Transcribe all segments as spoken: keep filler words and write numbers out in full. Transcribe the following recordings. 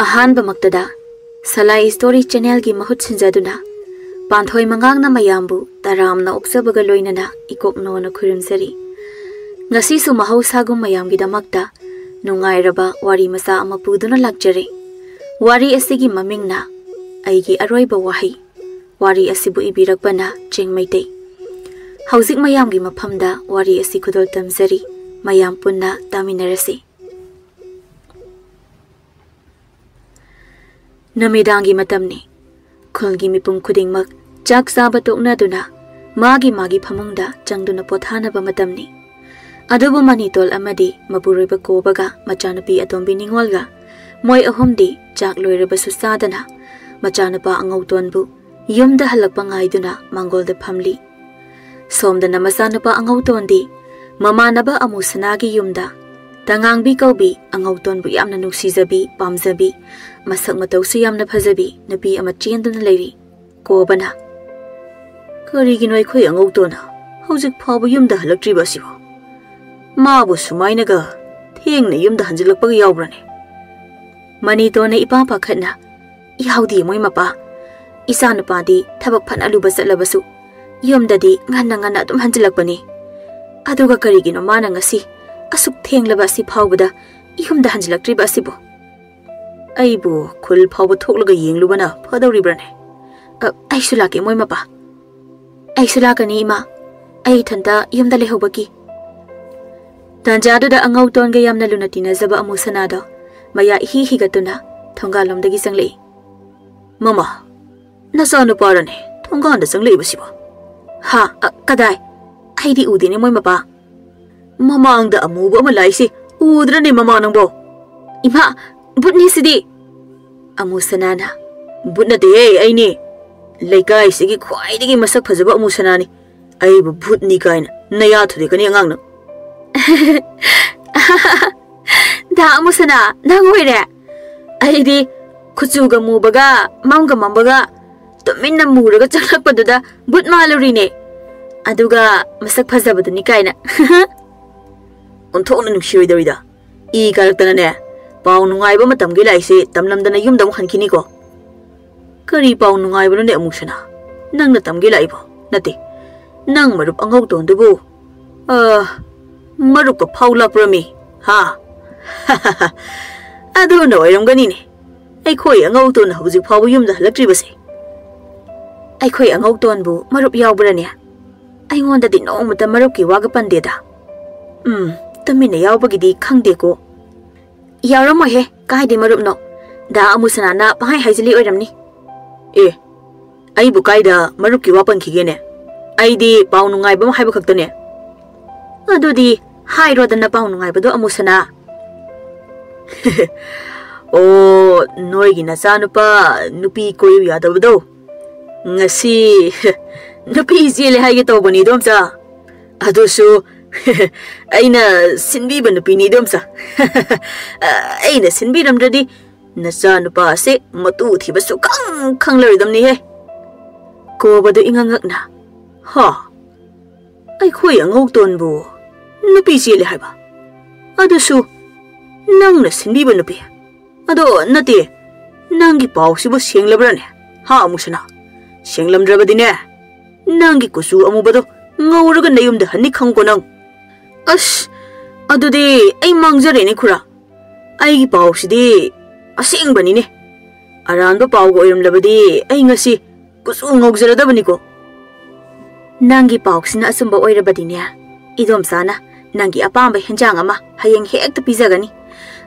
ꯑꯍꯥꯟꯕꯃꯛꯇꯗ ꯁꯂꯥꯏ story ꯆꯦꯅꯦꯜꯒꯤ ꯃꯍꯨꯠ ꯁꯤꯟꯖꯗꯨꯅ ꯄꯥꯟꯊꯣꯏ ꯃꯉꯥꯡꯅ ꯃꯌꯥꯝꯕꯨ ꯇꯔꯥꯝꯅ ꯑꯣꯛꯆꯕꯒ ꯂꯣꯏꯅꯅ ꯏꯀꯣꯛꯅꯣꯅ ꯈꯨꯔꯨꯝꯖꯔꯤ꯫ ꯉꯁꯤꯁꯨ ꯃꯍꯧꯁꯥꯒꯨꯝ ꯃꯌꯥꯝꯒꯤꯗꯃꯛꯇ ꯅꯨꯡꯉꯥꯏꯔꯕ ꯋꯥꯔꯤ ꯃꯆꯥ ꯑꯃ ꯄꯨꯗꯨꯅ ꯂꯥꯛꯆꯔꯦ꯫ ꯋꯥꯔꯤ ꯑꯁꯤꯒꯤ ꯃꯃꯤꯡꯅ ꯑꯩꯒꯤ ꯑꯔꯣꯏꯕ ꯋꯥꯍꯩ꯫ ꯋꯥꯔꯤ ꯑꯁꯤꯕꯨ ꯏꯕꯤꯔꯛꯄꯅ ꯆꯤꯡ ꯃꯩꯇꯩ꯫ ꯍꯧꯖꯤꯛ ꯃꯌꯥꯝꯒꯤ ꯃꯐꯝꯗ ꯋꯥꯔꯤ ꯑꯁꯤ ꯈꯨꯗꯣꯜ ꯇꯝꯖꯔꯤ꯫ ꯃꯌꯥꯝ ꯄꯨꯟꯅ ꯇꯥꯃꯤꯟꯅꯔꯁꯤ꯫ ꯅꯨꯃꯤꯗꯥꯡꯒꯤ ꯃꯇꯝꯅꯤ꯫ ꯈꯨꯜꯒꯤ ꯃꯤꯄꯨꯝ ꯈꯨꯗꯤꯡꯃꯛ ꯆꯥꯛ ꯆꯥꯕ ꯇꯣꯛꯅꯗꯨꯅ ꯃꯥꯒꯤ ꯃꯥꯒꯤ ꯐꯃꯨꯡꯗ ꯆꯪꯗꯨꯅ ꯄꯣꯊꯥꯅꯕ ꯃꯇꯝꯅꯤ꯫ ꯑꯗꯨꯕꯨ ꯃꯅꯤꯇꯣꯜ ꯑꯃꯗꯤ ꯃꯄꯨꯔꯣꯏꯕ ꯀꯣꯕꯒ ꯃꯆꯥꯅꯨꯄꯤ ꯑꯇꯣꯝꯕꯤ ꯅꯤꯉꯣꯜꯒ ꯃꯣꯏ ꯑꯍꯨꯝꯗꯤ ꯆꯥꯛ ꯂꯣꯏꯔꯕꯁꯨ ꯆꯥꯗꯅ ꯃꯆꯥꯅꯨꯄꯥ ꯑꯉꯧꯇꯣꯟꯕꯨ ꯌꯨꯝꯗ ꯍꯜꯂꯛꯄ ꯉꯥꯏꯗꯨꯅ ꯃꯥꯡꯒꯣꯜꯗ ꯐꯝꯂꯤ꯫ ꯁꯣꯝꯗꯅ ꯃꯆꯥꯅꯨꯄꯥ ꯑꯉꯧꯇꯣꯟꯗꯤ ꯃꯃꯥꯟꯅꯕ ꯑꯃꯨꯁꯅꯥꯒꯤ ꯌꯨꯝꯗ ꯇꯉꯥꯡꯕꯤ ꯀꯧꯕꯤ ꯑꯉꯧꯇꯣꯟꯕꯨ ꯌꯥꯝꯅ ꯅꯨꯡꯁꯤꯖꯕꯤ, ꯄꯥꯝꯖꯕꯤ, ꯃꯁꯛ ꯃꯇꯧꯁꯨ ꯌꯥꯝꯅ ꯐꯖꯕꯤ ꯅꯨꯄꯤ ꯑꯃ ꯆꯦꯟꯗꯨꯅ ꯂꯩꯔꯤ꯫ ꯀꯣꯕꯅ, "ꯀꯔꯤꯒꯤꯅꯣ ꯑꯩꯈꯣꯏ ꯑꯉꯧꯇꯣꯟꯅ ꯍꯧꯖꯤꯛ ꯐꯥꯎꯕ ꯌꯨꯝꯗ ꯍꯜꯂꯛꯇ꯭ꯔꯤꯕ ꯑꯁꯤꯕꯣ? ꯃꯥꯕꯨ ꯁꯨꯃꯥꯏꯅꯒ ꯊꯦꯡꯅ ꯌꯨꯝꯗ ꯍꯟꯖꯤꯜꯂꯛꯄꯒ ꯌꯥꯎꯕ꯭ꯔꯅꯦ?" ꯃꯅꯤꯇꯣꯟꯅ ꯏꯄꯥ ꯄꯥꯈꯠꯅ, "ꯌꯥꯎꯗꯦ ꯃꯣꯏ ꯃꯄꯥ꯫ ꯏꯆꯥꯅꯨꯄꯥꯗꯤ ꯊꯕꯛ ꯐꯅ ꯂꯨꯕ ꯆꯠꯂꯕꯁꯨ ꯌꯨꯝꯗꯗꯤ ꯉꯟꯅ ꯉꯟꯅ ꯑꯗꯨꯝ ꯍꯟꯖꯤꯜꯂꯛꯄꯅꯤ꯫ ꯑꯗꯨꯒ ꯀꯔꯤꯒꯤꯅꯣ ꯃꯥꯅ ꯉꯁꯤ ꯑꯁꯨꯛ ꯊꯦꯡꯂꯕ ꯑꯁꯤ ꯐꯥꯎꯕꯗ ꯌꯨꯝꯗ ꯍꯟꯖꯤꯜꯂꯛꯇ꯭ꯔꯤꯕ ꯑꯁꯤꯕꯨ? ꯑꯩꯕꯨ ꯈꯨꯜ ꯐꯥꯎꯕ ꯊꯣꯛꯂꯒ ꯌꯦꯡꯂꯨꯕꯅ ꯐꯗꯧꯔꯤꯕ꯭ꯔꯅꯦ? ꯑ, ꯑꯩꯁꯨ ꯂꯥꯛꯀꯦ ꯃꯣꯏ ꯃꯄꯥ꯫ ꯑꯩꯁꯨ ꯂꯥꯛꯀꯅꯤ ꯏꯃꯥ꯫ ꯑꯩ ꯏꯊꯟꯇ ꯌꯨꯝꯗ ꯂꯩꯍꯧꯕꯒꯤ꯫" ꯇꯥꯟꯖꯥꯗꯨꯗ ꯑꯉꯧꯇꯣꯟꯒ ꯌꯥꯝꯅ ꯂꯨꯅ ꯇꯤꯟꯅꯖꯕ ꯑꯃꯨ ꯁꯅꯥꯗꯣ ꯃꯌꯥ ꯏꯍꯤ ꯍꯤꯒꯠꯇꯨꯅ ꯊꯣꯡꯒꯥꯜꯂꯣꯝꯗꯒꯤ ꯆꯪꯂꯛꯏ꯫ "ꯃꯃꯥ, ꯅꯆꯥꯅꯨꯄꯥꯔꯅꯦ ꯊꯣꯡꯒꯥꯟꯗ ꯆꯪꯂꯛꯏꯕꯁꯤꯕꯣ?" "ꯍꯥ? ꯑ, ꯀꯗꯥꯏ? ꯑꯩꯗꯤ ꯎꯗꯦꯅꯦ ꯃꯣꯏ ꯃꯄꯥ꯫ ꯃꯃꯥꯡꯗ ꯑꯃꯨꯕ ꯑꯃ ꯂꯥꯛꯏꯁꯤ ꯎꯗ꯭ꯔꯅꯦ ꯃꯃꯥ ꯅꯪꯕꯣ?" "ꯏꯃꯥ, ꯚꯨꯠꯅꯤ ꯁꯤꯗꯤ!" ꯑꯃꯨ ꯁꯅꯥꯅ, "ꯚꯨꯠ ꯅꯠꯇꯦꯍꯦ, ꯑꯩꯅꯦ꯫ ꯂꯩꯀꯥꯏꯁꯤꯒꯤ ꯈ꯭ꯋꯥꯏꯗꯒꯤ ꯃꯁꯛ ꯐꯖꯕ ꯑꯃꯨ ꯁꯅꯥꯅꯤ꯫ ꯑꯩꯕꯨ ꯚꯨꯠꯅꯤ ꯀꯥꯏꯅ ꯅꯌꯥ ꯊꯨꯗꯦꯛꯀꯅꯤ ꯑꯉꯥꯡ ꯅꯪ꯫" "ꯗꯥ ꯑꯃꯨ ꯁꯅꯥ, ꯅꯪ ꯑꯣꯏꯔꯦ? ꯑꯩꯗꯤ ꯀꯨꯆꯨꯒ ꯃꯨꯕꯒ ꯃꯝꯒ ꯃꯝꯕꯒ ꯇꯨꯃꯤꯟꯅ ꯃꯨꯔꯒ ꯆꯪꯂꯛꯄꯗꯨꯗ ꯚꯨꯠ ꯃꯥꯜꯂꯨꯔꯤꯅꯦ꯫ ꯑꯗꯨꯒ ꯃꯁꯛ ꯐꯖꯕꯗꯨꯅꯤ ꯀꯥꯏꯅ꯫" "ꯑꯣꯟꯊꯣꯛꯅ ꯅꯨꯡꯁꯤꯔꯣꯏꯗꯧꯔꯤꯗ꯫ ꯏ ꯀꯥꯔꯛꯇꯅꯅꯦ, ꯄꯥꯎ ꯅꯨꯡꯉꯥꯏꯕ ꯑꯃ ꯇꯝꯒꯦ ꯂꯥꯛꯏꯁꯦ ꯇꯝꯂꯝꯗꯅ ꯌꯨꯝꯗ ꯑꯃꯨꯛ ꯍꯟꯈꯤꯅꯤꯀꯣ꯫ ꯀꯔꯤ ꯄꯥꯎ ꯅꯨꯡꯉꯥꯏꯕꯅꯣꯅꯦ ꯑꯃꯨꯛꯁꯅꯥ? ꯅꯪꯅ ꯇꯝꯒꯦ ꯂꯥꯛꯏꯕꯣ? ꯅꯠꯇꯦ, ꯅꯪ ꯃꯔꯨꯞ ꯑꯉꯧꯇꯣꯟꯗꯨꯕꯨ, ꯑ, ꯃꯔꯨꯞꯀ ꯐꯥꯎ ꯂꯥꯛꯄ꯭ꯔꯃꯤ? ꯍꯥ? ꯑꯗꯨꯅ ꯑꯣꯏꯔꯝꯒꯅꯤꯅꯦ꯫ ꯑꯩꯈꯣꯏ ꯑꯉꯧꯇꯣꯟꯅ ꯍꯧꯖꯤꯛ ꯐꯥꯎꯕ ꯌꯨꯝꯗ ꯍꯜꯂꯛꯇ꯭ꯔꯤꯕꯁꯦ꯫ ꯑꯩꯈꯣꯏ ꯑꯉꯧꯇꯣꯟꯕꯨ ꯃꯔꯨꯞ ꯌꯥꯎꯕ꯭ꯔꯅꯦ? ꯑꯩꯉꯣꯟꯗꯗꯤ ꯅꯣꯡꯃꯇ ꯃꯔꯨꯞꯀꯤ ꯋꯥꯒ ꯄꯟꯗꯦꯗ꯫ ꯎꯝ, ꯇꯨꯃꯤꯟꯅ ꯌꯥꯎꯕꯒꯤꯗꯤ ꯈꯪꯗꯦꯀꯣ꯫ ꯌꯥꯎꯔꯝꯃꯣꯏꯍꯦ, ꯀꯥꯏꯗꯩ ꯃꯔꯨꯞꯅꯣ? ꯗꯥ ꯑꯃꯨꯁꯅꯥꯅ ꯄꯪꯍꯥꯏ ꯍꯥꯏꯖꯤꯜꯂꯤ ꯑꯣꯏꯔꯝꯅꯤ꯫ ꯑꯦ, ꯑꯩꯕꯨ ꯀꯥꯏꯗ ꯃꯔꯨꯞꯀꯤ ꯋꯥ ꯄꯟꯈꯤꯒꯦꯅꯦ? ꯑꯩꯗꯤ ꯄꯥꯎ ꯅꯨꯡꯉꯥꯏꯕ ꯑꯃ ꯍꯥꯏꯕ ꯈꯛꯇꯅꯦ꯫ ꯑꯗꯨꯗꯤ ꯍꯥꯏꯔꯣꯗꯅ ꯄꯥꯎ ꯅꯨꯡꯉꯥꯏꯕꯗꯣ ꯑꯃꯨꯁꯅꯥ꯫ ꯑꯣ, ꯅꯣꯏꯒꯤ ꯅꯆꯥꯅꯨꯄꯥ ꯅꯨꯄꯤ ꯀꯣꯏꯌꯨ ꯌꯥꯗꯕꯗꯣ꯫ ꯉꯁꯤ ꯅꯨꯄꯤ ꯆꯦꯜꯂꯦ ꯍꯥꯏꯒꯦ ꯇꯧꯕꯅꯤ, ꯏꯗꯣꯝꯆꯥ꯫ ꯑꯗꯨꯁꯨ ꯑꯩꯅ ꯁꯤꯟꯕꯤꯕ ꯅꯨꯄꯤꯅꯤ, ꯏꯗꯣꯝꯆꯥ꯫ ꯑꯩꯅ ꯁꯤꯟꯕꯤꯔꯝꯗ꯭ꯔꯗꯤ ꯅꯆꯥꯅꯨꯄꯥ ꯑꯁꯦ ꯃꯇꯨ ꯊꯤꯕ ꯁꯨꯛꯈꯪ ꯈꯪꯂꯔꯣꯏꯗꯕꯅꯤꯍꯦ꯫ ꯀꯣꯕꯗꯨ ꯏꯉꯛ ꯉꯛꯅ, ꯍꯥ? ꯑꯩꯈꯣꯏ ꯑꯉꯧꯇꯣꯟꯕꯨ ꯅꯨꯄꯤ ꯆꯦꯜꯂꯦ ꯍꯥꯏꯕ? ꯑꯗꯨꯁꯨ ꯅꯪꯅ ꯁꯤꯟꯕꯤꯕ ꯅꯨꯄꯤ? ꯑꯗꯣ ꯅꯠꯇꯦ, ꯅꯪꯒꯤ ꯄꯥꯎꯁꯤꯕꯨ ꯁꯦꯡꯂꯕ꯭ꯔꯅꯦ? ꯍꯥ, ꯑꯃꯨꯁꯅꯥ? ꯁꯦꯡꯂꯝꯗ꯭ꯔꯕꯗꯤꯅꯦ, ꯅꯪꯒꯤ ꯀꯨꯆꯨ ꯑꯃꯨꯕꯗꯣ ꯉꯧꯔꯒ ꯅꯌꯨꯝꯗ ꯍꯟꯅꯤ ꯈꯪꯉꯨꯀꯣ ꯅꯪ꯫ ꯑꯁ, ꯑꯗꯨꯗꯤ ꯑꯩ ꯃꯥꯡꯖꯔꯦꯅꯦ ꯈꯨꯔꯥ꯫ ꯑꯩꯒꯤ ꯄꯥꯎꯁꯤꯗꯤ ꯑꯁꯦꯡꯕꯅꯤꯅꯦ꯫ ꯑꯔꯥꯟꯕ ꯄꯥꯎꯒ ꯑꯣꯏꯔꯝꯂꯕꯗꯤ ꯑꯩ ꯉꯁꯤ ꯀꯨꯆꯨ ꯉꯧꯖꯔꯗꯕꯅꯤꯀꯣ꯫ ꯅꯪꯒꯤ ꯄꯥꯎꯁꯤꯅ ꯑꯆꯨꯝꯕ ꯑꯣꯏꯔꯕꯗꯤꯅꯦ, ꯏꯗꯣꯝꯆꯥꯅ ꯅꯪꯒꯤ ꯑꯄꯥꯝꯕ ꯍꯦꯟꯖꯥꯡ ꯑꯃ ꯍꯌꯦꯡ ꯍꯦꯛꯇ ꯄꯤꯖꯒꯅꯤ꯫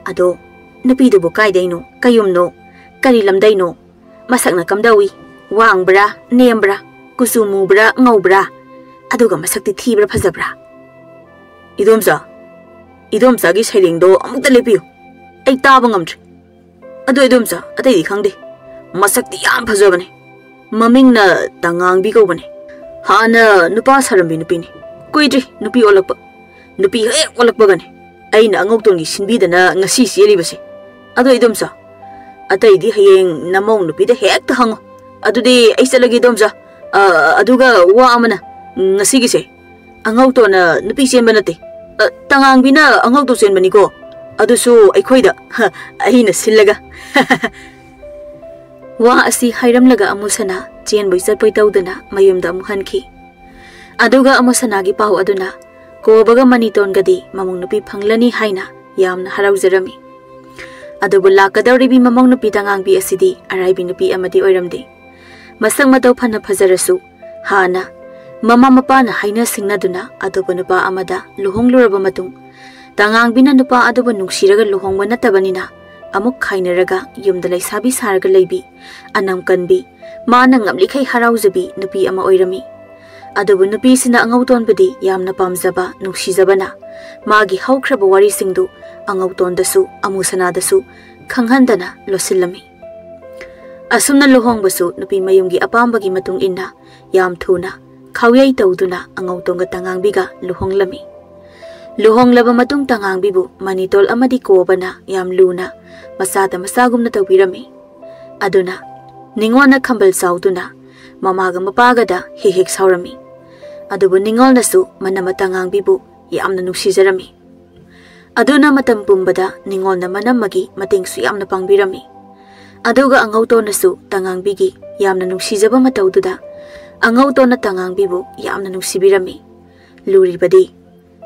ꯑꯗꯣ ꯅꯨꯄꯤꯗꯨꯕꯨ ꯀꯥꯏꯗꯩꯅꯣ, ꯀꯌꯨꯝꯅꯣ, ꯀꯔꯤ ꯂꯝꯗꯩꯅꯣ, ꯃꯁꯛꯅ ꯀꯝꯗꯧꯏ, ꯋꯥꯡꯕ꯭ꯔꯥ, ꯅꯦꯝꯕ꯭ꯔꯥ, ꯀꯨꯆꯨ ꯃꯨꯕ꯭ꯔꯥ, ꯉꯧꯕ꯭ꯔꯥ, ꯑꯗꯨꯒ ꯃꯁꯛꯇꯤ ꯊꯤꯕ꯭ꯔꯥ, ꯐꯖꯕ꯭ꯔꯥ? ꯏꯗꯣꯝꯆꯥ, ꯏꯗꯣꯝꯆꯥꯒꯤ ꯁꯩꯔꯦꯡꯗꯣ ꯑꯃꯨꯛꯇ ꯂꯦꯞꯄꯤꯌꯨ, ꯑꯩ ꯇꯥꯕ ꯉꯝꯗ꯭ꯔꯦ꯫ ꯑꯗꯣ ꯏꯗꯣꯝꯆꯥ, ꯑꯇꯩꯗꯤ ꯈꯪꯗꯦ, ꯃꯁꯛꯇꯤ ꯌꯥꯝ ꯐꯖꯕꯅꯦ꯫ ꯃꯃꯤꯡꯅ ꯇꯉꯥꯡꯕꯤ ꯀꯧꯕꯅꯦ꯫ ꯍꯥꯟꯅ ꯅꯨꯄꯥ ꯁꯥꯔꯝꯕꯤ ꯅꯨꯄꯤꯅꯤ, ꯀꯨꯏꯗ꯭ꯔꯤ ꯅꯨꯄꯤ ꯑꯣꯜꯂꯛꯄ꯫ ꯅꯨꯄꯤ ꯍꯦꯛ ꯑꯣꯜꯂꯛꯄꯒꯅꯦ ꯑꯩꯅ ꯑꯉꯧꯇꯣꯟꯒꯤ ꯁꯤꯟꯕꯤꯗꯅ ꯉꯁꯤ ꯆꯦꯜꯂꯤꯕꯁꯦ꯫ ꯑꯗꯣ ꯏꯗꯣꯝꯆꯥ, ꯑꯇꯩꯗꯤ ꯍꯌꯦꯡ ꯅꯃꯧ ꯅꯨꯄꯤꯗ ꯍꯦꯛꯇ ꯍꯪꯉꯣ꯫ ꯑꯗꯨꯗꯤ ꯑꯩ ꯆꯠꯂꯒꯦ ꯏꯗꯣꯝꯆꯥ꯫ ꯑ, ꯑꯗꯨꯒ ꯋꯥ ꯑꯃꯅ, ꯉꯁꯤꯒꯤꯁꯦ ꯑꯉꯧꯇꯣꯟꯅ ꯅꯨꯄꯤ ꯆꯦꯟꯕ ꯅꯠꯇꯦ, ꯑ, ꯇꯉꯥꯡꯕꯤꯅ ꯑꯉꯧꯇꯣꯟ ꯆꯦꯟꯕꯅꯤꯀꯣ꯫ ꯑꯗꯨꯁꯨ ꯑꯩꯈꯣꯏꯗ, ꯍ, ꯑꯩꯅ ꯁꯤꯜꯂꯒ꯫ ꯋꯥ ꯑꯁꯤ ꯍꯥꯏꯔꯝꯂꯒ ꯑꯃꯨꯁꯅꯥ ꯆꯦꯟꯕꯣꯏ ꯆꯠꯄꯣꯏ ꯇꯧꯗꯨꯅ ꯃꯌꯨꯝꯗ ꯑꯃꯨꯛ ꯍꯟꯈꯤ꯫ ꯑꯗꯨꯒ ꯑꯃꯨꯁꯅꯥꯒꯤ ꯄꯥꯎ ꯑꯗꯨꯅ ꯀꯣꯕꯒ ꯃꯅꯤꯇꯣꯟꯒꯗꯤ ꯃꯃꯧ ꯅꯨꯄꯤ ꯐꯪꯂꯅꯤ ꯍꯥꯏꯅ ꯌꯥꯝꯅ ꯍꯔꯥꯎꯖꯔꯝꯃꯤ꯫ ꯑꯗꯨꯕꯨ ꯂꯥꯛꯀꯗꯧꯔꯤꯕꯤ ꯃꯃꯧ ꯅꯨꯄꯤ ꯇꯉꯥꯡꯕꯤ ꯑꯁꯤꯗꯤ ꯑꯔꯥꯏꯕꯤ ꯅꯨꯄꯤ ꯑꯃꯗꯤ ꯑꯣꯏꯔꯝꯗꯦ꯫ ꯃꯁꯛ ꯃꯇꯧ ꯐꯅ ꯐꯖꯔꯁꯨ, ꯍꯥꯟꯅ ꯃꯃꯥ ꯃꯄꯥꯅ ꯍꯥꯏꯅ ꯁꯤꯡꯅꯗꯨꯅ ꯑꯇꯣꯞꯄ ꯅꯨꯄꯥ ꯑꯃꯗ ꯂꯨꯍꯣꯡꯂꯨꯔꯕ ꯃꯇꯨꯡ, ꯇꯉꯥꯡꯕꯤꯅ ꯅꯨꯄꯥ ꯑꯗꯨꯕꯨ ꯅꯨꯡꯁꯤꯔꯒ ꯂꯨꯍꯣꯡꯕ ꯅꯠꯇꯕꯅꯤꯅ, ꯑꯃꯨꯛ ꯈꯥꯏꯅꯔꯒ ꯌꯨꯝꯗ ꯂꯩꯁꯥꯕꯤ ꯁꯥꯔꯒ ꯂꯩꯕꯤ, ꯑꯅꯝ ꯀꯟꯕꯤ, ꯃꯥꯅ ꯉꯝꯂꯤꯈꯩ ꯍꯔꯥꯎꯖꯕꯤ ꯅꯨꯄꯤ ꯑꯃ ꯑꯣꯏꯔꯝꯃꯤ꯫ ꯑꯗꯨꯕꯨ ꯅꯨꯄꯤꯁꯤꯅ ꯑꯉꯧꯇꯣꯟꯕꯨꯗꯤ ꯌꯥꯝꯅ ꯄꯥꯝꯖꯕ, ꯅꯨꯡꯁꯤꯖꯕꯅ ꯃꯥꯒꯤ ꯍꯧꯈ꯭ꯔꯕ ꯋꯥꯔꯤꯁꯤꯡꯗꯨ ꯑꯉꯧꯇꯣꯟꯗꯁꯨ ꯑꯃꯨꯁꯅꯥꯗꯁꯨ ꯈꯪꯍꯟꯗꯅ ꯂꯣꯠꯁꯤꯜꯂꯝꯃꯤ꯫ ꯑꯁꯨꯝꯅ ꯂꯨꯍꯣꯡꯕꯁꯨ ꯅꯨꯄꯤ ꯃꯌꯨꯝꯒꯤ ꯑꯄꯥꯝꯕꯒꯤ ꯃꯇꯨꯡ ꯏꯟꯅ ꯌꯥꯝ ꯊꯨꯅ ꯈꯥꯎꯌꯩ ꯇꯧꯗꯨꯅ ꯑꯉꯧꯇꯣꯟꯒ ꯇꯉꯥꯡꯕꯤꯒ ꯂꯨꯍꯣꯡꯂꯝꯃꯤ꯫ ꯂꯨꯍꯣꯡꯂꯕ ꯃꯇꯨꯡ ꯇꯉꯥꯡꯕꯤꯕꯨ ꯃꯅꯤꯇꯣꯜ ꯑꯃꯗꯤ ꯀꯣꯕꯅ ꯌꯥꯝ ꯂꯨꯅ ꯃꯆꯥꯗ ꯃꯆꯥꯒꯨꯝꯅ ꯇꯧꯕꯤꯔꯝꯃꯤ꯫ ꯑꯗꯨꯅ ꯅꯤꯉꯣꯜꯅ ꯈꯝꯕꯜ ꯆꯥꯎꯗꯨꯅ ꯃꯃꯥꯒ ꯃꯄꯥꯒꯗ ꯍꯦꯛ ꯍꯦꯛ ꯁꯥꯎꯔꯝꯃꯤ꯫ ꯑꯗꯨꯕꯨ ꯅꯤꯉꯣꯜꯅꯁꯨ ꯃꯅꯝꯃ ꯇꯉꯥꯡꯕꯤꯕꯨ ꯌꯥꯝꯅ ꯅꯨꯡꯁꯤꯖꯔꯝꯃꯤ꯫ ꯑꯗꯨꯅ ꯃꯇꯝ ꯄꯨꯝꯕꯗ ꯅꯤꯉꯣꯜꯅ ꯃꯅꯝꯃꯒꯤ ꯃꯇꯦꯡꯁꯨ ꯌꯥꯝꯅ ꯄꯥꯡꯕꯤꯔꯝꯃꯤ꯫ ꯑꯗꯨꯒ ꯑꯉꯧꯇꯣꯟꯅꯁꯨ ꯇꯉꯥꯡꯕꯤꯒꯤ ꯌꯥꯝꯅ ꯅꯨꯡꯁꯤꯖꯕ ꯃꯇꯧꯗꯨꯗ ꯑꯉꯧꯇꯣꯟꯅ ꯇꯉꯥꯡꯕꯤꯕꯨ ꯌꯥꯝꯅ ꯅꯨꯡꯁꯤꯕꯤꯔꯝꯃꯤ꯫ ꯂꯨꯔꯤꯕꯗꯤ,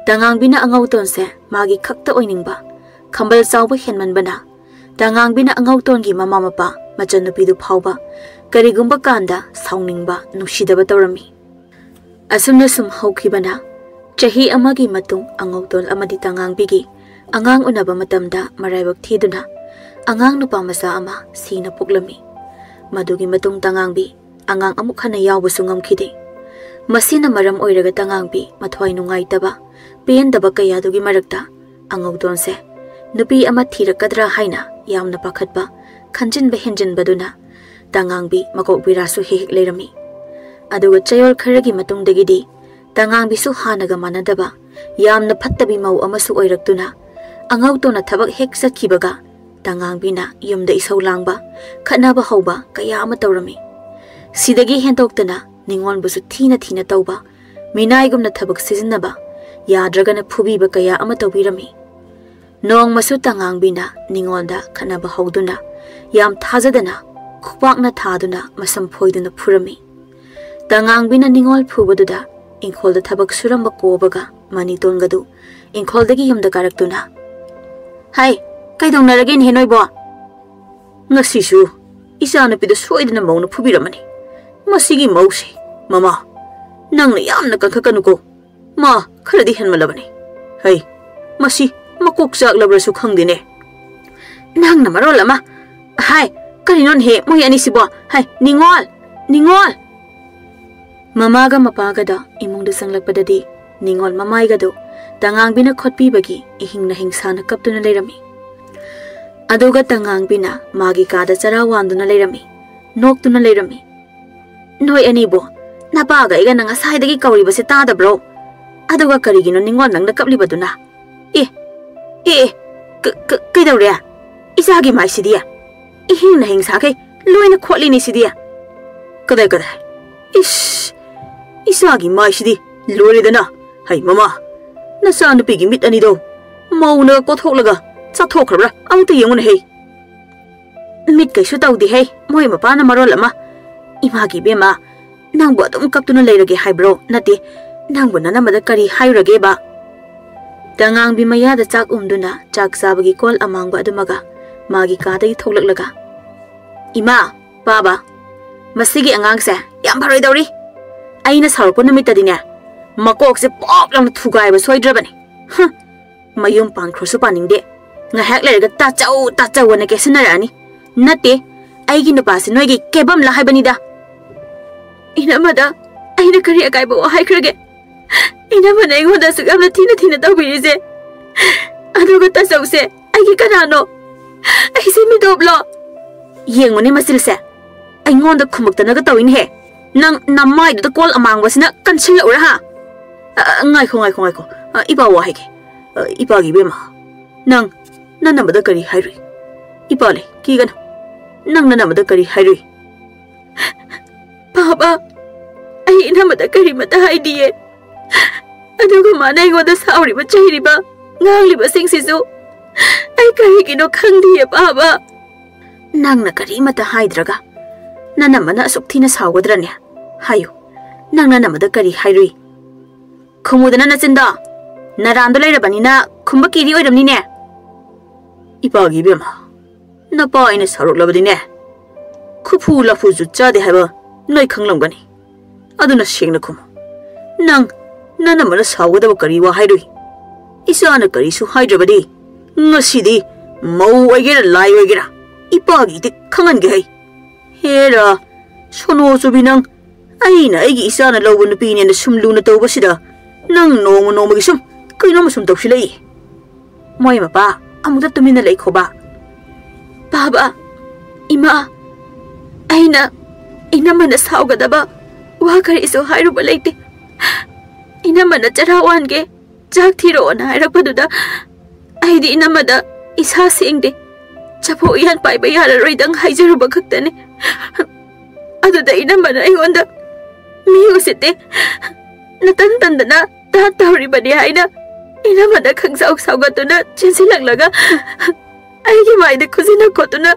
ꯇꯉꯥꯡꯕꯤꯅ ꯑꯉꯧꯇꯣꯟꯁꯦ ꯃꯥꯒꯤ ꯈꯛꯇ ꯑꯣꯏꯅꯤꯡꯕ, ꯈꯝꯕꯜ ꯆꯥꯎꯕ ꯍꯦꯟꯃꯟꯕꯅ ꯇꯉꯥꯡꯕꯤꯅ ꯑꯉꯧꯇꯣꯟꯒꯤ ꯃꯃꯥ ꯃꯄꯥ, ꯃꯆꯟꯅꯨꯄꯤꯗꯨ ꯐꯥꯎꯕ ꯀꯔꯤꯒꯨꯝꯕ ꯀꯥꯟꯗ ꯁꯥꯎꯅꯤꯡꯕ, ꯅꯨꯡꯁꯤꯗꯕ ꯇꯧꯔꯝꯃꯤ꯫ ꯑꯁꯨꯝꯅ ꯁꯨꯝ ꯍꯧꯈꯤꯕꯅ ꯆꯍꯤ ꯑꯃꯒꯤ ꯃꯇꯨꯡ ꯑꯉꯧꯇꯣꯟ ꯑꯃꯗꯤ ꯇꯉꯥꯡꯕꯤꯒꯤ ꯑꯉꯥꯡ ꯎꯅꯕ ꯃꯇꯝꯗ ꯃꯔꯥꯏꯕꯛ ꯊꯤꯗꯨꯅ ꯑꯉꯥꯡ ꯅꯨꯄꯥ ꯃꯆꯥ ꯑꯃ ꯁꯤꯅ ꯄꯣꯛꯂꯝꯃꯤ꯫ ꯃꯗꯨꯒꯤ ꯃꯇꯨꯡ ꯇꯉꯥꯡꯕꯤ ꯑꯉꯥꯡ ꯑꯃꯨꯛ ꯍꯟꯅ ꯌꯥꯎꯕꯁꯨ ꯉꯝꯈꯤꯗꯦ꯫ ꯃꯁꯤꯅ ꯃꯔꯝ ꯑꯣꯏꯔꯒ ꯇꯉꯥꯡꯕꯤ ꯃꯊ꯭ꯋꯥꯏ ꯅꯨꯡꯉꯥꯏꯇꯕ, ꯄꯦꯟꯗꯕ ꯀꯌꯥꯗꯨꯒꯤ ꯃꯔꯛꯇ ꯑꯉꯧꯇꯣꯟꯁꯦ ꯅꯨꯄꯤ ꯑꯃ ꯊꯤꯔꯛꯀꯗ꯭ꯔꯥ ꯍꯥꯏꯅ ꯌꯥꯝꯅ ꯄꯥꯈꯠꯄ, ꯈꯟꯖꯤꯟꯕ ꯍꯦꯟꯖꯤꯟꯕꯗꯨꯅ ꯇꯉꯥꯡꯕꯤ ꯃꯀꯣꯛ ꯕꯤꯔꯥꯁꯨ ꯍꯦꯛ ꯍꯦꯛ ꯂꯩꯔꯝꯃꯤ꯫ ꯑꯗꯨꯒ ꯆꯌꯣꯜ ꯈꯔꯒꯤ ꯃꯇꯨꯡꯗꯒꯤꯗꯤ ꯇꯉꯥꯡꯕꯤꯁꯨ ꯍꯥꯟꯅꯒ ꯃꯥꯟꯅꯗꯕ ꯌꯥꯝꯅ ꯐꯠꯇꯕꯤ ꯃꯧ ꯑꯃꯁꯨ ꯑꯣꯏꯔꯛꯇꯨꯅ ꯑꯉꯧꯇꯣꯟꯅ ꯊꯕꯛ ꯍꯦꯛ ꯆꯠꯈꯤꯕꯒ ꯇꯉꯥꯡꯕꯤꯅ ꯌꯨꯝꯗ ꯏꯁꯧ ꯂꯥꯡꯕ, ꯈꯠꯅꯕ ꯍꯧꯕ ꯀꯌꯥ ꯑꯃ ꯇꯧꯔꯝꯃꯤ꯫ ꯁꯤꯗꯒꯤ ꯍꯦꯟꯗꯣꯛꯇꯅ ꯅꯤꯉꯣꯜꯕꯨꯁꯨ ꯊꯤꯅ ꯊꯤꯅ ꯇꯧꯕ, ꯃꯤꯅꯥꯏꯒꯨꯝꯅ ꯊꯕꯛ ꯁꯤꯖꯤꯟꯅꯕ, ꯌꯥꯗ꯭ꯔꯒꯅ ꯐꯨꯕꯤꯕ ꯀꯌꯥ ꯑꯃ ꯇꯧꯕꯤꯔꯝꯃꯤ꯫ ꯅꯣꯡꯃꯁꯨ ꯇꯉꯥꯡꯕꯤꯅ ꯅꯤꯉꯣꯜꯗ ꯈꯠꯅꯕ ꯍꯧꯗꯨꯅ ꯌꯥꯝ ꯊꯥꯖꯗꯅ ꯈꯨꯄꯥꯛꯅ ꯊꯥꯗꯨꯅ ꯃꯁꯝ ꯐꯣꯏꯗꯨꯅ ꯐꯨꯔꯝꯃꯤ꯫ ꯇꯉꯥꯡꯕꯤꯅ ꯅꯤꯉꯣꯜ ꯐꯨꯕꯗꯨꯗ ꯏꯪꯈꯣꯜꯗ ꯊꯕꯛ ꯁꯨꯔꯝꯕ ꯀꯣꯕꯒ ꯃꯅꯤꯇꯣꯟꯒꯗꯨ ꯏꯪꯈꯣꯜꯗꯒꯤ ꯌꯨꯝꯗ ꯀꯥꯔꯛꯇꯨꯅ, "ꯍꯥꯏ, ꯀꯩꯗꯧꯅꯔꯒꯦꯅꯦꯍꯦ ꯅꯣꯏꯕꯣ? ꯉꯁꯤꯁꯨ ꯏꯆꯥꯅꯨꯄꯤꯗ ꯁꯣꯏꯗꯅ ꯃꯧꯅ ꯐꯨꯕꯤꯔꯝꯃꯅꯤ꯫ ꯃꯁꯤꯒꯤ ꯃꯧꯁꯦ, ꯃꯃꯥ, ꯅꯪꯅ ꯌꯥꯝꯅ ꯀꯟꯈꯠꯀꯅꯨꯀꯣ꯫ ꯃꯥ ꯈꯔꯗꯤ ꯍꯦꯟꯃꯜꯂꯕꯅꯤ꯫ ꯍꯩ, ꯃꯁꯤ ꯃꯀꯣꯛ ꯆꯥꯛꯂꯕ꯭ꯔꯁꯨ ꯈꯪꯗꯦꯅꯦ꯫ ꯅꯪꯅ ꯃꯔꯣꯜ ꯑꯃ꯫ ꯍꯥꯏ, ꯀꯔꯤꯅꯣꯅꯦꯍꯦ ꯃꯣꯏ ꯑꯅꯤꯁꯤꯕꯣ? ꯍꯥꯏ, ꯅꯤꯉꯣꯜ! ꯅꯤꯉꯣꯜ!" ꯃꯃꯥꯒ ꯃꯄꯥꯒꯗ ꯏꯃꯨꯡꯗ ꯆꯪꯂꯛꯄꯗꯗꯤ ꯅꯤꯉꯣꯜ ꯃꯃꯥꯏꯒꯗꯨ ꯇꯉꯥꯡꯕꯤꯅ ꯈꯣꯠꯄꯤꯕꯒꯤ ꯏꯍꯤꯡꯅ ꯍꯤꯡꯁꯥꯅ ꯀꯞꯇꯨꯅ ꯂꯩꯔꯝꯃꯤ꯫ ꯑꯗꯨꯒ ꯇꯉꯥꯡꯕꯤꯅ ꯃꯥꯒꯤ ꯀꯥꯗ ꯆꯔꯥ ꯋꯥꯟꯗꯨꯅ ꯂꯩꯔꯝꯃꯤ, ꯅꯣꯛꯇꯨꯅ ꯂꯩꯔꯝꯃꯤ꯫ "ꯅꯣꯏ ꯑꯅꯤꯕꯨ ꯅꯄꯥꯒ ꯑꯩꯒꯅ ꯉꯁꯥꯏꯗꯒꯤ ꯀꯧꯔꯤꯕꯁꯦ ꯇꯥꯗꯕ꯭ꯔꯣ? ꯑꯗꯨꯒ ꯀꯔꯤꯒꯤꯅꯣ ꯅꯤꯉꯣꯜ ꯅꯪꯅ ꯀꯞꯂꯤꯕꯗꯨꯅ? ꯑꯦ, ꯑꯦ, ꯑꯦ, ꯀ-, ꯀ-, ꯀꯩꯗꯧꯔꯦ? ꯏꯆꯥꯒꯤ ꯃꯥꯏꯁꯤꯗꯤ ꯏꯍꯤꯡꯅ ꯍꯤꯡꯁꯥꯈꯩ ꯂꯣꯏꯅ ꯈꯣꯠꯂꯤꯅꯦ ꯁꯤꯗꯤ꯫ ꯀꯗꯥꯏ, ꯀꯗꯥꯏ? ꯏꯁ, ꯏꯆꯥꯒꯤ ꯃꯥꯏꯁꯤꯗꯤ ꯂꯣꯏꯔꯦꯗꯅ꯫ ꯍꯩ ꯃꯃꯥ, ꯅꯆꯥꯅꯨꯄꯤꯒꯤ ꯃꯤꯠ ꯑꯅꯤꯗꯣ ꯃꯧꯅꯒ ꯀꯣꯊꯣꯛꯂꯒ ꯆꯥꯊꯣꯛꯈ꯭ꯔꯕ꯭ꯔꯥ? ꯑꯃꯨꯛꯇ ꯌꯦꯡꯉꯨꯅꯦ ꯍꯩ꯫ ꯃꯤꯠ ꯀꯩꯁꯨ ꯇꯧꯗꯦ ꯍꯦ, ꯃꯣꯏ ꯃꯄꯥꯅ ꯃꯔꯣꯜ ꯑꯃ꯫ ꯏꯃꯥꯒꯤ ꯏꯕꯦꯝꯃ, ꯅꯪꯕꯨ ꯑꯗꯨꯝ ꯀꯞꯇꯨꯅ ꯂꯩꯔꯒꯦ ꯍꯥꯏꯕ꯭ꯔꯣ? ꯅꯠꯇꯦ, ꯅꯪꯕꯨ ꯅꯅꯝꯃꯗ ꯀꯔꯤ ꯍꯥꯏꯔꯨꯔꯒꯦꯕ?" ꯇꯉꯥꯡꯕꯤ ꯃꯌꯥꯗ ꯆꯥꯛ ꯎꯝꯗꯨꯅ ꯆꯥꯛ ꯆꯥꯕꯒꯤ ꯀꯣꯜ ꯑꯃꯥꯡꯕ ꯑꯗꯨꯃꯒ ꯃꯥꯒꯤ ꯀꯥꯗꯒꯤ ꯊꯣꯛꯂꯛꯂꯒ, "ꯏꯃꯥ, ꯄꯥꯕ, ꯃꯁꯤꯒꯤ ꯑꯉꯥꯡꯁꯦ ꯌꯥꯝ ꯐꯔꯣꯏꯗꯧꯔꯤ꯫ ꯑꯩꯅ ꯁꯥꯎꯔꯛꯄ ꯅꯨꯃꯤꯠꯇꯗꯤꯅꯦ, ꯃꯀꯣꯛꯁꯦ ꯄꯣꯞ ꯂꯥꯎꯅ ꯊꯨꯒꯥꯏꯕ ꯁꯣꯏꯗ꯭ꯔꯕꯅꯤ꯫ ꯍꯨꯝ, ꯃꯌꯨꯝ ꯄꯥꯟꯈ꯭ꯔꯁꯨ ꯄꯥꯅꯤꯡꯗꯦ꯫ ꯉꯥꯏꯍꯥꯛ ꯂꯩꯔꯒ ꯇꯥꯆꯧ, ꯇꯥꯆꯧ ꯑꯅ ꯀꯦꯁꯤꯟꯅꯔꯛꯑꯅꯤ꯫ ꯅꯠꯇꯦ, ꯑꯩꯒꯤ ꯅꯨꯄꯥꯁꯦ ꯅꯣꯏꯒꯤ ꯀꯦꯕꯝꯂ ꯍꯥꯏꯕꯅꯤꯗ꯫" "ꯏꯅꯝꯃꯗ ꯑꯩꯅ ꯀꯔꯤ ꯑꯀꯥꯏꯕ ꯋꯥ ꯍꯥꯏꯈ꯭ꯔꯒꯦ? ꯏꯅꯝꯃꯅ ꯑꯩꯉꯣꯟꯗ ꯑꯁꯨꯛ ꯌꯥꯝꯅ ꯊꯤꯅ ꯊꯤꯅ ꯇꯧꯕꯤꯔꯤꯁꯦ꯫ ꯑꯗꯨꯒ ꯇꯥꯆꯧꯁꯦ ꯑꯩꯒꯤ ꯀꯅꯥꯅꯣ? ꯑꯩꯁꯦ ꯃꯤꯇꯣꯞꯂꯣ? ꯌꯦꯡꯉꯨꯅꯦ ꯃꯆꯤꯜꯁꯦ, ꯑꯩꯉꯣꯟꯗ ꯈꯨꯝꯃꯛꯇꯅꯒ ꯇꯧꯏꯅꯦꯍꯦ꯫ ꯅꯪ ꯅꯃꯥꯏꯗꯨꯗ ꯀꯣꯜ ꯑꯃꯥꯡꯕꯁꯤꯅ ꯀꯟꯁꯤꯜꯂꯛꯎꯔꯥ ꯍꯥ?" "ꯑ, ꯉꯥꯏꯈꯣ, ꯉꯥꯏꯈꯣ, ꯉꯥꯏꯈꯣ꯫ ꯑ, ꯏꯄꯥ ꯋꯥ ꯍꯥꯏꯒꯦ꯫ ꯑ, ꯏꯄꯥꯒꯤ ꯏꯕꯦꯝꯃ, ꯅꯪ ꯅꯅꯝꯃꯗ ꯀꯔꯤ ꯍꯥꯏꯔꯨꯏ? ꯏꯄꯥ ꯂꯩ, ꯀꯤꯒꯅꯨ꯫ ꯅꯪ ꯅꯅꯝꯃꯗ ꯀꯔꯤ ꯍꯥꯏꯔꯨꯏ?" "ꯄꯥꯕ, ꯑꯩ ꯏꯅꯝꯃꯗ ꯀꯔꯤꯃꯠꯇ ꯍꯥꯏꯗꯤꯌꯦ꯫ ꯑꯗꯨꯒ ꯃꯥꯅ ꯑꯩꯉꯣꯟꯗ ꯁꯥꯎꯔꯤꯕ, ꯆꯩꯔꯤꯕ, ꯉꯥꯡꯂꯤꯕꯁꯤꯡꯁꯤꯁꯨ ꯑꯩ ꯀꯔꯤꯒꯤꯅꯣ ꯈꯪꯗꯤꯌꯦ, ꯄꯥꯕ꯫ ꯅꯪꯅ ꯀꯔꯤꯃꯠꯇ ꯍꯥꯏꯗ꯭ꯔꯒ ꯅꯅꯝꯃꯅ ꯑꯁꯨꯛ ꯊꯤꯅ ꯁꯥꯎꯒꯗ꯭ꯔꯅꯦ? ꯍꯥꯏꯌꯨ, ꯅꯪ ꯅꯅꯝꯃꯗ ꯀꯔꯤ ꯍꯥꯏꯔꯨꯏ? ꯈꯨꯝꯃꯨꯗꯅ ꯅꯆꯤꯟꯗꯣ꯫ ꯅꯔꯥꯟꯗꯣ ꯂꯩꯔꯕꯅꯤꯅ ꯈꯨꯝꯕ ꯀꯤꯔꯤ ꯑꯣꯏꯔꯝꯅꯤꯅꯦ꯫ ꯏꯄꯥꯒꯤ ꯏꯕꯦꯝꯃ, ꯅꯄꯥ ꯑꯩꯅ ꯁꯥꯎꯔꯛꯂꯕꯗꯤꯅꯦ, ꯈꯨꯐꯨ ꯂꯐꯨꯁꯨ ꯆꯥꯗꯦ ꯍꯥꯏꯕ ꯅꯣꯏ ꯈꯪꯂꯝꯒꯅꯤ꯫ ꯑꯗꯨꯅ ꯁꯦꯡꯅ ꯈꯨꯝꯃꯨ꯫ ꯅꯪ ꯅꯅꯝꯃꯅ ꯁꯥꯎꯒꯗꯕ ꯀꯔꯤ ꯋꯥ ꯍꯥꯏꯔꯨꯏ? ꯏꯆꯥꯅ ꯀꯔꯤꯁꯨ ꯍꯥꯏꯗ꯭ꯔꯕꯗꯤ ꯉꯁꯤꯗꯤ ꯃꯧ ꯑꯣꯏꯒꯦꯔꯥ ꯂꯥꯏ ꯑꯣꯏꯒꯦꯔꯥ ꯏꯄꯥꯒꯤ ꯏꯊꯤꯛ ꯈꯪꯍꯟꯒꯦ ꯍꯩ꯫ ꯍꯦꯔꯥ, ꯁꯣꯅꯣ ꯆꯨꯕꯤ ꯅꯪ, ꯑꯩꯅ ꯑꯩꯒꯤ ꯏꯆꯥꯅ ꯂꯧꯕ ꯅꯨꯄꯤꯅꯦꯅ ꯁꯨꯝ ꯂꯨꯅ ꯇꯧꯕꯁꯤꯗ ꯅꯪ ꯅꯣꯡꯃ ꯅꯣꯡꯃꯒꯤ ꯁꯨꯝ ꯀꯩꯅꯣꯝꯃ ꯁꯨꯝ ꯇꯧꯁꯤꯜꯂꯛꯏ꯫ ꯃꯣꯏ ꯃꯄꯥ ꯑꯃꯨꯛꯇ ꯇꯨꯃꯤꯟꯅ ꯂꯩꯈꯣꯕ꯫ ꯄꯥꯕ, ꯏꯃꯥ, ꯑꯩꯅ ꯏꯅꯝꯃꯅ ꯁꯥꯎꯒꯗꯕ ꯋꯥ ꯀꯔꯤꯁꯨ ꯍꯥꯏꯔꯨꯕ ꯂꯩꯇꯦ꯫ ꯏꯅꯝꯃꯅ ꯆꯔꯥ ꯋꯥꯟꯒꯦ, ꯆꯥꯛ ꯊꯤꯔꯛꯑꯣꯅ ꯍꯥꯏꯔꯛꯄꯗꯨꯗ ꯑꯩꯗꯤ ꯏꯅꯝꯃꯗ ꯏꯁꯥ ꯁꯦꯡꯗꯦ, ꯆꯐꯨ ꯎꯌꯥꯟ ꯄꯥꯏꯕ ꯌꯥꯔꯔꯣꯏꯗꯪ ꯍꯥꯏꯖꯔꯨꯕ ꯈꯛꯇꯅꯤ꯫ ꯑꯗꯨꯗ ꯏꯅꯝꯃꯅ ꯑꯩꯉꯣꯟꯗ ꯃꯤ ꯎꯁꯤꯠꯇꯦ, ꯅꯇꯟ ꯇꯟꯗꯅ ꯇꯥꯠ ꯇꯧꯔꯤꯕꯅꯤ ꯍꯥꯏꯅ ꯏꯅꯝꯃꯗ ꯈꯪꯁꯥꯎ ꯁꯥꯎꯒꯠꯇꯨꯅ ꯆꯦꯟꯁꯤꯜꯂꯛꯂꯒ ꯑꯩꯒꯤ ꯃꯥꯏꯗ ꯈꯨꯖꯤꯟꯅ ꯈꯣꯠꯇꯨꯅ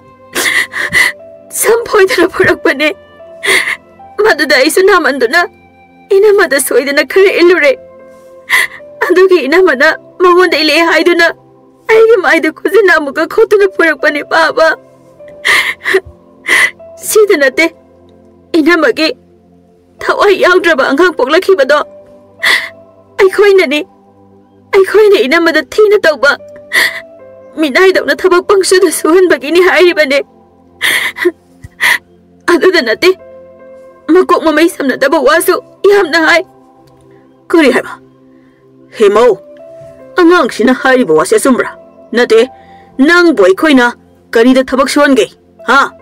ꯁꯝ ꯐꯣꯏꯗꯨꯅ ꯄꯨꯔꯛꯄꯅꯦ꯫ ꯃꯗꯨꯗ ꯑꯩꯁꯨ ꯅꯥꯃꯟꯗꯨꯅ ꯏꯅꯝꯃꯗ ꯁꯣꯏꯗꯅ ꯈꯔ ꯏꯜꯂꯨꯔꯦ꯫ ꯑꯗꯨꯒꯤ ꯏꯅꯝꯃꯅ ꯃꯉꯣꯟꯗ ꯏꯜꯂꯛꯑꯦ ꯍꯥꯏꯗꯨꯅ ꯑꯩꯒꯤ ꯃꯥꯏꯗ ꯈꯨꯖꯤꯟꯅ ꯑꯃꯨꯛꯀ ꯈꯣꯠꯇꯨꯅ ꯄꯨꯔꯛꯄꯅꯦ, ꯄꯥꯕ꯫ ꯁꯤꯗ ꯅꯠꯇꯦ, ꯏꯅꯝꯃꯒꯤ ꯊꯋꯥꯏ ꯌꯥꯎꯗ꯭ꯔꯕ ꯑꯉꯥꯡ ꯄꯣꯛꯂꯛꯈꯤꯕꯗꯣ ꯑꯩꯈꯣꯏꯅꯅꯤ꯫ ꯑꯩꯈꯣꯏꯅ ꯏꯅꯝꯃꯗ ꯊꯤꯅ ꯇꯧꯕ, ꯃꯤꯅꯥꯏꯗꯧꯅ ꯊꯕꯛ ꯄꯪꯁꯨꯗ ꯁꯨꯍꯟꯕꯒꯤꯅꯤ ꯍꯥꯏꯔꯤꯕꯅꯦ꯫ ꯑꯗꯨꯗ ꯅꯠꯇꯦ, ꯃꯀꯣꯛ ꯃꯃꯩ ꯁꯝꯅꯗꯕ ꯋꯥꯁꯨ ꯌꯥꯝꯅ ꯍꯥꯏ꯫ ꯀꯔꯤ ꯍꯥꯏꯕ? ꯍꯦ ꯃꯧ, ꯑꯉꯥꯡꯁꯤꯅ ꯍꯥꯏꯔꯤꯕ ꯋꯥꯁꯦ ꯑꯆꯨꯝꯕ꯭ꯔꯥ? ꯅꯠꯇꯦ, ꯅꯪꯕꯨ ꯑꯩꯈꯣꯏꯅ ꯀꯔꯤꯗ ꯊꯕꯛ ꯁꯨꯍꯟꯒꯦ? ꯍꯥ?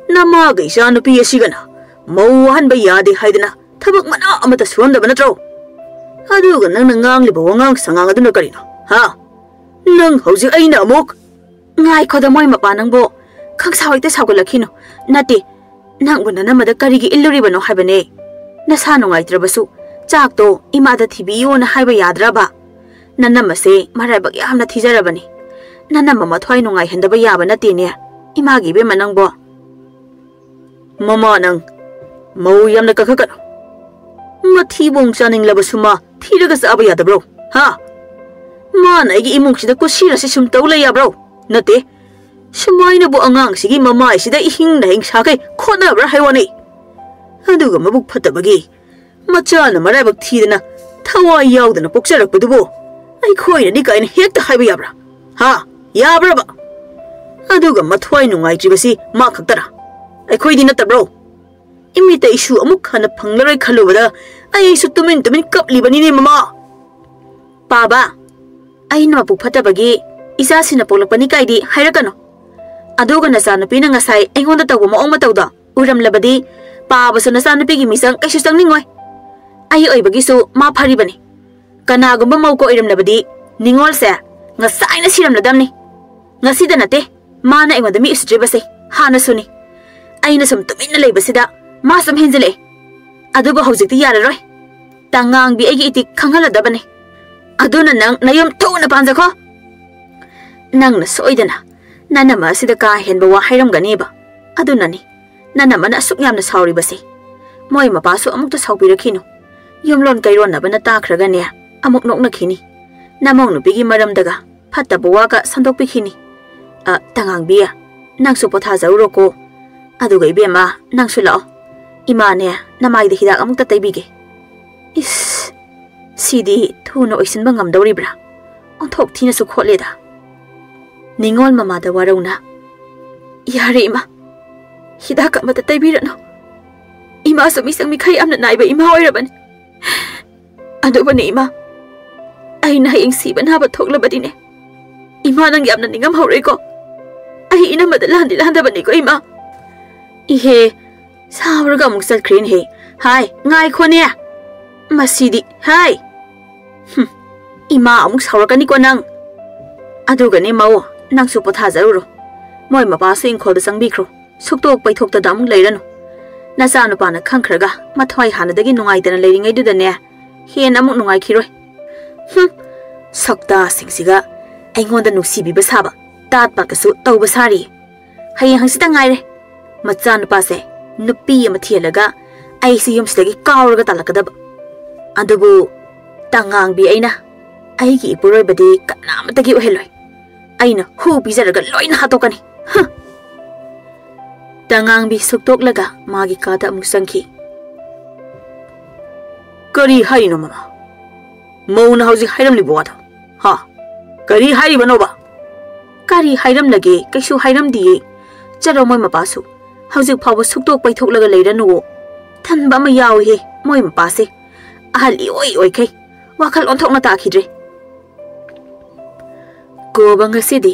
ꯅꯃꯥꯒ ꯏꯆꯥ ꯅꯨꯄꯤ ꯑꯁꯤꯒꯅ ꯃꯧ ꯋꯥꯍꯟꯕ ꯌꯥꯗꯦ ꯍꯥꯏꯗꯅ ꯊꯕꯛ ꯃꯅꯥ ꯑꯃꯠꯇ ꯁꯨꯍꯟꯗꯕ ꯅꯠꯇ꯭ꯔꯣ? ꯑꯗꯨꯒ ꯅꯪꯅ ꯉꯥꯡꯂꯤꯕ ꯋꯥꯉꯥꯡ ꯁꯉꯥꯡ ꯑꯗꯨꯅ ꯀꯔꯤꯅꯣ? ꯍꯥ? ꯅꯪ ꯍꯧꯖꯤꯛ ꯑꯩꯅ ꯑꯃꯨꯛ ꯉꯥꯏꯈꯣꯗ, ꯃꯣꯏ ꯃꯄꯥ ꯅꯪꯕꯨ ꯈꯪꯁꯥꯎ ꯍꯦꯛꯇ ꯁꯥꯎꯒꯠꯂꯛꯈꯤꯅꯨ꯫ ꯅꯠꯇꯦ, ꯅꯪꯕꯨ ꯅꯅꯝꯃꯗ ꯀꯔꯤꯒꯤ ꯏꯜꯂꯨꯔꯤꯕꯅꯣ ꯍꯥꯏꯕꯅꯦ꯫ ꯅꯁꯥ ꯅꯨꯡꯉꯥꯏꯇ꯭ꯔꯕꯁꯨ ꯆꯥꯛꯇꯣ ꯏꯃꯥꯗ ꯊꯤꯕꯤꯌꯣꯅ ꯍꯥꯏꯕ ꯌꯥꯗ꯭ꯔꯕ? ꯅꯅꯝꯃꯁꯦ ꯃꯔꯥꯏꯕꯛ ꯌꯥꯝꯅ ꯊꯤꯖꯔꯕꯅꯤ꯫ ꯅꯅꯝꯃ ꯃꯊ꯭ꯋꯥꯏ ꯅꯨꯡꯉꯥꯏꯍꯟꯗꯕ ꯌꯥꯕ ꯅꯠꯇꯦꯅꯦ, ꯏꯃꯥꯒꯤ ꯏꯕꯦꯝꯃ ꯅꯪꯕꯣ꯫ ꯃꯃꯥ ꯅꯪ, ꯃꯧ ꯌꯥꯝꯅ ꯀꯟꯈꯠꯀꯅꯨ꯫ ꯃꯊꯤꯕꯣꯡ ꯆꯥꯅꯤꯡꯂꯕꯁꯨ ꯃꯥ ꯊꯤꯔꯒ ꯆꯥꯕ ꯌꯥꯗꯕ꯭ꯔꯣ? ꯍꯥ? ꯃꯥꯅ ꯑꯩꯒꯤ ꯏꯃꯨꯡꯁꯤꯗ ꯀꯨꯁꯤꯔꯁꯤ ꯁꯨꯝ ꯇꯧ ꯂꯩ ꯌꯥꯕ꯭ꯔꯣ? ꯅꯠꯇꯦ꯫ ꯁꯨꯃꯥꯏꯅꯕꯨ ꯑꯉꯥꯡꯁꯤꯒꯤ ꯃꯃꯥꯏꯁꯤꯗ ꯏꯍꯤꯡ ꯅꯥꯍꯤꯡ ꯁꯥꯈꯩ ꯈꯣꯠꯅꯕ꯭ꯔꯥ ꯍꯥꯏ ꯋꯥꯅꯤ꯫ ꯑꯗꯨꯒ ꯃꯕꯨꯛ ꯐꯠꯇꯕꯒꯤ ꯃꯆꯥꯅ ꯃꯔꯥꯏꯕꯛ ꯊꯤꯗꯅ ꯊꯋꯥꯏ ꯌꯥꯎꯗꯅ ꯄꯣꯛꯆꯔꯛꯄꯗꯨꯕꯨ ꯑꯩꯈꯣꯏꯅꯅꯤ ꯀꯥꯏꯅ ꯍꯦꯛꯇ ꯍꯥꯏꯕ ꯌꯥꯕ꯭ꯔꯥ? ꯍꯥ? ꯌꯥꯕ꯭ꯔꯕ? ꯑꯗꯨꯒ ꯃꯊ꯭ꯋꯥꯏ ꯅꯨꯡꯉꯥꯏꯇ꯭ꯔꯤꯕꯁꯤ ꯃꯥ ꯈꯛꯇꯔꯥ? ꯑꯩꯈꯣꯏꯗꯤ ꯅꯠꯇꯕ꯭ꯔꯣ? ꯏꯃꯤꯠꯇ ꯏꯁꯨ ꯑꯃꯨꯛ ꯍꯟꯅ ꯐꯪꯂꯔꯣꯏ ꯈꯜꯂꯨꯕꯗ ꯑꯩꯁꯨ ꯇꯨꯃꯤꯟ ꯇꯨꯃꯤꯟ ꯀꯞꯂꯤꯕꯅꯤꯅꯦ ꯃꯃꯥ꯫ ꯄꯥꯕ, ꯑꯩꯅ ꯃꯄꯨꯛ ꯐꯠꯇꯕꯒꯤ ꯏꯆꯥꯁꯤꯅ ꯄꯣꯛꯂꯛꯄꯅꯤ ꯀꯥꯏꯗꯤ ꯍꯥꯏꯔꯛꯀꯅꯨ꯫ ꯑꯗꯨꯒ ꯅꯆꯥꯅꯨꯄꯤꯅ ꯉꯁꯥꯏ ꯑꯩꯉꯣꯟꯗ ꯇꯧꯕ ꯃꯑꯣꯡ ꯃꯇꯧꯗꯣ ꯎꯔꯝꯂꯕꯗꯤ ꯄꯥꯕꯁꯨ ꯅꯆꯥꯅꯨꯄꯤꯒꯤ ꯃꯤꯆꯪ ꯀꯩꯁꯨ ꯆꯪꯅꯤꯡꯉꯣꯏ꯫ ꯑꯩ ꯑꯣꯏꯕꯒꯤꯁꯨ ꯃꯥ ꯐꯔꯤꯕꯅꯤ꯫ ꯀꯅꯥꯒꯨꯝꯕ ꯃꯧꯀ ꯑꯣꯏꯔꯝꯂꯕꯗꯤ ꯅꯤꯉꯣꯜꯁꯦ ꯉꯁꯥꯏꯅ ꯁꯤꯔꯝꯂꯗꯝꯅꯤ꯫ ꯉꯁꯤꯗ ꯅꯠꯇꯦ ꯃꯥꯅ ꯑꯩꯉꯣꯟꯗ ꯃꯤ ꯎꯁꯤꯠꯇ꯭ꯔꯤꯕꯁꯦ, ꯍꯥꯟꯅꯁꯨꯅꯤ꯫ ꯑꯩꯅ ꯁꯨꯝ ꯇꯨꯃꯤꯟꯅ ꯂꯩꯕꯁꯤꯗ ꯃꯥ ꯁꯨꯝ ꯍꯦꯟꯖꯤꯜꯂꯛꯑꯦ꯫ ꯑꯗꯨꯕꯨ ꯍꯧꯖꯤꯛꯇꯤ ꯌꯥꯔꯔꯣꯏ꯫ ꯇꯉꯥꯡꯕꯤ ꯑꯩꯒꯤ ꯏꯇꯤꯛ ꯈꯪꯍꯜꯂꯗꯕꯅꯤ꯫ ꯑꯗꯨꯅ ꯅꯪ ꯅꯌꯨꯝ ꯊꯨꯅ ꯄꯥꯟꯖꯈꯣ꯫ ꯅꯪꯅ ꯁꯣꯏꯗꯅ ꯅꯅꯝꯃ ꯑꯁꯤꯗ ꯀꯥ ꯍꯦꯟꯕ ꯋꯥ ꯍꯥꯏꯔꯝꯒꯅꯦꯕ꯫ ꯑꯗꯨꯅꯅꯤ ꯅꯅꯝꯃꯅ ꯑꯁꯨꯛ ꯌꯥꯝꯅ ꯁꯥꯎꯔꯤꯕꯁꯦ꯫ ꯃꯣꯏ ꯃꯄꯥꯁꯨ ꯑꯃꯨꯛꯇ ꯁꯥꯎꯕꯤꯔꯛꯈꯤꯅꯨ꯫ ꯌꯨꯝꯂꯣꯟ ꯀꯩꯔꯣꯟꯅꯕꯅ ꯇꯥꯈ꯭ꯔꯒꯅꯦ ꯑꯃꯨꯛ ꯅꯣꯛꯅꯈꯤꯅꯤ꯫ ꯅꯃꯧ ꯅꯨꯄꯤꯒꯤ ꯃꯔꯝꯗꯒ ꯐꯠꯇꯕ ꯋꯥꯒ ꯁꯟꯗꯣꯛꯄꯤꯈꯤꯅꯤ꯫ ꯑ, ꯇꯉꯥꯡꯕꯤ, ꯅꯪꯁꯨ ꯄꯣꯊꯥꯖꯔꯨꯔꯣꯀꯣ꯫ ꯑꯗꯨꯒ ꯏꯕꯦꯝꯃ, ꯅꯪꯁꯨ ꯂꯥꯛꯑꯣ꯫ ꯏꯃꯥꯅꯦ, ꯅꯃꯥꯏꯗ ꯍꯤꯗꯥꯛ ꯑꯃꯨꯛꯇ ꯇꯩꯕꯤꯒꯦ꯫ ꯏꯁ, ꯁꯤꯗꯤ ꯊꯨꯅ ꯑꯣꯏꯁꯤꯟꯕ ꯉꯝꯗꯧꯔꯤꯕ꯭ꯔꯥ? ꯑꯣꯟꯊꯣꯛ ꯊꯤꯅꯁꯨ ꯈꯣꯠꯂꯦꯗ꯫ ꯅꯤꯉꯣꯜ ꯃꯃꯥꯗ ꯋꯥꯔꯧꯅ, "ꯌꯥꯔꯦ ꯏꯃꯥ, ꯍꯤꯗꯥꯛ ꯑꯃꯇ ꯇꯩꯕꯤꯔꯅꯨ꯫ ꯏꯃꯥꯁꯨ ꯃꯤꯁꯪ ꯃꯤꯈꯥꯏ ꯌꯥꯝꯅ ꯅꯥꯏꯕ ꯏꯃꯥ ꯑꯣꯏꯔꯕꯅꯤ꯫ ꯑꯗꯨꯕꯨꯅꯦ ꯏꯃꯥ, ꯑꯩꯅ ꯍꯌꯦꯡ ꯁꯤꯕ ꯅꯥꯕ ꯊꯣꯛꯂꯕꯗꯤꯅꯦ, ꯏꯃꯥ ꯅꯪ ꯌꯥꯝꯅ ꯅꯤꯡꯉꯝꯍꯧꯔꯣꯏꯀꯣ꯫ ꯑꯩ ꯏꯅꯝꯃꯗ ꯂꯥꯟꯗꯤ ꯂꯥꯟꯗꯕꯅꯤꯀꯣ ꯏꯃꯥ꯫" ꯏꯍꯦ, ꯁꯥꯎꯔꯒ ꯑꯃꯨꯛ ꯆꯠꯈ꯭ꯔꯦꯅꯦꯍꯦ꯫ ꯍꯥꯏ, ꯉꯥꯏꯈꯣꯅꯦ꯫ ꯃꯁꯤꯗꯤ, ꯍꯥꯏ꯫ ꯍꯨꯝ, ꯏꯃꯥ ꯑꯃꯨꯛ ꯁꯥꯎꯔꯛꯀꯅꯤꯀꯣ ꯅꯪ꯫ ꯑꯗꯨꯒꯅꯦ ꯃꯧ, ꯅꯪꯁꯨ ꯄꯣꯊꯥꯖꯔꯨꯔꯣ꯫ ꯃꯣꯏ ꯃꯄꯥꯁꯨ ꯏꯪꯈꯣꯜꯗ ꯆꯪꯕꯤꯈ꯭ꯔꯣ꯫ ꯁꯨꯛꯇꯣꯛ ꯄꯩꯊꯣꯛꯇꯗ ꯑꯃꯨꯛ ꯂꯩꯔꯅꯨ꯫ ꯅꯆꯥꯅꯨꯄꯥꯅ ꯈꯪꯈ꯭ꯔꯒ ꯃꯊ꯭ꯋꯥꯏ ꯍꯥꯟꯅꯗꯒꯤ ꯅꯨꯡꯉꯥꯏꯇꯅ ꯂꯩꯔꯤꯉꯩꯗꯨꯗꯅꯦ, ꯍꯦꯟꯅ ꯑꯃꯨꯛ ꯅꯨꯡꯉꯥꯏꯈꯤꯔꯣꯏ꯫ ꯍꯨꯝ, ꯁꯛꯇꯥꯁꯤꯡꯁꯤꯒ꯫ ꯑꯩꯉꯣꯟꯗ ꯅꯨꯡꯁꯤꯕꯤꯕ ꯁꯥꯕ, ꯇꯥꯠ ꯄꯥꯠꯀꯁꯨ ꯇꯧꯕ ꯁꯥꯔꯤ꯫ ꯍꯌꯦꯡ ꯍꯪꯆꯤꯠꯇ ꯉꯥꯏꯔꯦ ꯃꯆꯥꯅꯨꯄꯥꯁꯦ ꯅꯨꯄꯤ ꯑꯃ ꯊꯤꯍꯜꯂꯒ ꯑꯩꯁꯦ ꯌꯨꯝꯁꯤꯗꯒꯤ ꯀꯥꯎꯔꯒ ꯇꯥꯜꯂꯛꯀꯗꯕ꯫ ꯑꯗꯨꯕꯨ ꯇꯉꯥꯡꯕꯤ ꯑꯩꯅ ꯑꯩꯒꯤ ꯏꯄꯨꯔꯣꯏꯕꯗꯤ ꯀꯅꯥꯃꯠꯇꯒꯤ ꯑꯣꯏꯍꯜꯂꯣꯏ꯫ ꯑꯩꯅ ꯍꯨ ꯄꯤꯖꯔꯒ ꯂꯣꯏꯅ ꯍꯥꯠꯇꯣꯛꯀꯅꯤ꯫ ꯍ! ꯇꯉꯥꯡꯕꯤ ꯁꯨꯛꯇꯣꯛꯂꯒ ꯃꯥꯒꯤ ꯀꯥꯗ ꯑꯃꯨꯛ ꯆꯪꯈꯤ꯫ "ꯀꯔꯤ ꯍꯥꯏꯔꯤꯅꯣ ꯃꯃꯥ? ꯃꯧꯅ ꯍꯧꯖꯤꯛ ꯍꯥꯏꯔꯝꯂꯤꯕ ꯋꯥꯗꯣ? ꯍꯥ? ꯀꯔꯤ ꯍꯥꯏꯔꯤꯕꯅꯣꯕ?" "ꯀꯔꯤ ꯍꯥꯏꯔꯝꯂꯒꯦ? ꯀꯩꯁꯨ ꯍꯥꯏꯔꯝꯗꯤꯌꯦ꯫ ꯆꯠꯂꯣ ꯃꯣꯏ ꯃꯄꯥꯁꯨ꯫ ꯍꯧꯖꯤꯛ ꯐꯥꯎꯕ ꯁꯨꯛꯇꯣꯛ ꯄꯩꯊꯣꯛꯂꯒ ꯂꯩꯔꯅꯨꯋꯣ꯫ ꯊꯟꯕ ꯑꯃ ꯌꯥꯎꯏꯍꯦ ꯃꯣꯏ ꯃꯄꯥꯁꯦ꯫ ꯑꯍꯜ ꯏꯑꯣꯏ ꯑꯣꯏꯈꯩ꯫ ꯋꯥꯈꯜ ꯑꯣꯟꯊꯣꯛꯅ ꯇꯥꯈꯤꯗ꯭ꯔꯦ꯫" ꯀꯣꯕ ꯉꯁꯤꯗꯤ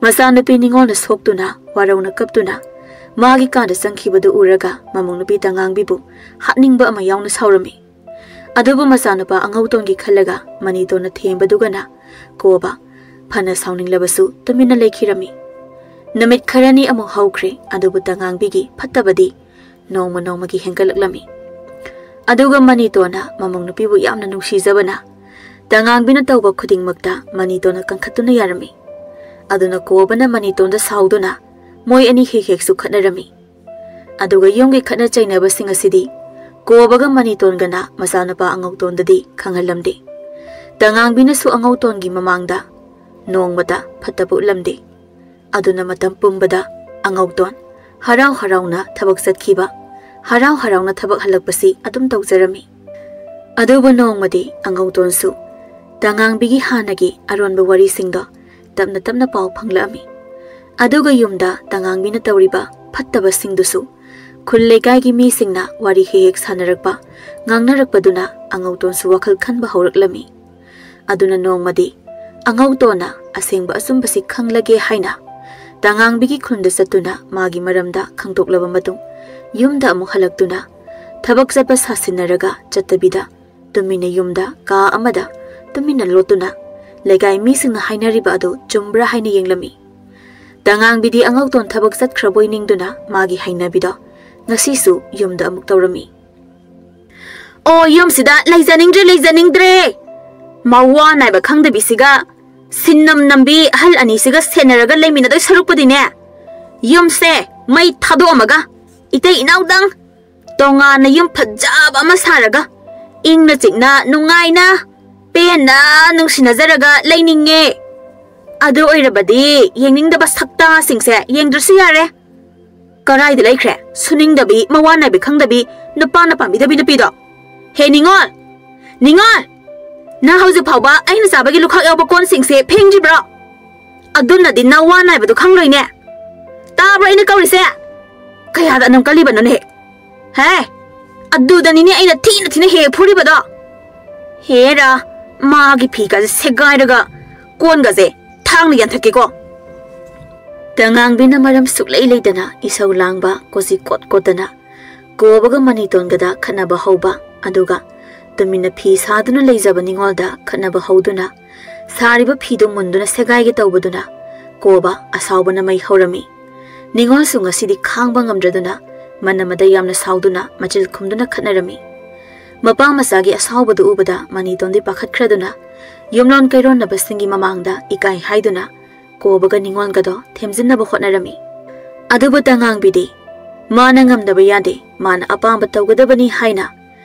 ꯃꯆꯥꯅꯨꯄꯤ ꯅꯤꯉꯣꯜꯅ ꯁꯣꯛꯇꯨꯅ, ꯋꯥꯔꯧꯅ ꯀꯞꯇꯨꯅ ꯃꯥꯒꯤ ꯀꯥꯗ ꯆꯪꯈꯤꯕꯗꯨ ꯎꯔꯒ ꯃꯃꯧ ꯅꯨꯄꯤ ꯇꯉꯥꯡꯕꯤꯕꯨ ꯍꯥꯠꯅꯤꯡꯕ ꯑꯃ ꯌꯥꯎꯅ ꯁꯥꯎꯔꯝꯃꯤ꯫ ꯑꯗꯨꯕꯨ ꯃꯆꯥꯅꯨꯄꯥ ꯑꯉꯧꯇꯣꯟꯒꯤ ꯈꯜꯂꯒ ꯃꯅꯤꯇꯣꯟꯅ ꯊꯦꯝꯕꯗꯨꯒꯅ ꯀꯣꯕ ꯐꯅ ꯁꯥꯎꯅꯤꯡꯂꯕꯁꯨ ꯇꯨꯃꯤꯟꯅ ꯂꯩꯈꯤꯔꯝꯃꯤ꯫ ꯅꯨꯃꯤꯠ ꯈꯔꯅꯤ ꯑꯃꯨꯛ ꯍꯧꯈ꯭ꯔꯦ, ꯑꯗꯨꯕꯨ ꯇꯉꯥꯡꯕꯤꯒꯤ ꯐꯠꯇꯕꯗꯤ ꯅꯣꯡꯃ ꯅꯣꯡꯃꯒꯤ ꯍꯦꯟꯒꯠꯂꯛꯂꯝꯃꯤ꯫ ꯑꯗꯨꯒ ꯃꯅꯤꯇꯣꯟꯅ ꯃꯃꯧ ꯅꯨꯄꯤꯕꯨ ꯌꯥꯝꯅ ꯅꯨꯡꯁꯤꯖꯕꯅ ꯇꯉꯥꯡꯕꯤꯅ ꯇꯧꯕ ꯈꯨꯗꯤꯡꯃꯛꯇ ꯃꯅꯤꯇꯣꯟꯅ ꯀꯟꯈꯠꯇꯨꯅ ꯌꯥꯔꯝꯃꯤ꯫ ꯑꯗꯨꯅ ꯀꯣꯕꯅ ꯃꯅꯤꯇꯣꯟꯗ ꯁꯥꯎꯗꯨꯅ ꯃꯣꯏ ꯑꯅꯤ ꯍꯦꯛ ꯍꯦꯛꯁꯨ ꯈꯠꯅꯔꯝꯃꯤ꯫ ꯑꯗꯨꯒ ꯌꯨꯝꯒꯤ ꯈꯠꯅ ꯆꯩꯅꯕꯁꯤꯡ ꯑꯁꯤꯗꯤ ꯀꯣꯕꯒ ꯃꯅꯤꯇꯣꯟꯒꯅ ꯃꯆꯥꯅꯨꯄꯥ ꯑꯉꯧꯇꯣꯟꯗꯗꯤ ꯈꯪꯍꯜꯂꯝꯗꯦ꯫ ꯇꯉꯥꯡꯕꯤꯅꯁꯨ ꯑꯉꯧꯇꯣꯟꯒꯤ ꯃꯃꯥꯡꯗ ꯅꯣꯡꯃꯇ ꯐꯠꯇꯕ ꯎꯠꯂꯝꯗꯦ꯫ ꯑꯗꯨꯅ ꯃꯇꯝ ꯄꯨꯝꯕꯗ ꯑꯉꯧꯇꯣꯟ ꯍꯔꯥꯎ ꯍꯔꯥꯎꯅ ꯊꯕꯛ ꯆꯠꯈꯤꯕ, ꯍꯔꯥꯎ ꯍꯔꯥꯎꯅ ꯊꯕꯛ ꯍꯜꯂꯛꯄꯁꯤ ꯑꯗꯨꯝ ꯇꯧꯖꯔꯝꯃꯤ꯫ ꯑꯗꯨꯕꯨ ꯅꯣꯡꯃꯗꯤ ꯑꯉꯧꯇꯣꯟꯁꯨ ꯇꯉꯥꯡꯕꯤꯒꯤ ꯍꯥꯟꯅꯒꯤ ꯑꯔꯣꯟꯕ ꯋꯥꯔꯤꯁꯤꯡꯗꯣ ꯇꯞꯅ ꯇꯞꯅ ꯄꯥꯎ ꯐꯪꯂꯛꯑꯝꯃꯤ꯫ ꯑꯗꯨꯒ ꯌꯨꯝꯗ ꯇꯉꯥꯡꯕꯤꯅ ꯇꯧꯔꯤꯕ ꯐꯠꯇꯕꯁꯤꯡꯗꯨꯁꯨ ꯈꯨꯜ ꯂꯩꯀꯥꯏꯒꯤ ꯃꯤꯁꯤꯡꯅ ꯋꯥꯔꯤ ꯍꯦꯛ ꯍꯦꯛ ꯁꯥꯟꯅꯔꯛꯄ, ꯉꯥꯡꯅꯔꯛꯄꯗꯨꯅ ꯑꯉꯧꯇꯣꯟꯁꯨ ꯋꯥꯈꯜ ꯈꯟꯕ ꯍꯧꯔꯛꯂꯝꯃꯤ꯫ ꯑꯗꯨꯅ ꯅꯣꯡꯃꯗꯤ ꯑꯉꯧꯇꯣꯟꯅ ꯑꯁꯦꯡꯕ ꯑꯆꯨꯝꯕꯁꯤ ꯈꯪꯂꯒꯦ ꯍꯥꯏꯅ ꯇꯉꯥꯡꯕꯤꯒꯤ ꯈꯨꯟꯗ ꯆꯠꯇꯨꯅ ꯃꯥꯒꯤ ꯃꯔꯝꯗ ꯈꯪꯗꯣꯛꯂꯕ ꯃꯇꯨꯡ ꯌꯨꯝꯗ ꯑꯃꯨꯛ ꯍꯜꯂꯛꯇꯨꯅ ꯊꯕꯛ ꯆꯠꯄ ꯁꯥꯁꯤꯟꯅꯔꯒ ꯆꯠꯇꯕꯤꯗ ꯇꯨꯃꯤꯟꯅ ꯌꯨꯝꯗ ꯀꯥ ꯑꯃꯗ ꯇꯨꯃꯤꯟꯅ ꯂꯣꯠꯇꯨꯅ ꯂꯩꯀꯥꯏ ꯃꯤꯁꯤꯡꯅ ꯍꯥꯏꯅꯔꯤꯕ ꯑꯗꯨ ꯆꯨꯝꯕ꯭ꯔꯥ ꯍꯥꯏꯅ ꯌꯦꯡꯂꯝꯃꯤ꯫ ꯇꯉꯥꯡꯕꯤꯗꯤ ꯑꯉꯧꯇꯣꯟ ꯊꯕꯛ ꯆꯠꯈ꯭ꯔꯕꯣꯏ ꯅꯤꯡꯗꯨꯅ ꯃꯥꯒꯤ ꯍꯩꯅꯕꯤꯗꯣ ꯉꯁꯤꯁꯨ ꯌꯨꯝꯗ ꯑꯃꯨꯛ ꯇꯧꯔꯝꯃꯤ꯫ "ꯑꯣ, ꯌꯨꯝꯁꯤꯗ ꯂꯩꯖꯅꯤꯡꯗ꯭ꯔꯦ, ꯂꯩꯖꯅꯤꯡꯗ꯭ꯔꯦ꯫ ꯃꯋꯥ ꯅꯥꯏꯕ ꯈꯪꯗꯕꯤꯁꯤꯒ ꯁꯤꯟꯅꯝ ꯅꯝꯕꯤ ꯑꯍꯜ ꯑꯅꯤꯁꯤꯒ ꯁꯦꯟꯅꯔꯒ ꯂꯩꯃꯤꯟꯅꯗꯣꯏ ꯁꯔꯨꯛꯄꯨꯗꯤꯅꯦ, ꯌꯨꯝꯁꯦ ꯃꯩ ꯊꯥꯗꯣꯛꯑꯝꯃꯒ ꯏꯇꯩ ꯏꯅꯥꯎꯗꯪ ꯇꯣꯉꯥꯟꯅ ꯌꯨꯝ ꯐꯖꯕ ꯑꯃ ꯁꯥꯔꯒ ꯏꯪꯅ ꯆꯤꯛꯅ ꯅꯨꯡꯉꯥꯏꯅ ꯄꯦꯟꯅ ꯅꯨꯡꯁꯤꯅꯖꯔꯒ ꯂꯩꯅꯤꯡꯉꯦ꯫ ꯑꯗꯨ ꯑꯣꯏꯔꯕꯗꯤ ꯌꯦꯡꯅꯤꯡꯗꯕ ꯁꯛꯇꯥꯁꯤꯡꯁꯦ ꯌꯦꯡꯗ꯭ꯔꯁꯨ ꯌꯥꯔꯦ꯫ ꯀꯔꯥꯏꯗ ꯂꯩꯈ꯭ꯔꯦ ꯁꯨꯅꯤꯡꯗꯕꯤ, ꯃꯋꯥ ꯅꯥꯏꯕꯤ ꯈꯪꯗꯕꯤ, ꯅꯨꯄꯥꯅ ꯄꯥꯝꯕꯤꯗꯕꯤ ꯅꯨꯄꯤꯗꯣ? ꯍꯦ ꯅꯤꯉꯣꯜ! ꯅꯤꯉꯣꯜ! ꯅꯪ ꯍꯧꯖꯤꯛ ꯐꯥꯎꯕ ꯑꯩꯅ ꯆꯥꯕꯒꯤ ꯂꯨꯈꯥꯛ ꯌꯥꯎꯕ ꯀꯣꯟꯁꯤꯡꯁꯦ ꯐꯦꯡꯗ꯭ꯔꯤꯕ꯭ꯔꯣ? ꯑꯗꯨꯅꯗꯤ ꯅꯋꯥ ꯅꯥꯏꯕꯗꯣ ꯈꯪꯂꯣꯏꯅꯦ꯫ ꯇꯥꯕ꯭ꯔꯣ ꯑꯩꯅ ꯀꯧꯔꯤꯁꯦ? ꯀꯌꯥꯗ ꯑꯅꯝ ꯀꯜꯂꯤꯕꯅꯣꯅꯦ? ꯍꯦ! ꯑꯗꯨꯗꯅꯤꯅꯦ ꯑꯩꯅ ꯊꯤꯅ ꯊꯤꯅ ꯍꯦꯛ ꯐꯨꯔꯤꯕꯗꯣ꯫ ꯍꯦꯔꯥ, ꯃꯥꯒꯤ ꯐꯤꯒꯁꯦ ꯁꯦꯒꯥꯏꯔꯒ ꯀꯣꯟꯒꯁꯦ ꯊꯥꯡꯅ ꯌꯥꯟꯊꯠꯀꯦꯀꯣ꯫ ꯇꯉꯥꯡꯕꯤꯅ ꯃꯔꯝ ꯁꯨꯛꯂꯩ ꯂꯩꯇꯅ ꯏꯁꯧ ꯂꯥꯡꯕ, ꯀꯣꯆꯤ ꯀꯣꯠ ꯀꯣꯠꯇꯅ ꯀꯣꯕꯒ ꯃꯅꯤꯇꯣꯟꯒꯗ ꯈꯠꯅꯕ ꯍꯧꯕ, ꯑꯗꯨꯒ ꯇꯨꯃꯤꯟꯅ ꯐꯤ ꯁꯥꯗꯨꯅ ꯂꯩꯖꯕ ꯅꯤꯉꯣꯜꯗ ꯈꯠꯅꯕ ꯍꯧꯗꯨꯅ ꯁꯥꯔꯤꯕ ꯐꯤꯗꯨ ꯃꯨꯟꯗꯨꯅ ꯁꯦꯒꯥꯏꯒꯦ ꯇꯧꯕꯗꯨꯅ ꯀꯣꯕ ꯑꯁꯥꯎꯕꯅ ꯃꯩ ꯍꯧꯔꯝꯃꯤ꯫ ꯅꯤꯉꯣꯜꯁꯨ ꯉꯁꯤꯗꯤ ꯈꯥꯡꯕ ꯉꯝꯗ꯭ꯔꯗꯨꯅ ꯃꯅꯝ ꯑꯃꯗ ꯌꯥꯝꯅ ꯁꯥꯎꯗꯨꯅ ꯃꯆꯤꯜ ꯈꯨꯝꯗꯨꯅ ꯈꯠꯅꯔꯝꯃꯤ꯫ ꯃꯄꯥ ꯃꯆꯥꯒꯤ ꯑꯁꯥꯎꯕꯗꯨ ꯎꯕꯗ ꯃꯅꯤꯇꯣꯟꯗꯤ ꯄꯥꯈꯠꯈ꯭ꯔꯗꯨꯅ ꯌꯨꯝꯂꯣꯟ ꯀꯩꯔꯣꯟꯅꯕꯁꯤꯡꯒꯤ ꯃꯃꯥꯡꯗ ꯏꯀꯥꯏ ꯍꯥꯏꯗꯨꯅ ꯀꯣꯕꯒ ꯅꯤꯉꯣꯜꯒꯗꯣ ꯊꯦꯝꯖꯤꯟꯅꯕ ꯍꯣꯠꯅꯔꯝꯃꯤ꯫ ꯑꯗꯨꯕꯨ ꯇꯉꯥꯡꯕꯤꯗꯤ ꯃꯥꯅ ꯉꯝꯗꯕ ꯌꯥꯗꯦ, ꯃꯥꯅ ꯑꯄꯥꯝꯕ ꯇꯧꯒꯗꯕꯅꯤ ꯍꯥꯏꯅ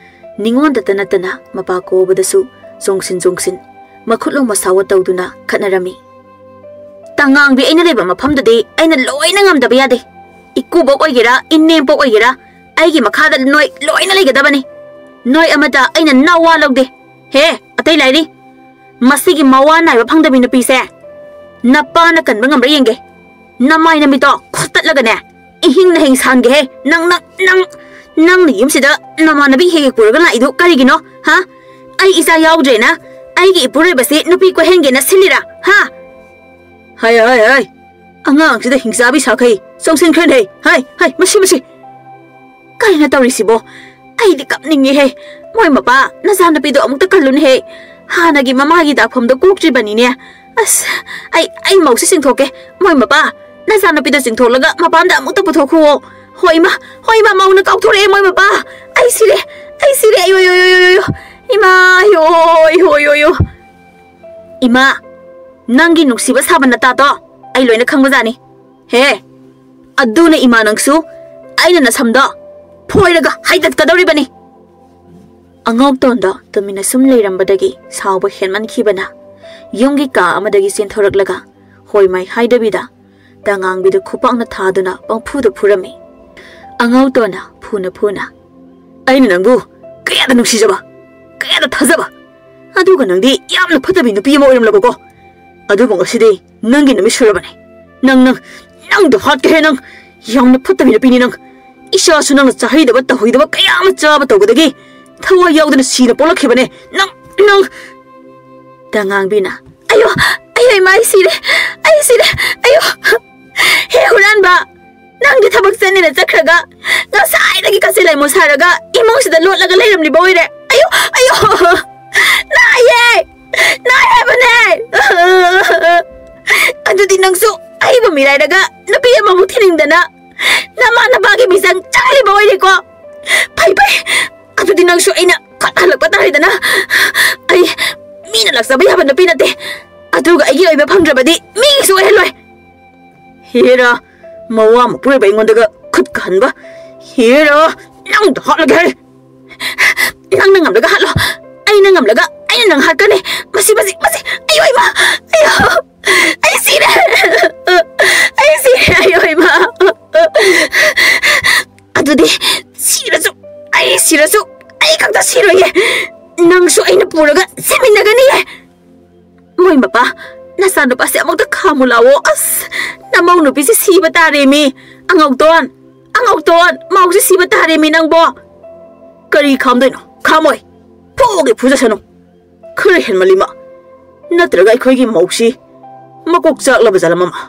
ꯅꯤꯉꯣꯜꯗꯇ ꯅꯠꯇꯅ ꯃꯄꯥ ꯀꯣꯕꯗꯁꯨ ꯆꯣꯡꯁꯤꯟ ꯆꯣꯡꯁꯤꯟ ꯃꯈꯨꯠꯂꯣ ꯃꯁꯥꯋꯣ ꯇꯧꯗꯨꯅ ꯈꯠꯅꯔꯝꯃꯤ꯫ ꯇꯉꯥꯡꯕꯤ ꯑꯩꯅ ꯂꯩꯕ ꯃꯐꯝꯗꯨꯗꯤ ꯑꯩꯅ ꯂꯣꯏꯅ ꯉꯝꯗꯕ ꯌꯥꯗꯦ꯫ ꯏꯀꯨꯕꯣꯛ ꯑꯣꯏꯒꯦꯔꯥ, ꯏꯅꯦꯝꯄꯣꯛ ꯑꯣꯏꯒꯦꯔꯥ, ꯑꯩꯒꯤ ꯃꯈꯥꯗ ꯅꯣꯏ ꯂꯣꯏꯅ ꯂꯩꯒꯗꯕꯅꯤ꯫ ꯅꯣꯏ ꯑꯃꯇ ꯑꯩꯅ ꯅꯋꯥ ꯂꯧꯗꯦ꯫ ꯍꯦ, ꯑꯇꯩ ꯂꯥꯏꯔꯤ꯫ ꯃꯁꯤꯒꯤ ꯃꯋꯥ ꯅꯥꯏꯕ ꯐꯪꯗꯕꯤ ꯅꯨꯄꯤꯁꯦ ꯅꯄꯥꯅ ꯀꯟꯕ ꯉꯝꯕ꯭ꯔꯥ ꯌꯦꯡꯒꯦ꯫ ꯅꯃꯥꯏ ꯅꯃꯤꯠꯇꯣ ꯈꯨꯠꯇꯠꯂꯒꯅꯦ, ꯏꯍꯤꯡ ꯅꯍꯤꯡ ꯁꯥꯟꯒꯦꯍꯦ꯫ ꯅꯪ, ꯅꯪ, ꯅꯪ, ꯅꯪꯅ ꯌꯨꯝꯁꯤꯗ ꯅꯃꯥꯟꯅꯕꯤ ꯍꯦꯛ ꯍꯦꯛ ꯄꯨꯔꯒ ꯂꯥꯛꯏꯗꯣ ꯀꯔꯤꯒꯤꯅꯣ? ꯍꯥ? ꯑꯩ ꯏꯆꯥ ꯌꯥꯎꯗ꯭ꯔꯦꯅ ꯑꯩꯒꯤ ꯏꯄꯨꯔꯣꯏꯕꯁꯤ ꯅꯨꯄꯤ ꯀꯣꯏꯍꯟꯒꯦꯅ ꯁꯤꯜꯂꯤꯔꯥ? ꯍꯥ? ꯍꯥꯏ, ꯍꯥꯏ, ꯍꯥꯏ꯫ ꯑꯉꯥꯡꯁꯤꯗ ꯍꯤꯡꯆꯥꯕꯤ ꯁꯥꯈꯩ ꯆꯣꯡꯁꯤꯟꯈ꯭ꯔꯦꯅꯦ꯫ ꯍꯥꯏ, ꯍꯥꯏ, ꯃꯁꯤ, ꯃꯁꯤ꯫ ꯀꯩꯅꯣ ꯇꯧꯔꯤꯁꯤꯕꯣ? ꯑꯩꯗꯤ ꯀꯞꯅꯤꯡꯉꯦꯍꯦ꯫ ꯃꯣꯏ ꯃꯄꯥ, ꯅꯆꯥꯅꯨꯄꯤꯗꯣ ꯑꯃꯨꯛꯇ ꯀꯜꯂꯨꯅꯦꯍꯦ꯫ ꯍꯥꯟꯅꯒꯤ ꯃꯃꯥꯒꯤ ꯗꯥꯛꯐꯝꯗꯣ ꯀꯣꯛꯇ꯭ꯔꯤꯕꯅꯤꯅꯦ꯫ ꯑꯁ, ꯑꯩ, ꯑꯩ ꯃꯧꯁꯦ ꯆꯤꯡꯊꯣꯛꯀꯦ꯫ ꯃꯣꯏ ꯃꯄꯥ, ꯅꯆꯥꯅꯨꯄꯤꯗꯣ ꯆꯤꯡꯊꯣꯛꯂꯒ ꯃꯄꯥꯟꯗ ꯑꯃꯨꯛꯇ ꯄꯨꯊꯣꯛꯈꯨꯑꯣ꯫ ꯍꯣꯏ ꯏꯃꯥ, ꯍꯣꯏ ꯏꯃꯥ, ꯃꯧꯅ ꯀꯥꯎꯊꯣꯔꯛꯑꯦ ꯃꯣꯏ ꯃꯄꯥ꯫ ꯑꯩ ꯁꯤꯔꯦ, ꯑꯩ ꯁꯤꯔꯦ, ꯑꯌꯣ, ꯑꯌꯣ, ꯑꯌꯣ, ꯑꯌꯣ, ꯑꯌꯣ꯫ ꯏꯃꯥ, ꯍꯣꯏ, ꯍꯣꯏ, ꯍꯣꯏ, ꯍꯣꯏ, ꯍꯣꯏ꯫ ꯏꯃꯥ, ꯅꯪꯒꯤ ꯅꯨꯡꯁꯤꯕ ꯁꯥꯕ ꯅꯇꯥꯗꯣ ꯑꯩ ꯂꯣꯏꯅ ꯈꯪꯕꯖꯥꯠꯅꯤ꯫ ꯍꯦ, ꯑꯗꯨꯅ ꯏꯃꯥ ꯅꯪꯁꯨ ꯑꯩꯅ ꯅꯁꯝꯗꯣ ꯐꯣꯏꯔꯒ ꯍꯥꯏꯗꯠꯀꯗꯧꯔꯤꯕꯅꯤ꯫ ꯑꯉꯧꯇꯣꯟꯗꯣ ꯇꯨꯃꯤꯟꯅ ꯁꯨꯝ ꯂꯩꯔꯝꯕꯗꯒꯤ ꯁꯥꯎꯕ ꯍꯦꯟꯃꯟꯈꯤꯕꯅ ꯌꯨꯝꯒꯤ ꯀꯥ ꯑꯃꯗꯒꯤ ꯆꯦꯟꯊꯣꯔꯛꯂꯒ ꯍꯣꯏ ꯃꯥꯏ ꯍꯥꯏꯗꯕꯤꯗ ꯇꯉꯥꯡꯕꯤꯗ ꯈꯨꯄꯥꯛꯅ ꯊꯥꯗꯨꯅ ꯄꯪꯐꯨꯗ ꯐꯨꯔꯝꯃꯤ꯫ ꯑꯉꯧꯇꯣꯟꯅ ꯐꯨꯅ ꯐꯨꯅ, "ꯑꯩꯅ ꯅꯪꯕꯨ ꯀꯌꯥꯗ ꯅꯨꯡꯁꯤꯖꯕ, ꯀꯌꯥꯗ ꯊꯥꯖꯕ, ꯑꯗꯨꯒ ꯅꯪꯗꯤ ꯌꯥꯝꯅ ꯐꯠꯇꯕꯤ ꯅꯨꯄꯤ ꯑꯃ ꯑꯣꯏꯔꯝꯂꯕꯀꯣ꯫ ꯑꯗꯨꯕꯨ ꯉꯁꯤꯗꯤ ꯅꯪꯒꯤ ꯅꯨꯃꯤꯠ ꯁꯨꯔꯕꯅꯤ꯫ ꯅꯪ, ꯅꯪ, ꯅꯪꯗꯣ ꯍꯥꯠꯀꯦꯍꯦ ꯅꯪ꯫ ꯌꯥꯝꯅ ꯐꯠꯇꯕꯤ ꯅꯨꯄꯤꯅꯤ ꯅꯪ꯫ ꯏꯆꯥꯁꯨ ꯅꯪꯅ ꯆꯥꯍꯩꯗꯕ ꯇꯧꯍꯩꯗꯕ ꯀꯌꯥ ꯑꯃ ꯆꯥꯕ ꯇꯧꯕꯗꯒꯤ ꯊꯋꯥꯏ ꯌꯥꯎꯗꯅ ꯁꯤꯅ ꯄꯣꯛꯂꯛꯈꯤꯕꯅꯦ꯫ ꯅꯪ, ꯅꯪ!" ꯇꯉꯥꯡꯕꯤꯅ, "ꯑꯌꯣ, ꯑꯌꯣ ꯏꯃꯥ, ꯑꯩ ꯁꯤꯔꯦ, ꯑꯩ ꯁꯤꯔꯦ, ꯑꯌꯣ! ꯍꯦ ꯍꯨꯔꯥꯟꯕ, ꯅꯪꯗꯤ ꯊꯕꯛ ꯆꯠꯅꯦꯅ ꯆꯠꯈ꯭ꯔꯒ ꯉꯁꯥꯏꯗꯒꯤ ꯀꯆꯤꯜ ꯂꯩꯃꯣ ꯁꯥꯔꯒ ꯏꯃꯨꯡꯁꯤꯗ ꯂꯣꯠꯂꯒ ꯂꯩꯔꯝꯂꯤꯕ ꯑꯣꯏꯔꯦ꯫ ꯑꯌꯣ, ꯑꯌꯣ! ꯅꯥꯏꯌꯦ! ꯅꯥꯏ ꯍꯥꯏꯕꯅꯦ!" "ꯑꯗꯨꯗꯤ ꯅꯪꯁꯨ ꯑꯩꯕꯨ ꯃꯤꯔꯥꯏꯔꯒ ꯅꯨꯄꯤ ꯑꯃꯃꯨꯛ ꯊꯤꯅꯤꯡꯗꯅ ꯅꯃꯥ ꯅꯄꯥꯒꯤ ꯃꯤꯆꯪ ꯆꯪꯂꯤꯕ ꯑꯣꯏꯔꯦꯀꯣ? ꯐꯩ, ꯐꯩ, ꯑꯗꯨꯗꯤ ꯅꯪꯁꯨ ꯑꯩꯅ ꯈꯠꯍꯜꯂꯛꯄ ꯇꯥꯔꯦꯗꯅ꯫ ꯑꯩ ꯃꯤꯅ ꯂꯥꯛꯆꯕ ꯌꯥꯕ ꯅꯨꯄꯤ ꯅꯠꯇꯦ, ꯑꯗꯨꯒ ꯑꯩꯒꯤ ꯑꯣꯏꯕ ꯐꯪꯗ꯭ꯔꯕꯗꯤ ꯃꯤꯒꯤꯁꯨ ꯑꯣꯏꯍꯜꯂꯣꯏ꯫" ꯍꯦꯔꯥ, ꯃꯋꯥ ꯃꯄꯨꯔꯣꯏꯕ ꯑꯩꯉꯣꯟꯗꯒ ꯈꯨꯠ ꯀꯍꯟꯕ꯫ ꯍꯦꯔꯥ, ꯅꯪꯗ ꯍꯥꯠꯂꯒꯦ ꯍꯥꯏ꯫ "ꯅꯪꯅ ꯉꯝꯂꯒ ꯍꯥꯠꯂꯣ, ꯑꯩꯅ ꯉꯝꯂꯒ ꯑꯩꯅ ꯅꯪ ꯍꯥꯠꯀꯅꯤ꯫ ꯃꯁꯤ, ꯃꯁꯤ, ꯃꯁꯤ, ꯑꯌꯣ ꯏꯃꯥ, ꯑꯌꯣ, ꯑꯩ ꯁꯤꯔꯦ, ꯑꯩ ꯁꯤꯔꯦ, ꯑꯌꯣ ꯏꯃꯥ꯫ ꯑꯗꯨꯗꯤ ꯁꯤꯔꯁꯨ, ꯑꯩ ꯁꯤꯔꯁꯨ, ꯑꯩ ꯈꯛꯇ ꯁꯤꯔꯣꯏꯌꯦ꯫ ꯅꯪꯁꯨ ꯑꯩꯅ ꯄꯨꯔꯒ ꯁꯤꯃꯤꯟꯅꯒꯅꯤꯌꯦ꯫ ꯃꯣꯏ ꯃꯄꯥ, ꯅꯆꯥꯅꯨꯄꯥꯁꯦ ꯑꯃꯨꯛꯇ ꯈꯥꯝꯃꯨ ꯂꯥꯛꯑꯣ꯫ ꯑꯁ, ꯅꯃꯧ ꯅꯨꯄꯤꯁꯦ ꯁꯤꯕ ꯇꯥꯔꯦꯃꯤ꯫ ꯑꯉꯧꯇꯣꯟ, ꯑꯉꯧꯇꯣꯟ, ꯃꯧꯁꯦ ꯁꯤꯕ ꯇꯥꯔꯦꯃꯤ ꯅꯪꯕꯣ꯫ ꯀꯔꯤ ꯈꯥꯝꯗꯣꯏꯅꯣ? ꯈꯥꯝꯃꯣꯏ꯫ ꯐꯨꯒꯦ ꯐꯨꯖꯁꯅꯨ꯫ ꯈꯔ ꯍꯦꯟꯃꯜꯂꯤ ꯃꯥ꯫ ꯅꯠꯇ꯭ꯔꯒ ꯑꯩꯈꯣꯏꯒꯤ ꯃꯧꯁꯤ ꯃꯀꯣꯛ ꯆꯥꯛꯂꯕ ꯖꯥꯠꯂ ꯃꯃꯥ?"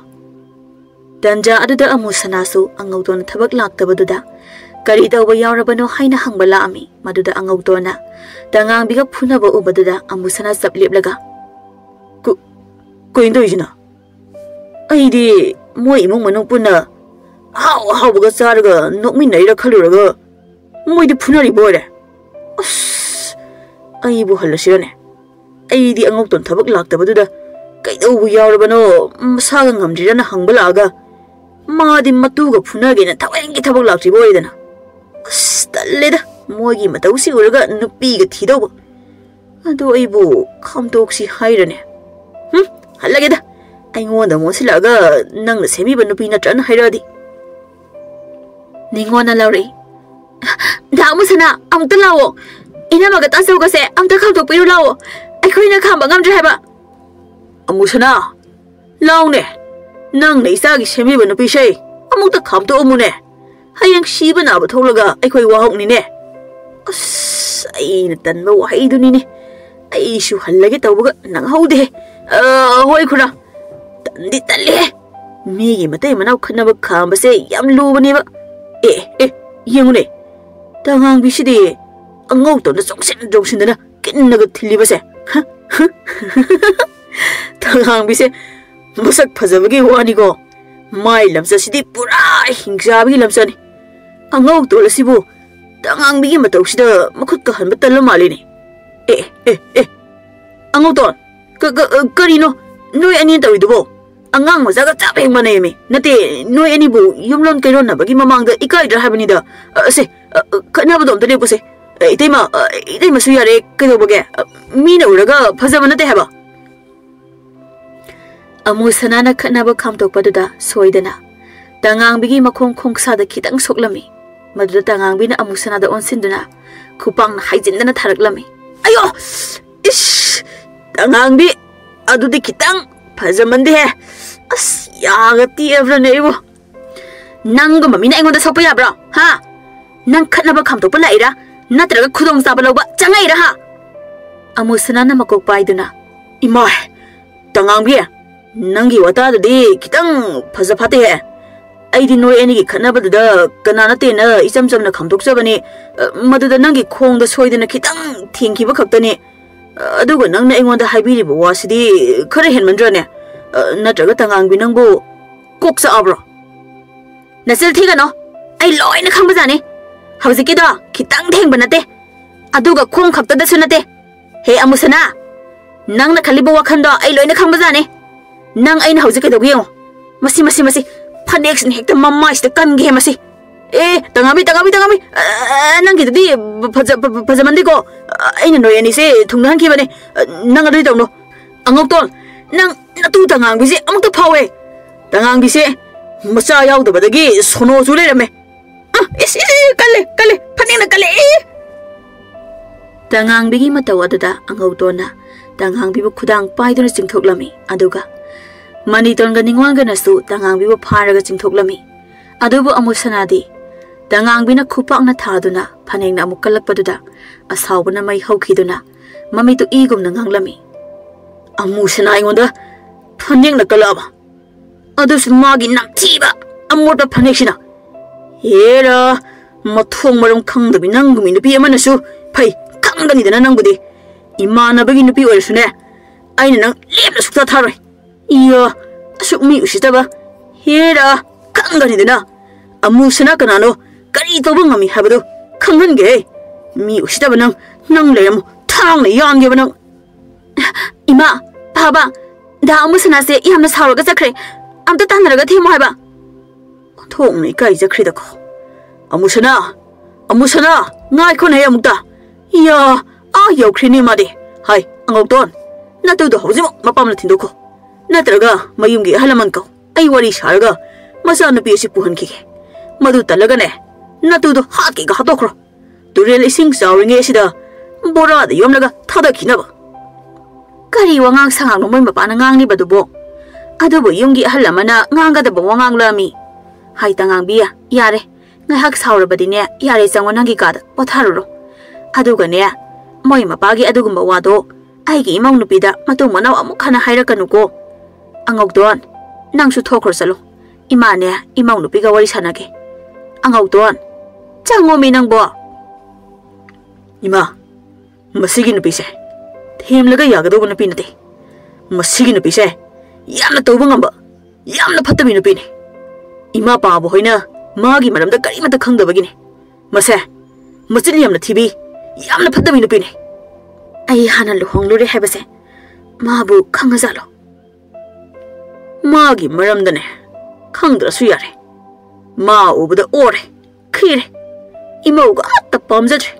ꯇꯟꯖꯥ ꯑꯗꯨꯗ ꯑꯃꯨꯁꯅꯥꯁꯨ ꯑꯉꯧꯇꯣꯟ ꯊꯕꯛ ꯂꯥꯛꯇꯕꯗꯨꯗ ꯀꯔꯤ ꯇꯧꯕ ꯌꯥꯎꯔꯕꯅꯣ ꯍꯥꯏꯅ ꯍꯪꯕ ꯂꯥꯛꯑꯝꯃꯤ꯫ ꯃꯗꯨꯗ ꯑꯉꯧꯇꯣꯟꯅ ꯇꯉꯥꯡꯕꯤꯒ ꯐꯨꯅꯕ ꯎꯕꯗꯨꯗ ꯑꯃꯨꯁꯅꯥ ꯆꯞ ꯂꯦꯞꯂꯒ, "ꯀꯨ-, ꯀꯩꯅꯣ ꯇꯧꯔꯤꯁꯤꯅ? ꯑꯩꯗꯤ ꯃꯣꯏ ꯏꯃꯨꯡ ꯃꯅꯨꯡ ꯄꯨꯟꯅ ꯑꯍꯥꯎ ꯑꯍꯥꯎꯕꯒ ꯆꯥꯔꯒ ꯅꯣꯛꯃꯤꯟꯅꯩꯔ ꯈꯜꯂꯨꯔꯒ ꯃꯣꯏꯗꯤ ꯐꯨꯅꯔꯤꯕ ꯑꯣꯏꯔꯦ꯫ ꯑꯁ, ꯑꯩꯕꯨ ꯍꯜꯂꯁꯤꯔꯅꯦ? ꯑꯩꯗꯤ ꯑꯉꯧꯇꯣꯟ ꯊꯕꯛ ꯂꯥꯛꯇꯕꯗꯨꯗ ꯀꯩꯗꯧꯕ ꯌꯥꯎꯔꯕꯅꯣ, ꯃꯁꯥꯒ ꯉꯝꯗ꯭ꯔꯤꯔꯅ ꯍꯪꯕ ꯂꯥꯛꯑꯒ, ꯃꯥꯗꯤ ꯃꯇꯨꯒ ꯐꯨꯅꯒꯦꯅ ꯊꯋꯥꯏꯒꯤ ꯊꯕꯛ ꯂꯥꯛꯇ꯭ꯔꯤꯕ ꯑꯣꯏꯗꯅ꯫ ꯑꯁ, ꯇꯜꯂꯦꯗ, ꯃꯣꯏꯒꯤ ꯃꯇꯧꯁꯤ ꯎꯔꯒ ꯅꯨꯄꯤꯒ ꯊꯤꯗꯧꯕ꯫ ꯑꯗꯣ ꯑꯩꯕꯨ ꯈꯥꯝꯇꯣꯛꯁꯤ ꯍꯥꯏꯔꯅꯦ? ꯍꯨꯝ, ꯍꯜꯂꯒꯦꯗ꯫ ꯑꯩꯉꯣꯟꯗ ꯃꯣꯠꯁꯤꯜꯂꯛꯑꯒ ꯅꯪꯅ ꯁꯦꯝꯕꯤꯕ ꯅꯨꯄꯤ ꯅꯠꯇ꯭ꯔꯅ ꯍꯥꯏꯔꯛꯑꯗꯤ꯫ ꯅꯤꯉꯣꯟꯅ ꯂꯧꯔꯛꯏ꯫ ꯅꯍꯥꯛ ꯃꯨꯁꯅꯥ, ꯑꯃꯨꯛꯇ ꯂꯥꯛꯑꯣ꯫ ꯏꯅꯝꯃꯒ ꯇꯥꯆꯧꯒꯁꯦ ꯑꯝꯇ ꯈꯥꯝꯇꯣꯛꯄꯤꯔꯨ ꯂꯥꯛꯑꯣ꯫ ꯑꯩꯈꯣꯏꯅ ꯈꯥꯝꯕ ꯉꯝꯗ꯭ꯔꯦ ꯍꯥꯏꯕ꯫ ꯑꯃꯨꯁꯅꯥ, ꯂꯥꯎꯅꯦ꯫ ꯅꯪꯅ ꯏꯆꯥꯒꯤ ꯁꯦꯝꯕꯤꯕ ꯅꯨꯄꯤꯁꯦ ꯑꯃꯨꯛꯇ ꯈꯥꯝꯇꯣꯛꯑꯝꯃꯨꯅꯦ꯫ ꯍꯌꯦꯡ ꯁꯤꯕ ꯅꯥꯕ ꯊꯣꯛꯂꯒ ꯑꯩꯈꯣꯏ ꯋꯥꯍꯧꯅꯤꯅꯦ꯫ ꯑꯁ, ꯑꯩꯅ ꯇꯟꯕ ꯋꯥꯍꯩꯗꯨꯅꯤꯅꯦ꯫ ꯑꯩꯁꯨ ꯍꯜꯂꯒꯦ ꯇꯧꯕꯒ ꯅꯪꯍꯧꯗꯦꯍꯦ꯫ ꯑ, ꯍꯣꯏ ꯈꯨꯔꯥ, ꯇꯟꯗꯤ ꯇꯜꯂꯤꯍꯦ꯫ ꯃꯤꯒꯤ ꯃꯇꯩ ꯃꯅꯥꯎ ꯈꯠꯅꯕ ꯈꯥꯝꯕꯁꯦ ꯌꯥꯝ ꯂꯨꯕꯅꯦꯕ꯫ ꯑꯦ, ꯑꯦ, ꯌꯦꯡꯉꯨꯅꯦ꯫ ꯇꯉꯥꯡꯕꯤꯁꯤꯗꯤ ꯑꯉꯧꯇꯣꯟꯗ ꯆꯣꯡꯁꯤꯟ ꯆꯣꯡꯁꯤꯟꯗꯅ ꯀꯤꯟꯅꯒ ꯊꯤꯜꯂꯤꯕꯁꯦ꯫ ꯍ, ꯍ꯫ ꯇꯉꯥꯡꯕꯤꯁꯦ ꯃꯁꯛ ꯐꯖꯕꯒꯤ ꯋꯥꯅꯤꯀꯣ, ꯃꯥꯏ ꯂꯝꯆꯠꯁꯤꯗꯤ ꯄꯨꯔꯥ ꯍꯤꯡꯆꯥꯕꯒꯤ ꯂꯝꯆꯠꯅꯤ꯫ ꯑꯉꯧꯇꯣꯟ ꯑꯁꯤꯕꯨ ꯇꯉꯥꯡꯕꯤꯒꯤ ꯃꯇꯧꯁꯤꯗ ꯃꯈꯨꯠꯀ ꯍꯟꯕ ꯇꯜꯂ ꯃꯥꯜꯂꯤꯅꯦ꯫ ꯑꯦ, ꯑꯦ, ꯑꯦ, ꯑꯉꯧꯇꯣꯟ, ꯀ-, ꯀ-, ꯀꯔꯤꯅꯣ ꯅꯣꯏ ꯑꯅꯤ ꯇꯧꯔꯤꯗꯨꯕꯣ? ꯑꯉꯥꯡ ꯃꯆꯥꯒ ꯆꯞ ꯍꯦꯛ ꯃꯥꯟꯅꯩꯃꯤ꯫ ꯅꯠꯇꯦ, ꯅꯣꯏ ꯑꯅꯤꯕꯨ ꯌꯨꯝꯂꯣꯟ ꯀꯩꯔꯣꯟꯅꯕꯒꯤ ꯃꯃꯥꯡꯗ ꯏꯀꯥꯏꯗ꯭ꯔꯥ ꯍꯥꯏꯕꯅꯤꯗ꯫ ꯑ, ꯁꯦ, ꯑ, ꯑ, ꯈꯠꯅꯕꯗꯣ ꯑꯝꯇ ꯂꯦꯞꯄꯨꯁꯦ꯫ ꯑ, ꯏꯇꯩꯃ, ꯑ, ꯏꯇꯩꯃꯁꯨ ꯌꯥꯔꯦ, ꯀꯩꯗꯧꯕꯒꯦ? ꯑ, ꯃꯤꯅ ꯎꯔꯒ ꯐꯖꯕ ꯅꯠꯇꯦ ꯍꯥꯏꯕ꯫ ꯑꯃꯨ ꯁꯅꯥꯅ ꯈꯠꯅꯕ ꯈꯥꯝꯗꯣꯛꯄꯗꯨꯗ ꯁꯣꯏꯗꯅ ꯇꯉꯥꯡꯕꯤꯒꯤ ꯃꯈꯣꯡ ꯈꯣꯡꯁꯥꯗ ꯈꯤꯇꯪ ꯁꯣꯛꯂꯝꯃꯤ꯫ ꯃꯗꯨꯗ ꯇꯉꯥꯡꯕꯤꯅ ꯑꯃꯨ ꯁꯅꯥꯗ ꯑꯣꯟꯁꯤꯟꯗꯨꯅ ꯈꯨꯄꯥꯛꯅ ꯍꯥꯏꯖꯤꯟꯗꯅ ꯊꯥꯔꯛꯂꯝꯃꯤ꯫ "ꯑꯌꯣ! ꯏꯁ! ꯇꯉꯥꯡꯕꯤ, ꯑꯗꯨꯗꯤ ꯈꯤꯇꯪ ꯐꯖꯃꯟꯗꯦꯍꯦ꯫ ꯑꯁ, ꯌꯥꯒ ꯇꯦꯛꯑꯕ꯭ꯔꯅꯦ ꯑꯩꯕꯨ?" "ꯅꯪꯒꯨꯝꯕ ꯃꯤꯅ ꯑꯩꯉꯣꯟꯗ ꯁꯣꯛꯄ ꯌꯥꯕ꯭ꯔꯣ? ꯍꯥ? ꯅꯪ ꯈꯠꯅꯕ ꯈꯥꯝꯗꯣꯛꯄ ꯂꯥꯛꯏꯔꯥ? ꯅꯠꯇ꯭ꯔꯒ ꯈꯨꯗꯣꯡꯆꯥꯕ ꯂꯧꯕ ꯆꯪꯉꯛꯏꯔꯥ, ꯍꯥ?" ꯑꯃꯨ ꯁꯅꯥꯅ ꯃꯀꯣꯛ ꯄꯥꯏꯗꯨꯅ, "ꯏꯃꯥꯏ! ꯇꯉꯥꯡꯕꯤ, ꯅꯪꯒꯤ ꯋꯥꯇꯥꯗꯨꯗꯤ ꯈꯤꯇꯪ ꯐꯖ ꯐꯥꯠꯇꯦꯍꯦ꯫ ꯑꯩꯗꯤ ꯅꯣꯏ ꯑꯅꯤꯒꯤ ꯈꯠꯅꯕꯗꯨꯗ ꯀꯅꯥ ꯅꯠꯇꯦꯅ ꯏꯆꯝ ꯆꯝꯅ ꯈꯥꯝꯗꯣꯛꯆꯕꯅꯤ꯫ ꯑ, ꯃꯗꯨꯗ ꯅꯪꯒꯤ ꯈꯣꯡꯗ ꯁꯣꯏꯗꯅ ꯈꯤꯇꯪ ꯊꯦꯡꯈꯤꯕ ꯈꯛꯇꯅꯤ꯫ ꯑ, ꯑꯗꯨꯒ ꯅꯪꯅ ꯑꯩꯉꯣꯟꯗ ꯍꯥꯏꯕꯤꯔꯤꯕ ꯋꯥꯁꯤꯗꯤ ꯈꯔ ꯍꯦꯟꯃꯟꯗ꯭ꯔꯅꯦ? ꯑ, ꯅꯠꯇ꯭ꯔꯒ ꯇꯉꯥꯡꯕꯤ ꯅꯪꯕꯨ ꯀꯣꯛ ꯆꯥꯛꯑꯕ꯭ꯔꯣ?" "ꯅꯆꯤꯜ ꯊꯤꯒꯅꯣ, ꯑꯩ ꯂꯣꯏꯅ ꯈꯪꯕꯖꯥꯠꯅꯤ꯫ ꯍꯧꯖꯤꯛꯀꯤꯗꯣ ꯈꯤꯇꯪ ꯊꯦꯡꯕ ꯅꯠꯇꯦ, ꯑꯗꯨꯒ ꯈꯣꯡ ꯈꯛꯇꯗꯁꯨ ꯅꯠꯇꯦ꯫ ꯍꯦ ꯑꯃꯨꯁꯅꯥ, ꯅꯪꯅ ꯈꯜꯂꯤꯕ ꯋꯥꯈꯜꯗꯣ ꯑꯩ ꯂꯣꯏꯅ ꯈꯪꯕꯖꯥꯠꯅꯤ꯫ ꯅꯪ ꯑꯩꯅ ꯍꯧꯖꯤꯛ ꯀꯩꯗꯧꯒꯦ ꯌꯦꯡꯉꯣ꯫ ꯃꯁꯤ, ꯃꯁꯤ, ꯃꯁꯤ꯫ ꯐꯅꯦꯛꯁꯤꯅ ꯍꯦꯛꯇ ꯃꯃꯥꯏꯁꯤꯗ ꯀꯟꯒꯦ ꯃꯁꯤ꯫ ꯑꯦ, ꯇꯉꯥꯡꯕꯤ, ꯇꯉꯥꯡꯕꯤ, ꯇꯉꯥꯡꯕꯤ꯫ ꯑ, ꯅꯪꯒꯤꯗꯨꯗꯤ ꯐꯖ-, ꯐ-, ꯐ-, ꯐꯖꯃꯟꯗꯦꯀꯣ꯫ ꯑ, ꯑꯩꯅ ꯅꯣꯏ ꯑꯅꯤꯁꯦ ꯊꯨꯡꯅꯍꯟꯈꯤꯕꯅꯦ꯫ ꯑ, ꯅꯪ ꯑꯗꯨꯗꯤ ꯇꯧꯅꯣ꯫ ꯑꯉꯧꯇꯣꯟ, ꯅꯪ ꯅꯇꯨ ꯇꯉꯥꯡꯕꯤꯁꯦ ꯑꯃꯨꯛꯇ ꯐꯥꯎꯋꯦ꯫ ꯇꯉꯥꯡꯕꯤꯁꯦ ꯃꯆꯥ ꯌꯥꯎꯗꯕꯗꯒꯤ ꯁꯣꯅꯣꯁꯨ ꯂꯩꯔꯝꯃꯦ꯫ ꯑ, ꯏꯁ, ꯏꯁ, ꯏꯁ, ꯀꯜꯂꯦ, ꯀꯜꯂꯦ, ꯐꯅꯦꯛꯅ ꯀꯜꯂꯦ, ꯏ! ꯇꯉꯥꯡꯕꯤꯒꯤ ꯃꯇꯧ ꯑꯗꯨꯗ ꯑꯉꯧꯇꯣꯟꯅ ꯇꯉꯥꯡꯕꯤꯕꯨ ꯈꯨꯗꯥꯡ ꯄꯥꯏꯗꯨꯅ ꯆꯤꯡꯊꯣꯛꯂꯝꯃꯤ꯫ ꯑꯗꯨꯒ ꯃꯅꯤꯇꯣꯟꯒ ꯅꯤꯡꯋꯥꯟꯒꯅꯁꯨ ꯇꯉꯥꯡꯕꯤꯕꯨ ꯐꯥꯔꯒ ꯆꯤꯡꯊꯣꯛꯂꯝꯃꯤ꯫ ꯑꯗꯨꯕꯨ ꯑꯃꯨꯁꯅꯥꯗꯤ ꯇꯉꯥꯡꯕꯤꯅ ꯈꯨꯄꯥꯛꯅ ꯊꯥꯗꯨꯅ ꯐꯅꯦꯛꯅ ꯑꯃꯨꯛ ꯀꯜꯂꯛꯄꯗꯨꯗ ꯑꯁꯥꯎꯕꯅ ꯃꯩ ꯍꯧꯈꯤꯗꯨꯅ ꯃꯃꯤꯠꯇꯨ ꯏꯒꯨꯝꯅ ꯉꯥꯡꯂꯝꯃꯤ꯫ ꯑꯃꯨꯁꯅꯥ ꯑꯩꯉꯣꯟꯗ ꯐꯅꯦꯛꯅ ꯀꯜꯂꯛꯑꯕ? ꯑꯗꯨꯁꯨ ꯃꯥꯒꯤ ꯅꯝꯊꯤꯕ ꯑꯃꯣꯠꯄ ꯐꯅꯦꯛꯁꯤꯅ꯫ ꯍꯦꯔꯥ, ꯃꯊꯣꯡ ꯃꯔꯝ ꯈꯪꯗꯕꯤ ꯅꯪꯒꯨꯝꯕꯤ ꯅꯨꯄꯤ ꯑꯃꯅꯁꯨ ꯐꯩ ꯈꯪꯒꯅꯤꯗꯅ ꯅꯪꯕꯨꯗꯤ꯫ ꯏꯃꯥꯟꯅꯕꯒꯤ ꯅꯨꯄꯤ ꯑꯣꯏꯔꯁꯨꯅꯦ, ꯑꯩꯅ ꯅꯪ ꯂꯦꯝꯅ ꯁꯨꯛꯊꯥ ꯊꯥꯔꯣꯏ꯫ ꯏꯌꯥ, ꯑꯁꯨꯛ ꯃꯤ ꯎꯁꯤꯠꯇꯕ꯫ ꯍꯦꯔꯥ, ꯈꯪꯒꯅꯤꯗꯅ꯫ ꯑꯃꯨꯁꯅꯥ ꯀꯅꯥꯅꯣ, ꯀꯔꯤ ꯇꯧꯕ ꯉꯝꯃꯤ ꯍꯥꯏꯕꯗꯨ ꯈꯪꯍꯟꯒꯦ꯫ ꯃꯤ ꯎꯁꯤꯠꯇꯕ ꯅꯪ, ꯅꯪ ꯂꯩꯔꯝꯃꯨ, ꯊꯥꯡꯅ ꯌꯥꯟꯒꯦꯕ ꯅꯪ꯫ ꯏꯃꯥ, ꯄꯥꯕ, ꯗꯥ ꯑꯃꯨꯁꯅꯥꯁꯦ ꯌꯥꯝꯅ ꯁꯥꯎꯔꯒ ꯆꯠꯈ꯭ꯔꯦ꯫ ꯑꯝꯇ ꯇꯥꯟꯅꯔꯒ ꯊꯦꯝꯃꯣ ꯍꯥꯏꯕ꯫ ꯑꯣꯟꯊꯣꯛꯅ ꯏꯀꯥꯏꯖꯈ꯭ꯔꯦꯗꯀꯣ꯫ ꯑꯃꯨꯁꯅꯥ! ꯑꯃꯨꯁꯅꯥ! ꯉꯥꯏꯈꯣꯅꯦ ꯑꯃꯨꯛꯇ꯫ ꯏꯌꯥ! ꯑꯥ ꯌꯧꯈ꯭ꯔꯦꯅꯦ ꯃꯥꯗꯤ꯫ ꯍꯥꯏ, ꯑꯉꯧꯇꯣꯟ, ꯅꯇꯨꯗꯣ ꯍꯧꯖꯤꯛꯃꯛ ꯃꯄꯥꯝꯗ ꯊꯤꯟꯗꯣꯛꯈꯣ꯫ ꯅꯠꯇ꯭ꯔꯒ ꯃꯌꯨꯝꯒꯤ ꯑꯍꯜ ꯂꯃꯟ ꯀꯧ꯫ ꯑꯩ ꯋꯥꯔꯤ ꯁꯥꯔꯒ ꯃꯆꯥꯅꯨꯄꯤ ꯑꯁꯤ ꯄꯨꯍꯟꯈꯤꯒꯦ꯫ ꯃꯗꯨ ꯇꯜꯂꯒꯅꯦ, ꯅꯇꯨꯗꯣ ꯍꯥꯠꯀꯦꯒ ꯍꯥꯠꯇꯣꯛꯈ꯭ꯔꯣ꯫ ꯇꯨꯔꯦꯜ ꯏꯁꯤꯡ ꯆꯥꯎꯔꯤꯉꯩ ꯑꯁꯤꯗ ꯕꯣꯔꯥꯗ ꯌꯣꯝꯂꯒ ꯊꯥꯗꯈꯤꯅꯕ꯫ ꯀꯔꯤ ꯋꯥꯉꯥꯡ ꯁꯉꯥꯡꯅꯣ ꯃꯣꯏ ꯃꯄꯥꯅ ꯉꯥꯡꯂꯤꯕꯗꯨꯕꯣ? ꯑꯗꯨꯕꯨ ꯌꯨꯝꯒꯤ ꯑꯍꯜ ꯑꯃꯅ ꯉꯥꯡꯒꯗꯕ ꯋꯥꯉꯥꯡꯂꯃꯤ꯫ ꯍꯥꯏ ꯇꯉꯥꯡꯕꯤ, ꯌꯥꯔꯦ꯫ ꯉꯥꯏꯍꯥꯛ ꯁꯥꯎꯔꯕꯗꯤꯅꯦ, ꯌꯥꯔꯦ, ꯆꯪꯉꯣ, ꯅꯪꯒꯤ ꯀꯥꯗ ꯄꯣꯊꯥꯔꯨꯔꯣ꯫ ꯑꯗꯨꯒꯅꯦ, ꯃꯣꯏ ꯃꯄꯥꯒꯤ ꯑꯗꯨꯒꯨꯝꯕ ꯋꯥꯗꯣ ꯑꯩꯒꯤ ꯏꯃꯧ ꯅꯨꯄꯤꯗ ꯃꯇꯨꯡ ꯃꯅꯥꯎ ꯑꯃꯨꯛ ꯍꯟꯅ ꯍꯥꯏꯔꯛꯀꯅꯨꯀꯣ꯫ ꯑꯉꯧꯇꯣꯟ, ꯅꯪꯁꯨ ꯊꯣꯛꯈ꯭ꯔꯣ ꯆꯠꯂꯣ꯫ ꯏꯃꯥꯅꯦ, ꯏꯃꯧ ꯅꯨꯄꯤꯒ ꯋꯥꯔꯤ ꯁꯥꯟꯅꯒꯦ꯫ ꯑꯉꯧꯇꯣꯟ, ꯆꯪꯉꯣꯃꯤ ꯅꯪꯕꯣ꯫ ꯏꯃꯥ, ꯃꯁꯤꯒꯤ ꯅꯨꯄꯤꯁꯦ ꯊꯦꯝꯂꯒ ꯌꯥꯒꯗꯧꯕ ꯅꯨꯄꯤ ꯅꯠꯇꯦ꯫ ꯃꯁꯤꯒꯤ ꯅꯨꯄꯤꯁꯦ ꯌꯥꯝꯅ ꯇꯧꯕ ꯉꯝꯕ, ꯌꯥꯝꯅ ꯐꯠꯇꯕꯤ ꯅꯨꯄꯤꯅꯤ꯫ ꯏꯃꯥ ꯄꯥꯕ ꯍꯣꯏꯅ ꯃꯥꯒꯤ ꯃꯔꯝꯗ ꯀꯔꯤꯃꯠꯇ ꯈꯪꯗꯕꯒꯤꯅꯤ꯫ ꯃꯁꯦ ꯃꯆꯤꯟ ꯌꯥꯝꯅ ꯊꯤꯕꯤ, ꯌꯥꯝꯅ ꯐꯠꯇꯕꯤ ꯅꯨꯄꯤꯅꯤ꯫ ꯑꯩ ꯍꯥꯟꯅ ꯂꯨꯍꯣꯡꯂꯨꯔꯦ ꯍꯥꯏꯕꯁꯦ ꯃꯥꯕꯨ ꯈꯪꯉꯖꯥꯠꯂꯣ? ꯃꯥꯒꯤ ꯃꯔꯝꯗꯅꯦ, ꯈꯪꯗ꯭ꯔꯁꯨ ꯌꯥꯔꯦ꯫ ꯃꯥ ꯎꯕꯗ ꯑꯣꯔꯦ, ꯈꯤꯔꯦ꯫ ꯏꯃꯧꯒ ꯑꯃꯠꯇ ꯄꯥꯝꯖꯗ꯭ꯔꯦ꯫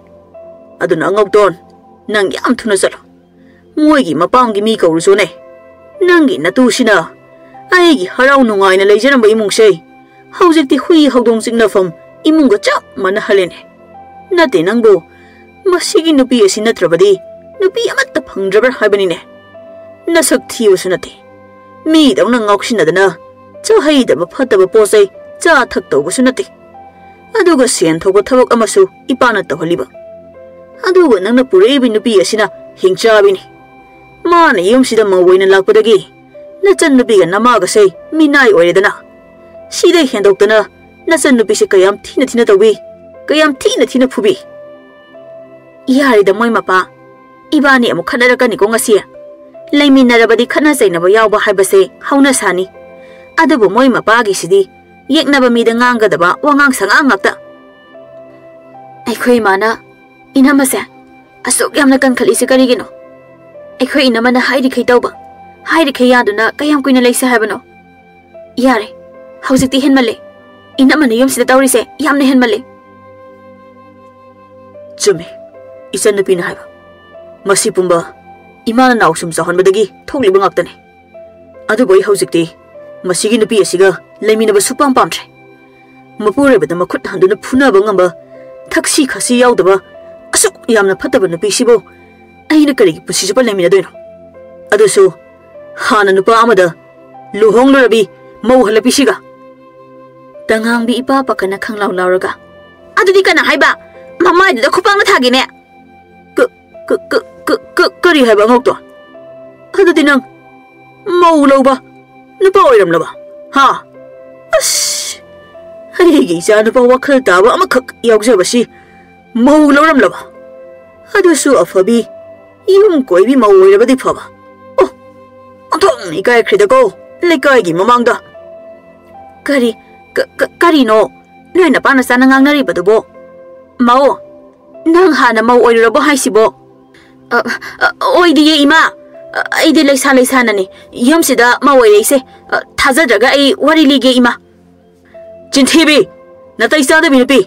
ꯑꯗꯨꯅ ꯑꯉꯧꯇꯣꯟ, ꯅꯪ ꯌꯥꯝ ꯊꯨꯅ ꯆꯠꯂꯣ꯫ ꯃꯣꯏꯒꯤ ꯃꯄꯥꯝꯒꯤ ꯃꯤ ꯀꯧꯔꯨꯆꯣꯅꯦ꯫ ꯅꯪꯒꯤ ꯅꯇꯨꯁꯤꯅ ꯑꯩꯒꯤ ꯍꯔꯥꯎ ꯅꯨꯡꯉꯥꯏꯅ ꯂꯩꯖꯔꯝꯕ ꯏꯃꯨꯡꯁꯦ ꯍꯧꯖꯤꯛꯇꯤ ꯍꯨꯏ ꯍꯧꯗꯣꯡ ꯆꯤꯛꯅꯐꯝ ꯏꯃꯨꯡꯒ ꯆꯞ ꯃꯥꯟꯅꯍꯜꯂꯦꯅꯦ꯫ ꯅꯠꯇꯦ ꯅꯪꯕꯨ, ꯃꯁꯤꯒꯤ ꯅꯨꯄꯤ ꯑꯁꯤ ꯅꯠꯇ꯭ꯔꯕꯗꯤ ꯅꯨꯄꯤ ꯑꯃꯠꯇ ꯐꯪꯗ꯭ꯔꯕ꯭ꯔꯥ ꯍꯥꯏꯕꯅꯤꯅꯦ꯫ ꯅꯁꯛ ꯊꯤꯕꯁꯨ ꯅꯠꯇꯦ, ꯃꯤꯗꯧꯅ ꯉꯥꯎꯁꯤꯟꯅꯗꯅ ꯆꯥꯍꯩꯗꯕ ꯐꯠꯇꯕ ꯄꯣꯠ ꯆꯩ ꯆꯥ ꯊꯛ ꯇꯧꯕꯁꯨ ꯅꯠꯇꯦ꯫ ꯑꯗꯨꯒ ꯁꯦꯟ ꯊꯣꯛꯄ ꯊꯕꯛ ꯑꯃꯁꯨ ꯏꯄꯥꯅ ꯇꯧꯍꯜꯂꯤꯕ꯫ ꯑꯗꯨꯒ ꯅꯪꯅ ꯄꯨꯔꯛꯏꯕ ꯅꯨꯄꯤ ꯑꯁꯤꯅ ꯍꯤꯡꯆꯥꯕꯤꯅꯤ꯫ ꯃꯥꯅ ꯌꯨꯝꯁꯤꯗ ꯃꯧ ꯑꯣꯏꯅ ꯂꯥꯛꯄꯗꯒꯤ ꯅꯆꯟ ꯅꯨꯄꯤꯒ ꯅꯃꯥꯒꯁꯦ ꯃꯤꯅꯥꯏ ꯑꯣꯏꯔꯦꯗꯅ꯫ ꯁꯤꯗꯩ ꯍꯦꯟꯗꯣꯛꯇꯅ ꯅꯆꯟ ꯅꯨꯄꯤꯁꯦ ꯀꯌꯥꯝ ꯊꯤꯅ ꯊꯤꯅ ꯇꯧꯕꯤ, ꯀꯌꯥꯝ ꯊꯤꯅ ꯊꯤꯅ ꯐꯨꯕꯤ꯫ ꯌꯥꯔꯦꯗ ꯃꯣꯏ ꯃꯄꯥ, ꯏꯕꯥꯅꯤ ꯑꯃꯨꯛ ꯈꯠꯅꯔꯛꯀꯅꯤꯀꯣ ꯉꯁꯤ꯫ ꯂꯩꯃꯤꯟꯅꯔꯕꯗꯤ ꯈꯠꯅ ꯆꯩꯅꯕ ꯌꯥꯎꯕ ꯍꯥꯏꯕꯁꯦ ꯍꯧꯅ ꯁꯥꯅꯤ꯫ ꯑꯗꯨꯕꯨ ꯃꯣꯏ ꯃꯄꯥꯒꯤꯁꯤꯗꯤ ꯌꯦꯛꯅꯕ ꯃꯤꯗ ꯉꯥꯡꯒꯗꯕ ꯋꯥꯉꯥꯡ ꯁꯉꯥꯡ ꯉꯥꯛꯇ꯫ ꯑꯩꯈꯣꯏ ꯏꯃꯥꯅ ꯏꯅꯝꯃꯁꯦ ꯑꯁꯨꯛ ꯌꯥꯝꯅ ꯀꯟꯈꯠꯂꯤꯁꯦ ꯀꯔꯤꯒꯤꯅꯣ? ꯑꯩꯈꯣꯏ ꯏꯅꯝꯃꯅ ꯍꯥꯏꯔꯤꯈꯩ ꯇꯧꯕ, ꯍꯥꯏꯔꯤꯈꯩ ꯌꯥꯗꯨꯅ ꯀꯌꯥꯝ ꯀꯨꯏꯅ ꯂꯩꯁꯦ ꯍꯥꯏꯕꯅꯣ? ꯌꯥꯔꯦ, ꯍꯧꯖꯤꯛꯇꯤ ꯍꯦꯟꯃꯜꯂꯦ꯫ ꯏꯅꯝꯃꯅ ꯌꯨꯝꯁꯤꯗ ꯇꯧꯔꯤꯁꯦ ꯌꯥꯝꯅ ꯍꯦꯟꯃꯜꯂꯦ꯫ ꯆꯨꯝꯃꯤ, ꯏꯆꯟꯅꯨꯄꯤꯅ ꯍꯥꯏꯕ꯫ ꯃꯁꯤ ꯄꯨꯝꯕ ꯏꯃꯥꯅ ꯅꯥꯎꯁꯨꯝ ꯆꯥꯎꯍꯟꯕꯗꯒꯤ ꯊꯣꯛꯂꯤꯕ ꯉꯥꯛꯇꯅꯤ꯫ ꯑꯗꯨꯕꯨ ꯑꯩ ꯍꯧꯖꯤꯛꯇꯤ ꯃꯁꯤꯒꯤ ꯅꯨꯄꯤ ꯑꯁꯤꯒ ꯂꯩꯃꯤꯟꯅꯕ ꯁꯨꯄꯥꯝ ꯄꯥꯝꯗ꯭ꯔꯦ꯫ ꯃꯄꯨꯔꯣꯏꯕꯗ ꯃꯈꯨꯠ ꯍꯟꯗꯨꯅ ꯐꯨꯅꯕ ꯉꯝꯕ, ꯊꯛꯁꯤ ꯈꯥꯁꯤ ꯌꯥꯎꯗꯕ, ꯑꯁꯨꯛ ꯌꯥꯝꯅ ꯐꯠꯇꯕ ꯅꯨꯄꯤꯁꯤꯕꯨ ꯑꯩꯅ ꯀꯔꯤꯒꯤ ꯄꯨꯟꯁꯤ ꯆꯨꯞꯄ ꯂꯩꯃꯤꯟꯅꯗꯣꯏꯅꯣ? ꯑꯗꯨꯁꯨ ꯍꯥꯟꯅ ꯅꯨꯄꯥ ꯑꯃꯗ ꯂꯨꯍꯣꯡꯂꯨꯔꯕꯤ ꯃꯧ ꯍꯜꯂꯛꯄꯤꯁꯤꯒ꯫ ꯇꯉꯥꯡꯕꯤ ꯏꯄꯥ ꯄꯥꯈꯠꯅ ꯈꯪꯂꯥꯎ ꯂꯥꯎꯔꯒ, "ꯑꯗꯨꯗꯤ ꯀꯅꯥ ꯍꯥꯏꯕ? ꯃꯃꯥꯏꯗꯨꯗ ꯈꯨꯄꯥꯛꯅ ꯊꯥꯒꯦꯅꯦ!" ꯀ-, ꯀ-, ꯀ-, ꯀ-, ꯀ-, ꯀꯔꯤ ꯍꯥꯏꯕ ꯑꯉꯧꯇꯣꯟ? ꯑꯗꯨꯗꯤ ꯅꯪ ꯃꯧ ꯂꯧꯕ ꯅꯨꯄꯥ ꯑꯣꯏꯔꯝꯂꯕ? ꯍꯥ? ꯑꯁ! ꯑꯩꯒꯤ ꯏꯆꯥ ꯅꯨꯄꯥ ꯋꯥꯈꯜ ꯇꯥꯕ ꯑꯃꯈꯛ ꯌꯥꯎꯖꯕꯁꯤ ꯃꯧ ꯂꯧꯔꯝꯂꯕ? ꯑꯗꯨꯁꯨ ꯑꯐꯕꯤ, ꯌꯨꯝ ꯀꯣꯏꯕꯤ ꯃꯧ ꯑꯣꯏꯔꯕꯗꯤ ꯐꯕ꯫ ꯑꯣ, ꯑꯣꯟꯊꯣꯛꯅ ꯏꯀꯥꯏꯈ꯭ꯔꯦꯗꯀꯣ, ꯂꯩꯀꯥꯏꯒꯤ ꯃꯃꯥꯡꯗ꯫ ꯀꯔꯤ, ꯀ-, ꯀ-, ꯀꯔꯤꯅꯣ ꯅꯣꯏ ꯅꯄꯥ ꯅꯆꯥꯅ ꯉꯥꯡꯅꯔꯤꯕꯗꯨꯕꯣ? ꯃꯧ, ꯅꯪ ꯍꯥꯟꯅ ꯃꯧ ꯑꯣꯏꯔꯨꯔꯕꯣ ꯍꯥꯏꯁꯤꯕꯣ? "ꯑ, ꯑ, ꯑꯣꯏꯗꯤꯌꯦ, ꯏꯃꯥ꯫ ꯑ, ꯑꯩꯗꯤ ꯂꯩꯁꯥ ꯂꯩꯁꯥꯅꯅꯤ ꯌꯨꯝꯁꯤꯗ ꯃꯧ ꯑꯣꯏꯔꯛꯏꯁꯦ꯫ ꯑ, ꯊꯥꯖꯗ꯭ꯔꯒ ꯑꯩ ꯋꯥꯔꯤ ꯂꯤꯒꯦ, ꯏꯃꯥ꯫ ꯆꯤꯟꯊꯤꯕꯤ! ꯅꯥꯇꯩ ꯆꯥꯗꯕꯤ ꯅꯨꯄꯤ!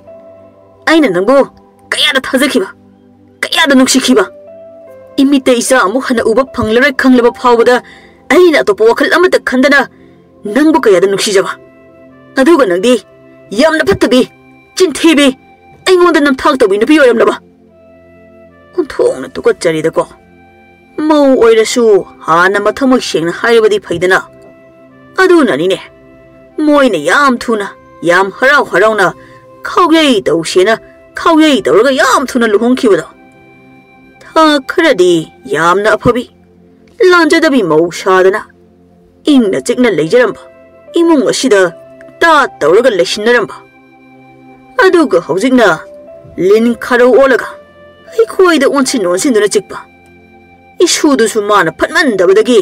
ꯑꯩꯅ ꯅꯪꯕꯨ ꯀꯌꯥꯗ ꯊꯥꯖꯈꯤꯕ, ꯀꯌꯥꯗ ꯅꯨꯡꯁꯤꯈꯤꯕ! ꯏꯃꯤꯠꯇ ꯏꯆꯥ ꯑꯃꯨꯛ ꯍꯟꯅ ꯎꯕ ꯐꯪꯂꯔꯣꯏ ꯈꯪꯂꯕ ꯐꯥꯎꯕꯗ ꯑꯩꯅ ꯑꯇꯣꯞꯄ ꯋꯥꯈꯜ ꯑꯃꯠꯇ ꯈꯟꯗꯅ ꯅꯪꯕꯨ ꯀꯌꯥꯗ ꯅꯨꯡꯁꯤꯖꯕ! ꯑꯗꯨꯒ ꯅꯪꯗꯤ ꯌꯥꯝꯅ ꯐꯠꯇꯕꯤ, ꯆꯤꯟꯊꯤꯕꯤ, ꯑꯩꯉꯣꯟꯗ ꯅꯝꯊꯥꯛ ꯇꯧꯕꯤ ꯅꯨꯄꯤ ꯑꯣꯏꯔꯝꯂꯕ! ꯑꯣꯟꯊꯣꯛꯅ ꯇꯨꯀꯠꯆꯔꯤꯗꯀꯣ꯫ ꯃꯧ ꯑꯣꯏꯔꯁꯨ ꯍꯥꯟꯅ ꯃꯊꯃꯣꯏ ꯁꯦꯡꯅ ꯍꯥꯏꯔꯕꯗꯤ ꯐꯩꯗꯅ꯫ ꯑꯗꯨꯅꯅꯤꯅꯦ, ꯃꯣꯏꯅ ꯌꯥꯝ ꯊꯨꯅ, ꯌꯥꯝ ꯍꯔꯥꯎ ꯍꯔꯥꯎꯅ ꯈꯥꯎꯌꯩ ꯇꯧꯁꯦꯅ ꯈꯥꯎꯌꯩ ꯇꯧꯔꯒ ꯌꯥꯝ ꯊꯨꯅ ꯂꯨꯍꯣꯡꯈꯤꯕꯗꯣ꯫ ꯊꯥ ꯈꯔꯗꯤ ꯌꯥꯝꯅ ꯑꯐꯕꯤ, ꯂꯥꯟꯖꯗꯕꯤ ꯃꯧ ꯁꯥꯗꯅ ꯏꯪꯅ ꯆꯤꯛꯅ ꯂꯩꯖꯔꯝꯕ ꯏꯃꯨꯡ ꯑꯁꯤꯗ ꯇꯥꯠ ꯇꯧꯔꯒ ꯂꯩꯁꯤꯟꯅꯔꯝꯕ꯫ ꯑꯗꯨꯒ ꯍꯧꯖꯤꯛꯅ ꯂꯤꯟ ꯈꯥꯔꯧ ꯑꯣꯜꯂꯒ ꯑꯩꯈꯣꯏꯗ ꯑꯣꯟꯁꯤꯟ ꯑꯣꯟꯁꯤꯟꯗꯨꯅ ꯆꯤꯛꯄ꯫ ꯏꯁꯨꯗꯨꯁꯨ ꯃꯥꯅ ꯐꯠꯃꯟꯗꯕꯗꯒꯤ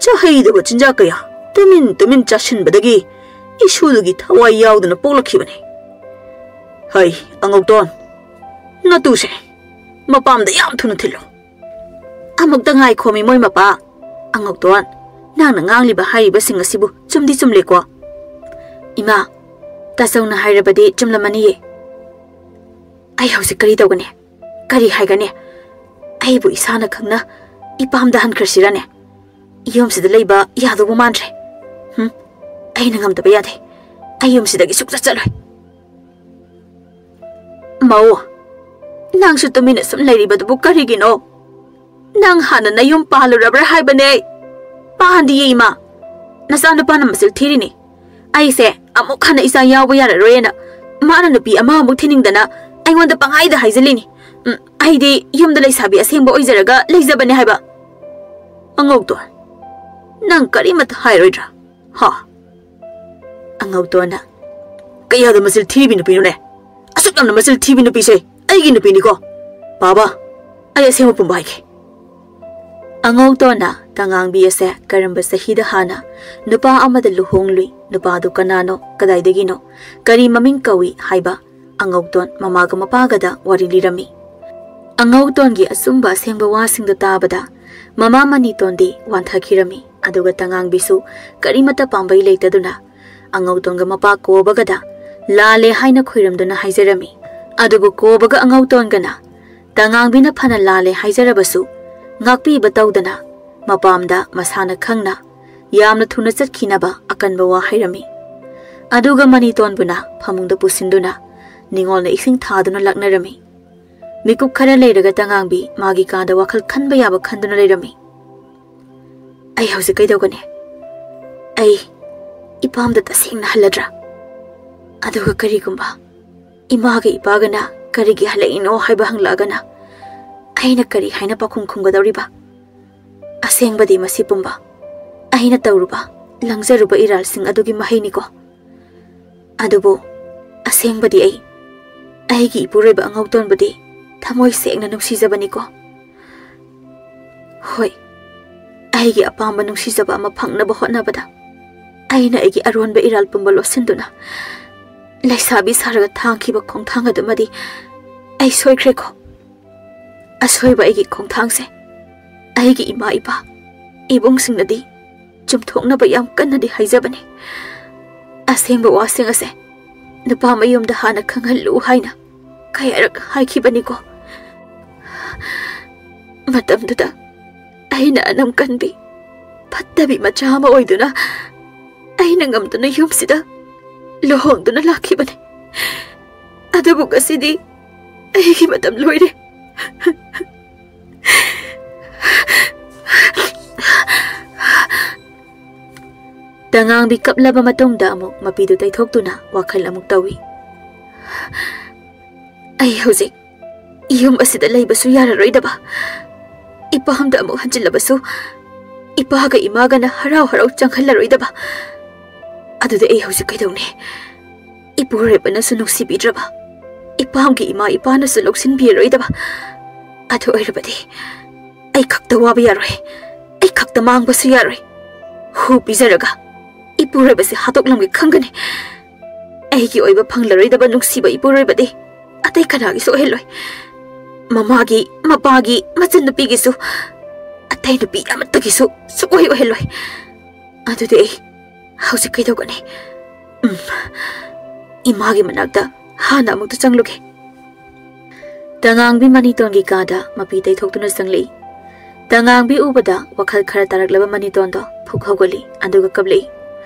ꯆꯥꯍꯩꯗꯕ ꯆꯤꯟꯖꯥꯛ ꯀꯌꯥ ꯇꯨꯃꯤꯟ ꯇꯨꯃꯤꯟ ꯆꯥꯁꯤꯟꯕꯗꯒꯤ ꯏꯁꯨꯗꯨꯒꯤ ꯊꯋꯥꯏ ꯌꯥꯎꯗꯅ ꯄꯣꯛꯂꯛꯈꯤꯕꯅꯤ꯫ ꯍꯩ, ꯑꯉꯧꯇꯣꯟ, ꯅꯇꯨꯁꯦ ꯃꯄꯥꯝꯗ ꯌꯥꯝ ꯊꯨꯅ ꯊꯤꯜꯂꯣ꯫ ꯑꯃꯨꯛꯇ ꯉꯥꯏꯈꯣꯃꯤ ꯃꯣꯏ ꯃꯄꯥ꯫ ꯑꯉꯧꯇꯣꯟ, ꯅꯪꯅ ꯉꯥꯡꯂꯤꯕ ꯍꯥꯏꯔꯤꯕꯁꯤꯡ ꯑꯁꯤꯕꯨ ꯆꯨꯝꯗꯤ ꯆꯨꯝꯂꯦꯀꯣ? ꯏꯃꯥ, ꯇꯥꯆꯧꯅ ꯍꯥꯏꯔꯕꯗꯤ ꯆꯨꯝꯂꯝꯃꯅꯤꯌꯦ꯫ ꯑꯩ ꯍꯧꯖꯤꯛ ꯀꯔꯤ ꯇꯧꯒꯅꯤ? ꯀꯔꯤ ꯍꯥꯏꯒꯅꯤ? ꯑꯩꯕꯨ ꯏꯁꯥꯅ ꯈꯪꯅ ꯏꯄꯥꯝꯗ ꯍꯟꯈ꯭ꯔꯁꯤꯔꯅꯦ? ꯌꯨꯝꯁꯤꯗ ꯂꯩꯕ ꯌꯥꯗꯧꯕ ꯃꯥꯟꯗ꯭ꯔꯦ꯫ ꯍꯨꯝ, ꯑꯩꯅ ꯉꯝꯗꯕ ꯌꯥꯗꯦ꯫ ꯑꯩ ꯌꯨꯝꯁꯤꯗꯒꯤ ꯁꯨꯛꯆꯠ ꯆꯠꯂꯣꯏ꯫ ꯃꯧ, ꯅꯪꯁꯨ ꯇꯨꯃꯤꯟꯅ ꯁꯨꯝ ꯂꯩꯔꯤꯕꯗꯨꯕꯨ ꯀꯔꯤꯒꯤꯅꯣ? ꯅꯪ ꯍꯥꯟꯅ ꯅꯌꯨꯝ ꯄꯥꯜꯂꯨꯔꯕ꯭ꯔꯥ ꯍꯥꯏꯕꯅꯦ? ꯄꯥꯟꯗꯤꯌꯦ ꯏꯃꯥ꯫ ꯅꯆꯥꯅꯨꯄꯥꯅ ꯃꯆꯤꯜ ꯊꯤꯔꯤꯅꯤ꯫ ꯑꯩꯁꯦ ꯑꯃꯨꯛ ꯍꯟꯅ ꯏꯆꯥ ꯌꯥꯎꯕ ꯌꯥꯔꯔꯣꯏꯅ ꯃꯥꯅ ꯅꯨꯄꯤ ꯑꯃ ꯑꯃꯨꯛ ꯊꯤꯅꯤꯡꯗꯅ ꯑꯩꯉꯣꯟꯗ ꯄꯪꯍꯥꯏꯗ ꯍꯥꯏꯖꯤꯜꯂꯤꯅꯤ꯫ ꯎꯝ, ꯑꯩꯗꯤ ꯌꯨꯝꯗ ꯂꯩꯁꯥꯕꯤ ꯑꯁꯦꯡꯕ ꯑꯣꯏꯖꯔꯒ ꯂꯩꯖꯕꯅꯦ ꯍꯥꯏꯕ꯫ ꯑꯉꯧꯇꯣꯟ, ꯅꯪ ꯀꯔꯤꯃꯠꯇ ꯍꯥꯏꯔꯣꯏꯗ꯭ꯔꯥ? ꯍꯥ? ꯑꯉꯧꯇꯣꯟꯅ, ꯀꯌꯥꯗ ꯃꯆꯤꯜ ꯊꯤꯕꯤ ꯅꯨꯄꯤꯅꯣꯅꯦ? ꯑꯁꯨꯛ ꯌꯥꯝꯅ ꯃꯆꯤꯜ ꯊꯤꯕꯤ ꯅꯨꯄꯤꯁꯦ ꯑꯩꯒꯤ ꯅꯨꯄꯤꯅꯤꯀꯣ꯫ ꯄꯥꯕ, ꯑꯩ ꯑꯁꯦꯡꯕ ꯄꯨꯝꯕ ꯍꯥꯏꯒꯦ꯫ ꯑꯉꯧꯇꯣꯟꯅ ꯇꯉꯥꯡꯕꯤ ꯑꯁꯦ ꯀꯔꯝꯕ ꯆꯍꯤꯗ ꯍꯥꯟꯅ ꯅꯨꯄꯥ ꯑꯃꯗ ꯂꯨꯍꯣꯡꯂꯨꯏ, ꯅꯨꯄꯥꯗꯨ ꯀꯅꯥꯅꯣ, ꯀꯗꯥꯏꯗꯒꯤꯅꯣ, ꯀꯔꯤ ꯃꯃꯤꯡ ꯀꯧꯏ ꯍꯥꯏꯕ ꯑꯉꯧꯇꯣꯟ ꯃꯃꯥꯒ ꯃꯄꯥꯒꯗ ꯋꯥꯔꯤ ꯂꯤꯔꯝꯃꯤ꯫ ꯑꯉꯧꯇꯣꯟꯒꯤ ꯑꯆꯨꯝꯕ ꯑꯁꯦꯡꯕ ꯋꯥꯁꯤꯡꯗꯨ ꯇꯥꯕꯗ ꯃꯃꯥ ꯃꯅꯤꯇꯣꯟꯗꯤ ꯋꯥꯟꯊꯈꯤꯔꯝꯃꯤ꯫ ꯑꯗꯨꯒ ꯇꯉꯥꯡꯕꯤꯁꯨ ꯀꯔꯤꯃꯠꯇ ꯄꯥꯝꯕꯩ ꯂꯩꯇꯗꯨꯅ ꯑꯉꯧꯇꯣꯟꯒ ꯃꯄꯥ ꯀꯣꯕꯒꯗ ꯂꯥꯜꯂꯦ ꯍꯥꯏꯅ ꯈꯣꯏꯔꯝꯗꯨꯅ ꯍꯥꯏꯖꯔꯝꯃꯤ꯫ ꯑꯗꯨꯕꯨ ꯀꯣꯕꯒ ꯑꯉꯧꯇꯣꯟꯒꯅ ꯇꯉꯥꯡꯕꯤꯅ ꯐꯅ ꯂꯥꯜꯂꯦ ꯍꯥꯏꯖꯔꯕꯁꯨ ꯉꯥꯛꯄꯤꯕ ꯇꯧꯗꯅ ꯃꯄꯥꯝꯗ ꯃꯁꯥꯅ ꯈꯪꯅ ꯌꯥꯝꯅ ꯊꯨꯅ ꯆꯠꯈꯤꯅꯕ ꯑꯀꯟꯕ ꯋꯥ ꯍꯥꯏꯔꯝꯃꯤ꯫ ꯑꯗꯨꯒ ꯃꯅꯤꯇꯣꯟꯕꯨꯅ ꯐꯃꯨꯡꯗ ꯄꯨꯁꯤꯟꯗꯨꯅ ꯅꯤꯉꯣꯜꯅ ꯏꯁꯤꯡ ꯊꯥꯗꯨꯅ ꯂꯥꯛꯅꯔꯝꯃꯤ꯫ ꯃꯤꯀꯨꯞ ꯈꯔ ꯂꯩꯔꯒ ꯇꯉꯥꯡꯕꯤ ꯃꯥꯒꯤ ꯀꯥꯗ ꯋꯥꯈꯜ ꯈꯟꯕ ꯌꯥꯕ ꯈꯟꯗꯨꯅ ꯂꯩꯔꯝꯃꯤ꯫ "ꯑꯩ ꯍꯧꯖꯤꯛ ꯀꯩꯗꯧꯒꯅꯤ? ꯑꯩ ꯏꯄꯥꯝꯗ ꯇꯁꯦꯡꯅ ꯍꯜꯂꯗ꯭ꯔꯥ? ꯑꯗꯨꯒ ꯀꯔꯤꯒꯨꯝꯕ ꯏꯃꯥꯒ ꯏꯄꯥꯒꯅ ꯀꯔꯤꯒꯤ ꯍꯜꯂꯛꯏꯅꯣ ꯍꯥꯏꯕ ꯍꯪꯂꯛꯑꯒꯅ ꯑꯩꯅ ꯀꯔꯤ ꯍꯥꯏꯅ ꯄꯥꯎꯈꯨꯝ ꯈꯨꯝꯒꯗꯧꯔꯤꯕ? ꯑꯁꯦꯡꯕꯗꯤ ꯃꯁꯤ ꯄꯨꯝꯕ ꯑꯩꯅ ꯇꯧꯔꯨꯕ, ꯂꯪꯖꯔꯨꯕ ꯏꯔꯥꯜꯁꯤꯡ ꯑꯗꯨꯒꯤ ꯃꯍꯩꯅꯤꯀꯣ꯫ ꯑꯗꯨꯕꯨ ꯑꯁꯦꯡꯕꯗꯤ ꯑꯩ, ꯑꯩꯒꯤ ꯏꯄꯨꯔꯣꯏꯕ ꯑꯉꯧꯇꯣꯟꯕꯨꯗꯤ ꯊꯃꯣꯏ ꯁꯦꯡꯅ ꯅꯨꯡꯁꯤꯖꯕꯅꯤꯀꯣ꯫ ꯍꯣꯏ, ꯑꯩꯒꯤ ꯑꯄꯥꯝꯕ ꯅꯨꯡꯁꯤꯖꯕ ꯑꯃ ꯐꯪꯅꯕ ꯍꯣꯠꯅꯕꯗ ꯑꯩꯅ ꯑꯩꯒꯤ ꯑꯔꯣꯟꯕ ꯏꯔꯥꯜ ꯄꯨꯝꯕ ꯂꯣꯠꯁꯤꯟꯗꯨꯅ ꯂꯩꯁꯥꯕꯤ ꯁꯥꯔꯒ ꯊꯥꯡꯈꯤꯕ ꯈꯣꯡꯊꯥꯡ ꯑꯗꯨꯃꯗꯤ ꯑꯩ ꯁꯣꯏꯈ꯭ꯔꯦꯀꯣ꯫ ꯑꯁꯣꯏꯕ ꯑꯩꯒꯤ ꯈꯣꯡꯊꯥꯡꯁꯦ ꯑꯩꯒꯤ ꯏꯃꯥ ꯏꯄꯥ, ꯏꯕꯨꯡꯁꯤꯡꯅꯗꯤ ꯆꯨꯝꯊꯣꯛꯅꯕ ꯌꯥꯝ ꯀꯟꯅꯗꯤ ꯍꯥꯏꯖꯕꯅꯤ꯫ ꯑꯁꯦꯡꯕ ꯋꯥꯁꯤꯡ ꯑꯁꯦ ꯅꯨꯄꯥ ꯃꯌꯨꯝꯗ ꯍꯥꯟꯅ ꯈꯪꯍꯜꯂꯨ ꯍꯥꯏꯅ ꯀꯌꯥꯔꯛ ꯍꯥꯏꯈꯤꯕꯅꯤꯀꯣ꯫ ꯃꯇꯝꯗꯨꯗ ꯑꯩꯅ ꯑꯅꯝ ꯀꯟꯕꯤ, ꯐꯠꯇꯕꯤ ꯃꯆꯥ ꯑꯃ ꯑꯣꯏꯗꯨꯅ ꯑꯩꯅ ꯉꯝꯗꯨꯅ ꯌꯨꯝꯁꯤꯗ ꯂꯨꯍꯣꯡꯗꯨꯅ ꯂꯥꯛꯈꯤꯕꯅꯤ꯫ ꯑꯗꯨꯕꯨ ꯉꯁꯤꯗꯤ ꯑꯩꯒꯤ ꯃꯇꯝ ꯂꯣꯏꯔꯦ꯫" ꯇꯉꯥꯡꯕꯤ ꯀꯞꯂꯕ ꯃꯇꯨꯡꯗ ꯑꯃꯨꯛ ꯃꯄꯤꯗꯨ ꯇꯩꯊꯣꯛꯇꯨꯅ ꯋꯥꯈꯜ ꯑꯃꯨꯛ ꯇꯧꯏ꯫ "ꯑꯩ ꯍꯧꯖꯤꯛ ꯌꯨꯝ ꯑꯁꯤꯗ ꯂꯩꯕꯁꯨ ꯌꯥꯔꯔꯣꯏꯗꯕ, ꯏꯄꯥꯝꯗ ꯑꯃꯨꯛ ꯍꯟꯖꯤꯜꯂꯕꯁꯨ ꯏꯄꯥꯒ ꯏꯃꯥꯒꯅ ꯍꯔꯥꯎ ꯍꯔꯥꯎ ꯆꯪꯍꯜꯂꯔꯣꯏꯗꯕ꯫ ꯑꯗꯨꯗꯤ ꯑꯩ ꯍꯧꯖꯤꯛ ꯀꯩꯗꯧꯅꯤ? ꯏꯄꯨꯔꯣꯏꯕꯅꯁꯨ ꯅꯨꯡꯁꯤꯕꯤꯗ꯭ꯔꯕ, ꯏꯄꯥꯝꯒꯤ ꯏꯃꯥ ꯏꯄꯥꯅꯁꯨ ꯂꯧꯁꯤꯟꯕꯤꯔꯔꯣꯏꯗꯕ꯫ ꯑꯗꯨ ꯑꯣꯏꯔꯕꯗꯤ ꯑꯩ ꯈꯛꯇ ꯋꯥꯕ ꯌꯥꯔꯣꯏ, ꯑꯩ ꯈꯛꯇ ꯃꯥꯡꯕꯁꯨ ꯌꯥꯔꯣꯏ꯫ ꯍꯨ ꯄꯤꯖꯔꯒ ꯏꯄꯨꯔꯣꯏꯕꯁꯤ ꯍꯥꯠꯇꯣꯛꯂꯝꯒꯦ ꯈꯪꯒꯅꯤ꯫ ꯑꯩꯒꯤ ꯑꯣꯏꯕ ꯐꯪꯂꯔꯣꯏꯗꯕ ꯅꯨꯡꯁꯤꯕ ꯏꯄꯨꯔꯣꯏꯕꯗꯤ ꯑꯇꯩ ꯀꯅꯥꯒꯤꯁꯨ ꯑꯣꯏꯍꯜꯂꯣꯏ꯫ ꯃꯃꯥꯒꯤ, ꯃꯄꯥꯒꯤ, ꯃꯆꯟꯅꯨꯄꯤꯒꯤꯁꯨ꯫ ꯑꯇꯩ ꯅꯨꯄꯤ ꯑꯃꯠꯇꯒꯤꯁꯨ ꯁꯨꯛꯑꯣꯏ ꯑꯣꯏꯍꯜꯂꯣꯏ꯫ ꯑꯗꯨꯗꯤ ꯑꯩ ꯍꯧꯖꯤꯛ ꯀꯩꯗꯧꯒꯅꯤ? ꯎꯝ, ꯏꯃꯥꯒꯤ ꯃꯅꯥꯛꯇ ꯍꯥꯟꯅ ꯑꯃꯨꯛꯇ ꯆꯪꯂꯨꯒꯦ꯫ ꯇꯉꯥꯡꯕꯤ ꯃꯅꯤꯇꯣꯟꯒꯤ ꯀꯥꯗ ꯃꯄꯤ ꯇꯩꯊꯣꯛꯇꯨꯅ ꯆꯪꯂꯛꯏ꯫ ꯇꯉꯥꯡꯕꯤ ꯎꯕꯗ ꯋꯥꯈꯜ ꯈꯔ ꯇꯥꯔꯛꯂꯕ ꯃꯅꯤꯇꯣꯟꯗꯣ ꯐꯨꯛ ꯍꯧꯒꯠꯂꯤ, ꯑꯗꯨꯒ ꯀꯞꯂꯛꯏ꯫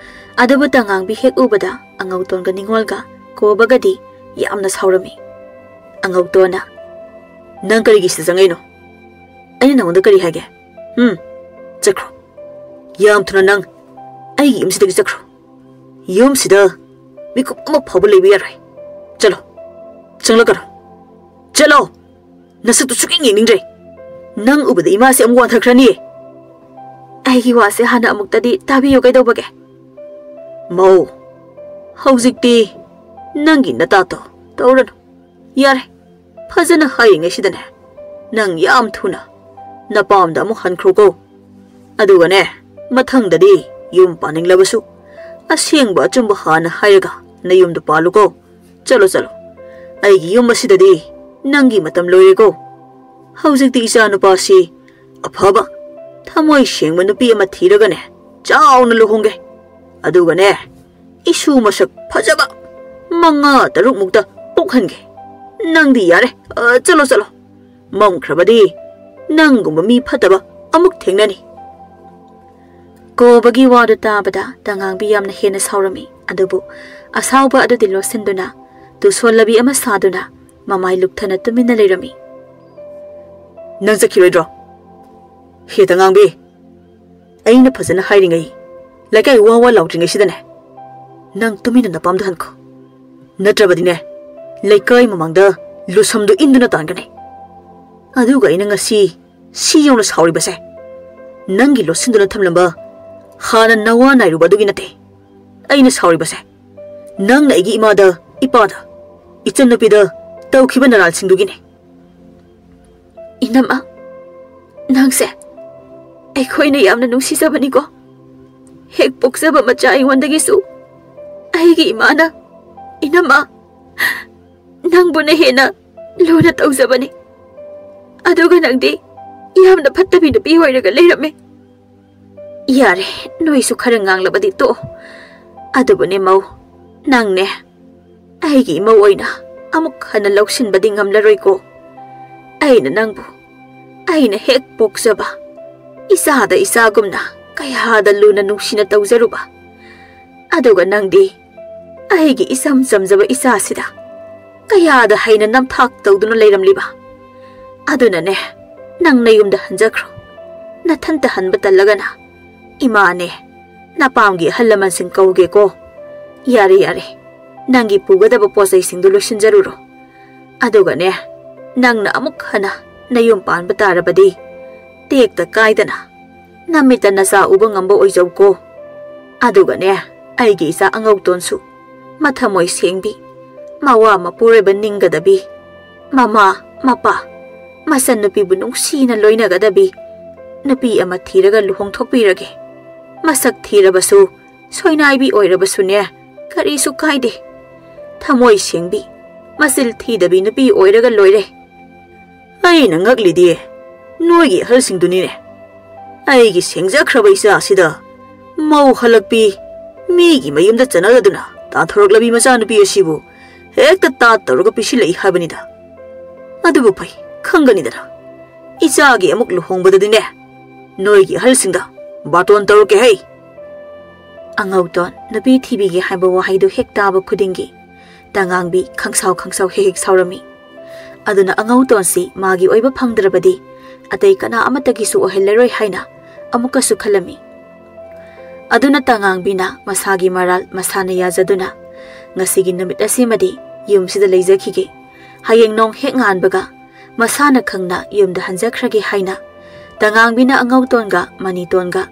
ꯑꯗꯨꯕꯨ ꯇꯉꯥꯡꯕꯤ ꯍꯦꯛ ꯎꯕꯗ ꯑꯉꯧꯇꯣꯟꯒ ꯅꯤꯉꯣꯜꯒ ꯀꯣꯕꯒꯗꯤ ꯌꯥꯝꯅ ꯁꯥꯎꯔꯝꯃꯤ꯫ ꯑꯉꯧꯇꯣꯟꯅ, "ꯅꯪ ꯀꯔꯤꯒꯤ ꯁꯤꯗ ꯆꯪꯉꯛꯏꯅꯣ? ꯑꯩꯅ ꯅꯉꯣꯟꯗ ꯀꯔꯤ ꯍꯥꯏꯒꯦ? ꯎꯝ? ꯆꯠꯈ꯭ꯔꯣ꯫ ꯌꯥꯝ ꯊꯨꯅ ꯅꯪ ꯑꯩꯒꯤ ꯌꯨꯝꯁꯤꯗꯒꯤ ꯆꯠꯈ꯭ꯔꯣ꯫ ꯌꯨꯝꯁꯤꯗ ꯃꯤꯀꯨꯞ ꯑꯃ ꯐꯥꯎꯕ ꯂꯩꯕ ꯌꯥꯔꯣꯏ꯫ ꯆꯠꯂꯣ꯫ ꯆꯪꯂꯛꯀꯅꯨ꯫ ꯆꯠꯂꯣ꯫ ꯅꯁꯛꯇꯨ ꯁꯨꯛꯌꯦꯡ ꯌꯦꯡꯅꯤꯡꯗ꯭ꯔꯦ꯫ ꯅꯪ ꯎꯕꯗ ꯏꯃꯥꯁꯦ ꯑꯃꯨꯛ ꯋꯥꯟꯊꯈ꯭ꯔꯅꯤꯌꯦ꯫" "ꯑꯩꯒꯤ ꯋꯥꯁꯦ ꯍꯥꯟꯅ ꯑꯃꯨꯛꯇꯗꯤ ꯇꯥꯕꯤꯌꯨ ꯀꯩꯗꯧꯕꯒꯦ?" "ꯃꯧ, ꯍꯧꯖꯤꯛꯇꯤ ꯅꯪꯒꯤ ꯅꯇꯥꯇꯣ ꯇꯧꯔꯅꯨ꯫ ꯌꯥꯔꯦ, ꯐꯖꯅ ꯍꯥꯏꯔꯤꯉꯩꯁꯤꯗꯅꯦ, ꯅꯪ ꯌꯥꯝ ꯊꯨꯅ ꯅꯄꯥꯝꯗ ꯑꯃꯨꯛ ꯍꯟꯈ꯭ꯔꯣꯀꯣ꯫ ꯑꯗꯨꯒꯅꯦ, ꯃꯊꯪꯗꯗꯤ ꯌꯨꯝ ꯄꯥꯅꯤꯡꯂꯕꯁꯨ ꯑꯁꯦꯡꯕ ꯑꯆꯨꯝꯕ ꯍꯥꯟꯅ ꯍꯥꯏꯔꯒ ꯅꯌꯨꯝꯗ ꯄꯥꯜꯂꯨꯀꯣ꯫ ꯆꯠꯂꯣ, ꯆꯠꯂꯣ꯫ ꯑꯩꯒꯤ ꯌꯨꯝ ꯑꯁꯤꯗꯗꯤ ꯅꯪꯒꯤ ꯃꯇꯝ ꯂꯣꯏꯔꯦꯀꯣ꯫ ꯍꯧꯖꯤꯛꯇꯤ ꯏꯆꯥ ꯅꯨꯄꯥꯁꯤ ꯑꯐꯕ, ꯊꯃꯣꯏ ꯁꯦꯡꯕ ꯅꯨꯄꯤ ꯑꯃ ꯊꯤꯔꯒꯅꯦ, ꯆꯥꯎꯅ ꯂꯨꯍꯣꯡꯒꯦ꯫ ꯑꯗꯨꯒꯅꯦ, ꯏꯁꯨ ꯃꯁꯛ ꯐꯖꯕ ꯃꯉꯥ ꯇꯔꯨꯛ ꯃꯨꯛꯇ ꯄꯣꯛꯍꯟꯒꯦ꯫ ꯅꯪꯗꯤ ꯌꯥꯔꯦ, ꯑ, ꯆꯠꯂꯣ, ꯆꯠꯂꯣ꯫ ꯃꯝꯈ꯭ꯔꯕꯗꯤ ꯅꯪꯒꯨꯝꯕ ꯃꯤ ꯐꯠꯇꯕ ꯑꯃꯨꯛ ꯊꯦꯡꯅꯅꯤ꯫" ꯀꯣꯕꯒꯤ ꯋꯥꯗꯨ ꯇꯥꯕꯗ ꯇꯉꯥꯡꯕꯤ ꯌꯥꯝꯅ ꯍꯦꯟꯅ ꯁꯥꯎꯔꯝꯃꯤ꯫ ꯑꯗꯨꯕꯨ ꯑꯁꯥꯎꯕ ꯑꯗꯨꯗꯤ ꯂꯣꯠꯁꯤꯟꯗꯨꯅ, ꯇꯨꯁꯣꯜꯂꯕꯤ ꯑꯃ ꯁꯥꯗꯨꯅ, ꯃꯃꯥꯏ ꯂꯨꯛꯊꯅ ꯇꯨꯃꯤꯟꯅ ꯂꯩꯔꯝꯃꯤ꯫ "ꯅꯪ ꯆꯠꯈꯤꯔꯣꯏꯗ꯭ꯔꯣ? ꯍꯦ ꯇꯉꯥꯡꯕꯤ, ꯑꯩꯅ ꯐꯖꯅ ꯍꯥꯏꯔꯤꯉꯩ, ꯂꯩꯀꯥꯏ ꯋꯥ ꯋꯥ ꯂꯥꯎꯗ꯭ꯔꯤꯉꯩꯁꯤꯗꯅꯦ, ꯅꯪ ꯇꯨꯃꯤꯟꯅ ꯅꯄꯥꯝꯗ ꯍꯟꯈꯣ꯫ ꯅꯠꯇ꯭ꯔꯕꯗꯤꯅꯦ, ꯂꯩꯀꯥꯏ ꯃꯃꯥꯡꯗ ꯂꯨꯁꯝꯗꯨ ꯏꯟꯗꯨꯅ ꯇꯥꯟꯒꯅꯤ꯫ ꯑꯗꯨꯒ ꯑꯩꯅ ꯉꯁꯤ ꯁꯤ ꯌꯧꯅ ꯁꯥꯎꯔꯤꯕꯁꯦ, ꯅꯪꯒꯤ ꯂꯣꯠꯁꯤꯟꯗꯨꯅ ꯊꯝꯂꯝꯕ ꯍꯥꯟꯅ ꯅꯋꯥ ꯅꯥꯏꯔꯨꯕ ꯑꯗꯨꯒꯤ ꯅꯠꯇꯦ꯫ ꯑꯩꯅ ꯁꯥꯎꯔꯤꯕꯁꯦ, ꯅꯪꯅ ꯑꯩꯒꯤ ꯏꯃꯥꯗ, ꯏꯄꯥꯗ, ꯏꯆꯟꯅꯨꯄꯤꯗ ꯇꯧꯈꯤꯕ ꯅꯔꯥꯜꯁꯤꯡꯗꯨꯒꯤꯅꯦ꯫" "ꯏꯅꯝꯃ, ꯅꯪꯁꯦ ꯑꯩꯈꯣꯏꯅ ꯌꯥꯝꯅ ꯅꯨꯡꯁꯤꯖꯕꯅꯤꯀꯣ꯫ ꯍꯦꯛ ꯄꯣꯛꯆꯕ ꯃꯆꯥ ꯑꯩꯉꯣꯟꯗꯒꯤꯁꯨ ꯑꯩꯒꯤ ꯏꯃꯥꯅ, ꯏꯅꯝꯃ, ꯅꯪꯕꯨꯅ ꯍꯦꯟꯅ ꯂꯨꯅ ꯇꯧꯖꯕꯅꯤ꯫ ꯑꯗꯨꯒ ꯅꯪꯗꯤ ꯌꯥꯝꯅ ꯐꯠꯇꯕꯤ ꯅꯨꯄꯤ ꯑꯣꯏꯔꯒ ꯂꯩꯔꯝꯃꯦ꯫ ꯌꯥꯔꯦ, ꯅꯣꯏꯁꯨ ꯈꯔ ꯉꯥꯡꯂꯕꯗꯤ ꯇꯣꯛꯑꯣ꯫ ꯑꯗꯨꯕꯨꯅꯦ ꯃꯧ, ꯅꯪꯅꯦ ꯑꯩꯒꯤ ꯏꯃꯧ ꯑꯣꯏꯅ ꯑꯃꯨꯛ ꯍꯟꯅ ꯂꯧꯁꯤꯟꯕꯗꯤ ꯉꯝꯂꯔꯣꯏꯀꯣ꯫ ꯑꯩꯅ ꯅꯪꯕꯨ ꯑꯩꯅ ꯍꯦꯛ ꯄꯣꯛꯆꯕ ꯏꯆꯥꯗ ꯏꯆꯥꯒꯨꯝꯅ ꯀꯌꯥꯗ ꯂꯨꯅ ꯅꯨꯡꯁꯤꯅ ꯇꯧꯖꯔꯨꯕ, ꯑꯗꯨꯒ ꯅꯪꯗꯤ ꯑꯩꯒꯤ ꯏꯆꯝ ꯆꯝꯖꯕ ꯏꯆꯥꯁꯤꯗ ꯀꯌꯥꯗ ꯍꯩꯅ ꯅꯝꯊꯥꯛ ꯇꯧꯗꯨꯅ ꯂꯩꯔꯝꯂꯤꯕ꯫ ꯑꯗꯨꯅꯅꯦ, ꯅꯪ ꯅꯌꯨꯝꯗ ꯍꯟꯖꯈ꯭ꯔꯣ꯫ ꯅꯊꯟꯇ ꯍꯟꯕ ꯇꯜꯂꯒꯅ ꯏꯃꯥꯅꯦ, ꯅꯄꯥꯝꯒꯤ ꯑꯍꯜ ꯂꯃꯟꯁꯤꯡ ꯀꯧꯒꯦꯀꯣ꯫ ꯌꯥꯔꯦ, ꯌꯥꯔꯦ, ꯅꯪꯒꯤ ꯄꯨꯒꯗꯕ ꯄꯣꯠ ꯆꯩꯁꯤꯡꯗꯨ ꯂꯣꯏꯁꯤꯟꯖꯔꯨꯔꯣ꯫ ꯑꯗꯨꯒꯅꯦ, ꯅꯪꯅ ꯑꯃꯨꯛ ꯍꯟꯅ ꯅꯌꯨꯝ ꯄꯥꯟꯕ ꯇꯥꯔꯕꯗꯤ ꯇꯦꯛꯇ ꯀꯥꯏꯗꯅ ꯅꯃꯤꯠꯇ ꯅꯆꯥ ꯎꯕ ꯉꯝꯕ ꯑꯣꯏꯖꯧꯀꯣ꯫ ꯑꯗꯨꯒꯅꯦ, ꯑꯩꯒꯤ ꯏꯆꯥ ꯑꯉꯧꯇꯣꯟꯁꯨ ꯃꯊꯃꯣꯏ ꯁꯦꯡꯕꯤ, ꯃꯋꯥ ꯃꯄꯨꯔꯣꯏꯕ ꯅꯤꯡꯒꯗꯕꯤ, ꯃꯃꯥ, ꯃꯄꯥ, ꯃꯆꯟꯅꯨꯄꯤꯕꯨ ꯅꯨꯡꯁꯤꯅ ꯂꯣꯏꯅꯒꯗꯕꯤ ꯅꯨꯄꯤ ꯑꯃ ꯊꯤꯔꯒ ꯂꯨꯍꯣꯡꯊꯣꯛꯄꯤꯔꯒꯦ꯫ ꯃꯁꯛ ꯊꯤꯔꯕꯁꯨ, ꯁꯣꯏꯅꯥꯏꯕꯤ ꯑꯣꯏꯔꯕꯁꯨꯅꯦ, ꯀꯔꯤꯁꯨ ꯀꯥꯏꯗꯦ꯫ ꯊꯃꯣꯏ ꯁꯦꯡꯕꯤ, ꯃꯆꯤꯜ ꯊꯤꯗꯕꯤ ꯅꯨꯄꯤ ꯑꯣꯏꯔꯒ ꯂꯣꯏꯔꯦ꯫ ꯑꯩꯅ ꯉꯛꯂꯤꯗꯤ ꯅꯣꯏꯒꯤ ꯑꯍꯜꯁꯤꯡꯗꯨꯅꯤꯅꯦ꯫ ꯑꯩꯒꯤ ꯁꯦꯡꯖꯈ꯭ꯔꯕ ꯏꯆꯥ ꯑꯁꯤꯗ ꯃꯧ ꯍꯜꯂꯛꯄꯤ, ꯃꯤꯒꯤ ꯃꯌꯨꯝꯗ ꯆꯠꯅꯔꯗꯨꯅ ꯇꯥꯟꯊꯣꯔꯛꯂꯕꯤ ꯃꯆꯥꯅꯨꯄꯤ ꯑꯁꯤꯕꯨ ꯍꯦꯛꯇ ꯇꯥꯠ ꯇꯧꯔꯒ ꯄꯤꯁꯤꯜꯂꯛꯏ ꯍꯥꯏꯕꯅꯤꯗ꯫ ꯑꯗꯨꯕꯨ ꯐꯩ, ꯈꯪꯒꯅꯤꯗꯅ꯫ ꯏꯆꯥꯒꯤ ꯑꯃꯨꯛ ꯂꯨꯍꯣꯡꯕꯗꯗꯤꯅꯦ, ꯅꯣꯏꯒꯤ ꯑꯍꯜꯁꯤꯡꯗ ꯕꯥꯇꯣꯟ ꯇꯧꯔꯛꯀꯦ ꯍꯩ꯫ ꯑꯉꯧꯇꯣꯟ ꯅꯨꯄꯤ ꯊꯤꯕꯤꯒꯦ ꯍꯥꯏꯕ ꯋꯥꯍꯩꯗꯨ ꯍꯦꯛ ꯇꯥꯕ ꯈꯨꯗꯤꯡꯒꯤ ꯇꯉꯥꯡꯕꯤ ꯈꯪꯁꯥꯎ ꯈꯪꯁꯥꯎ ꯍꯦꯛ ꯍꯦꯛ ꯁꯥꯎꯔꯝꯃꯤ꯫ ꯑꯗꯨꯅ ꯑꯉꯧꯇꯣꯟꯁꯤ ꯃꯥꯒꯤ ꯑꯣꯏꯕ ꯐꯪꯗ꯭ꯔꯕꯗꯤ ꯑꯇꯩ ꯀꯅꯥ ꯑꯃꯠꯇꯒꯤꯁꯨ ꯑꯣꯏꯍꯜꯂꯔꯣꯏ ꯍꯥꯏꯅ ꯑꯃꯨꯛꯀꯁꯨ ꯈꯜꯂꯝꯃꯤ꯫ ꯑꯗꯨꯅ ꯇꯉꯥꯡꯕꯤꯅ ꯃꯁꯥꯒꯤ ꯃꯔꯥꯜ ꯃꯁꯥꯅ ꯌꯥꯖꯗꯨꯅ ꯉꯁꯤꯒꯤ ꯅꯨꯃꯤꯠ ꯑꯁꯤꯃꯗꯤ ꯌꯨꯝꯁꯤꯗ ꯂꯩꯖꯈꯤꯒꯦ, ꯍꯌꯦꯡ ꯅꯣꯡ ꯍꯦꯛ ꯉꯥꯟꯕꯒ ꯃꯁꯥꯅ ꯈꯪꯅ ꯌꯨꯝꯗ ꯍꯟꯖꯈ꯭ꯔꯒꯦ ꯍꯥꯏꯅ ꯇꯉꯥꯡꯕꯤꯅ ꯑꯉꯧꯇꯣꯟꯒ ꯃꯅꯤꯇꯣꯟꯒ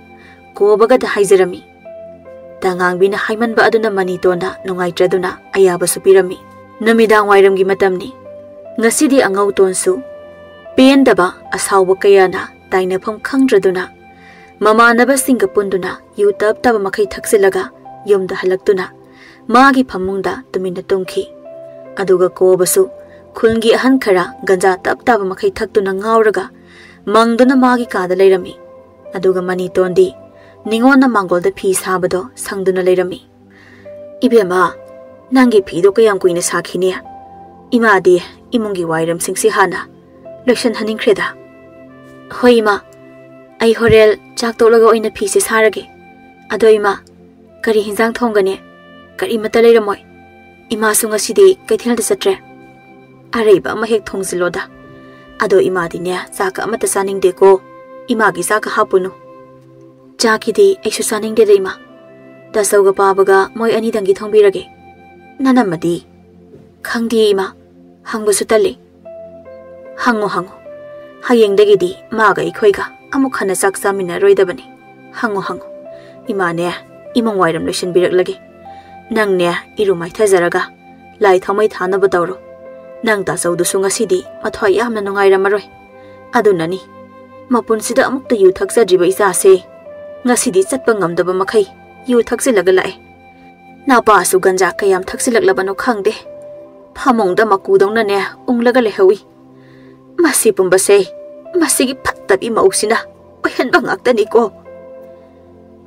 ꯀꯣꯕꯒꯗ ꯍꯥꯏꯖꯔꯝꯃꯤ꯫ ꯇꯉꯥꯡꯕꯤꯅ ꯍꯥꯏꯃꯟꯕ ꯑꯗꯨꯅ ꯃꯅꯤꯇꯣꯟꯗ ꯅꯨꯡꯉꯥꯏꯇ꯭ꯔꯗꯨꯅ ꯑꯌꯥꯕꯁꯨ ꯄꯤꯔꯝꯃꯤ꯫ ꯅꯨꯃꯤꯗꯥꯡ ꯋꯥꯏꯔꯝꯒꯤ ꯃꯇꯝꯅꯤ꯫ ꯉꯁꯤꯗꯤ ꯑꯉꯧꯇꯣꯟꯁꯨ ꯄꯦꯟꯗꯕ ꯑꯁꯥꯎꯕ ꯀꯌꯥꯅ ꯇꯥꯏꯅꯐꯝ ꯈꯪꯗ꯭ꯔꯗꯨꯅ ꯃꯃꯥꯟꯅꯕꯁꯤꯡꯒ ꯄꯨꯟꯗꯨꯅ ꯌꯨ ꯇꯞ ꯇꯥꯕ ꯃꯈꯩ ꯊꯛꯆꯤꯜꯂꯒ ꯌꯨꯝꯗ ꯍꯜꯂꯛꯇꯨꯅ ꯃꯥꯒꯤ ꯐꯃꯨꯡꯗ ꯇꯨꯃꯤꯟꯅ ꯇꯨꯝꯈꯤ꯫ ꯑꯗꯨꯒ ꯀꯣꯕꯁꯨ ꯈꯨꯜꯒꯤ ꯑꯍꯟ ꯈꯔ ꯒꯟꯖꯥ ꯇꯞ ꯇꯥꯕ ꯃꯈꯩ ꯊꯛꯇꯨꯅ ꯉꯥꯎꯔꯒ ꯃꯪꯗꯨꯅ ꯃꯥꯒꯤ ꯀꯥꯗ ꯂꯩꯔꯝꯃꯤ꯫ ꯑꯗꯨꯒ ꯃꯅꯤꯇꯣꯟꯗꯤ ꯅꯤꯉꯣꯜꯅ ꯃꯥꯡꯒꯣꯜꯗ ꯐꯤ ꯁꯥꯕꯗꯣ ꯁꯪꯗꯨꯅ ꯂꯩꯔꯝꯃꯤ꯫ "ꯏꯕꯦꯝꯃ, ꯅꯪꯒꯤ ꯐꯤꯗꯣ ꯀꯌꯥꯝ ꯀꯨꯏꯅ ꯁꯥꯈꯤꯅꯤ? ꯏꯃꯥꯗꯤ ꯏꯃꯨꯡꯒꯤ ꯋꯥꯏꯔꯝꯁꯤꯡꯁꯤ ꯍꯥꯟꯅ ꯂꯣꯏꯁꯤꯟꯍꯟꯅꯤꯡꯈ꯭ꯔꯦꯗ꯫" "ꯍꯣꯏ ꯏꯃꯥ, ꯑꯩ ꯍꯣꯔꯦꯟ ꯆꯥꯛ ꯇꯣꯛꯂꯒ ꯑꯣꯏꯅ ꯐꯤꯁꯦ ꯁꯥꯔꯒꯦ꯫ ꯑꯗꯣ ꯏꯃꯥ, ꯀꯔꯤ ꯍꯤꯟꯖꯥꯡ ꯊꯣꯡꯒꯅꯤ? ꯀꯔꯤꯃꯠꯇ ꯂꯩꯔꯝꯃꯣꯏ꯫ ꯏꯃꯥꯁꯨ ꯉꯁꯤꯗꯤ ꯀꯩꯊꯦꯜꯗ ꯆꯠꯇ꯭ꯔꯦ꯫ ꯑꯔꯩꯕ ꯑꯃ ꯍꯦꯛ ꯊꯣꯡꯖꯤꯜꯂꯣꯗ꯫ ꯑꯗꯣ ꯏꯃꯥꯗꯤꯅꯦ ꯆꯥꯛꯀ ꯑꯃꯠꯇ ꯆꯥꯅꯤꯡꯗꯦꯀꯣ꯫ ꯏꯃꯥꯒꯤ ꯆꯥꯛꯀ ꯍꯥꯞꯄꯨꯅꯨ꯫" "ꯆꯥꯛꯀꯤꯗꯤ ꯑꯩꯁꯨ ꯆꯥꯅꯤꯡꯗꯦꯗ ꯏꯃꯥ꯫ ꯇꯥꯆꯧꯒ ꯄꯥꯕꯒ ꯃꯣꯏ ꯑꯅꯤꯗꯪꯒꯤ ꯊꯣꯡꯕꯤꯔꯒꯦ꯫ ꯅꯅꯝꯃꯗꯤ?" "ꯈꯪꯗꯦ ꯏꯃꯥ, ꯍꯪꯕꯁꯨ ꯇꯜꯂꯤ꯫" "ꯍꯪꯉꯨ ꯍꯪꯉꯨ, ꯍꯌꯦꯡꯗꯒꯤꯗꯤ ꯃꯥꯒ ꯑꯩꯈꯣꯏꯒ ꯑꯃꯨꯛ ꯍꯟꯅ ꯆꯥꯛ ꯆꯥꯃꯤꯟꯅꯔꯣꯏꯗꯕꯅꯤ꯫ ꯍꯪꯉꯨ ꯍꯪꯉꯨ꯫ ꯏꯃꯥꯅꯦ ꯏꯃꯨꯡ ꯋꯥꯏꯔꯝ ꯂꯣꯏꯁꯤꯟꯕꯤꯔꯛꯂꯒꯦ꯫ ꯅꯪꯅꯦ ꯏꯔꯨ ꯃꯥꯏꯊꯖꯔꯒ ꯂꯥꯏ ꯊꯥꯎꯃꯩ ꯊꯥꯅꯕ ꯇꯧꯔꯣ꯫ ꯅꯪ ꯇꯥꯆꯧꯗꯨꯁꯨ ꯉꯁꯤꯗꯤ ꯃꯊ꯭ꯋꯥꯏ ꯌꯥꯝꯅ ꯅꯨꯡꯉꯥꯏꯔꯝꯃꯔꯣꯏ꯫ ꯑꯗꯨꯅꯅꯤ ꯃꯄꯨꯟꯁꯤꯗ ꯑꯃꯨꯛꯇ ꯌꯨ ꯊꯛꯆꯗ꯭ꯔꯤꯕ ꯏꯆꯥꯁꯦ ꯉꯁꯤꯗꯤ ꯆꯠꯄ ꯉꯝꯗꯕ ꯃꯈꯩ ꯌꯨ ꯊꯛꯆꯤꯜꯂꯒ ꯂꯥꯛꯑꯦ꯫ ꯅꯄꯥꯁꯨ ꯒꯟꯖꯥ ꯀꯌꯥꯝ ꯊꯛꯆꯤꯜꯂꯛꯂꯕꯅꯣ ꯈꯪꯗꯦ꯫ ꯐꯃꯨꯡꯗ ꯃꯀꯨꯗꯧꯅꯅꯦ ꯎꯪꯂꯒ ꯂꯩꯍꯧꯏ꯫ ꯃꯁꯤ ꯄꯨꯝꯕꯁꯦ ꯃꯁꯤꯒꯤ ꯐꯠꯇꯕꯤ ꯃꯧꯁꯤꯅ ꯑꯣꯏꯍꯟꯕ ꯉꯥꯛꯇꯅꯤꯀꯣ꯫"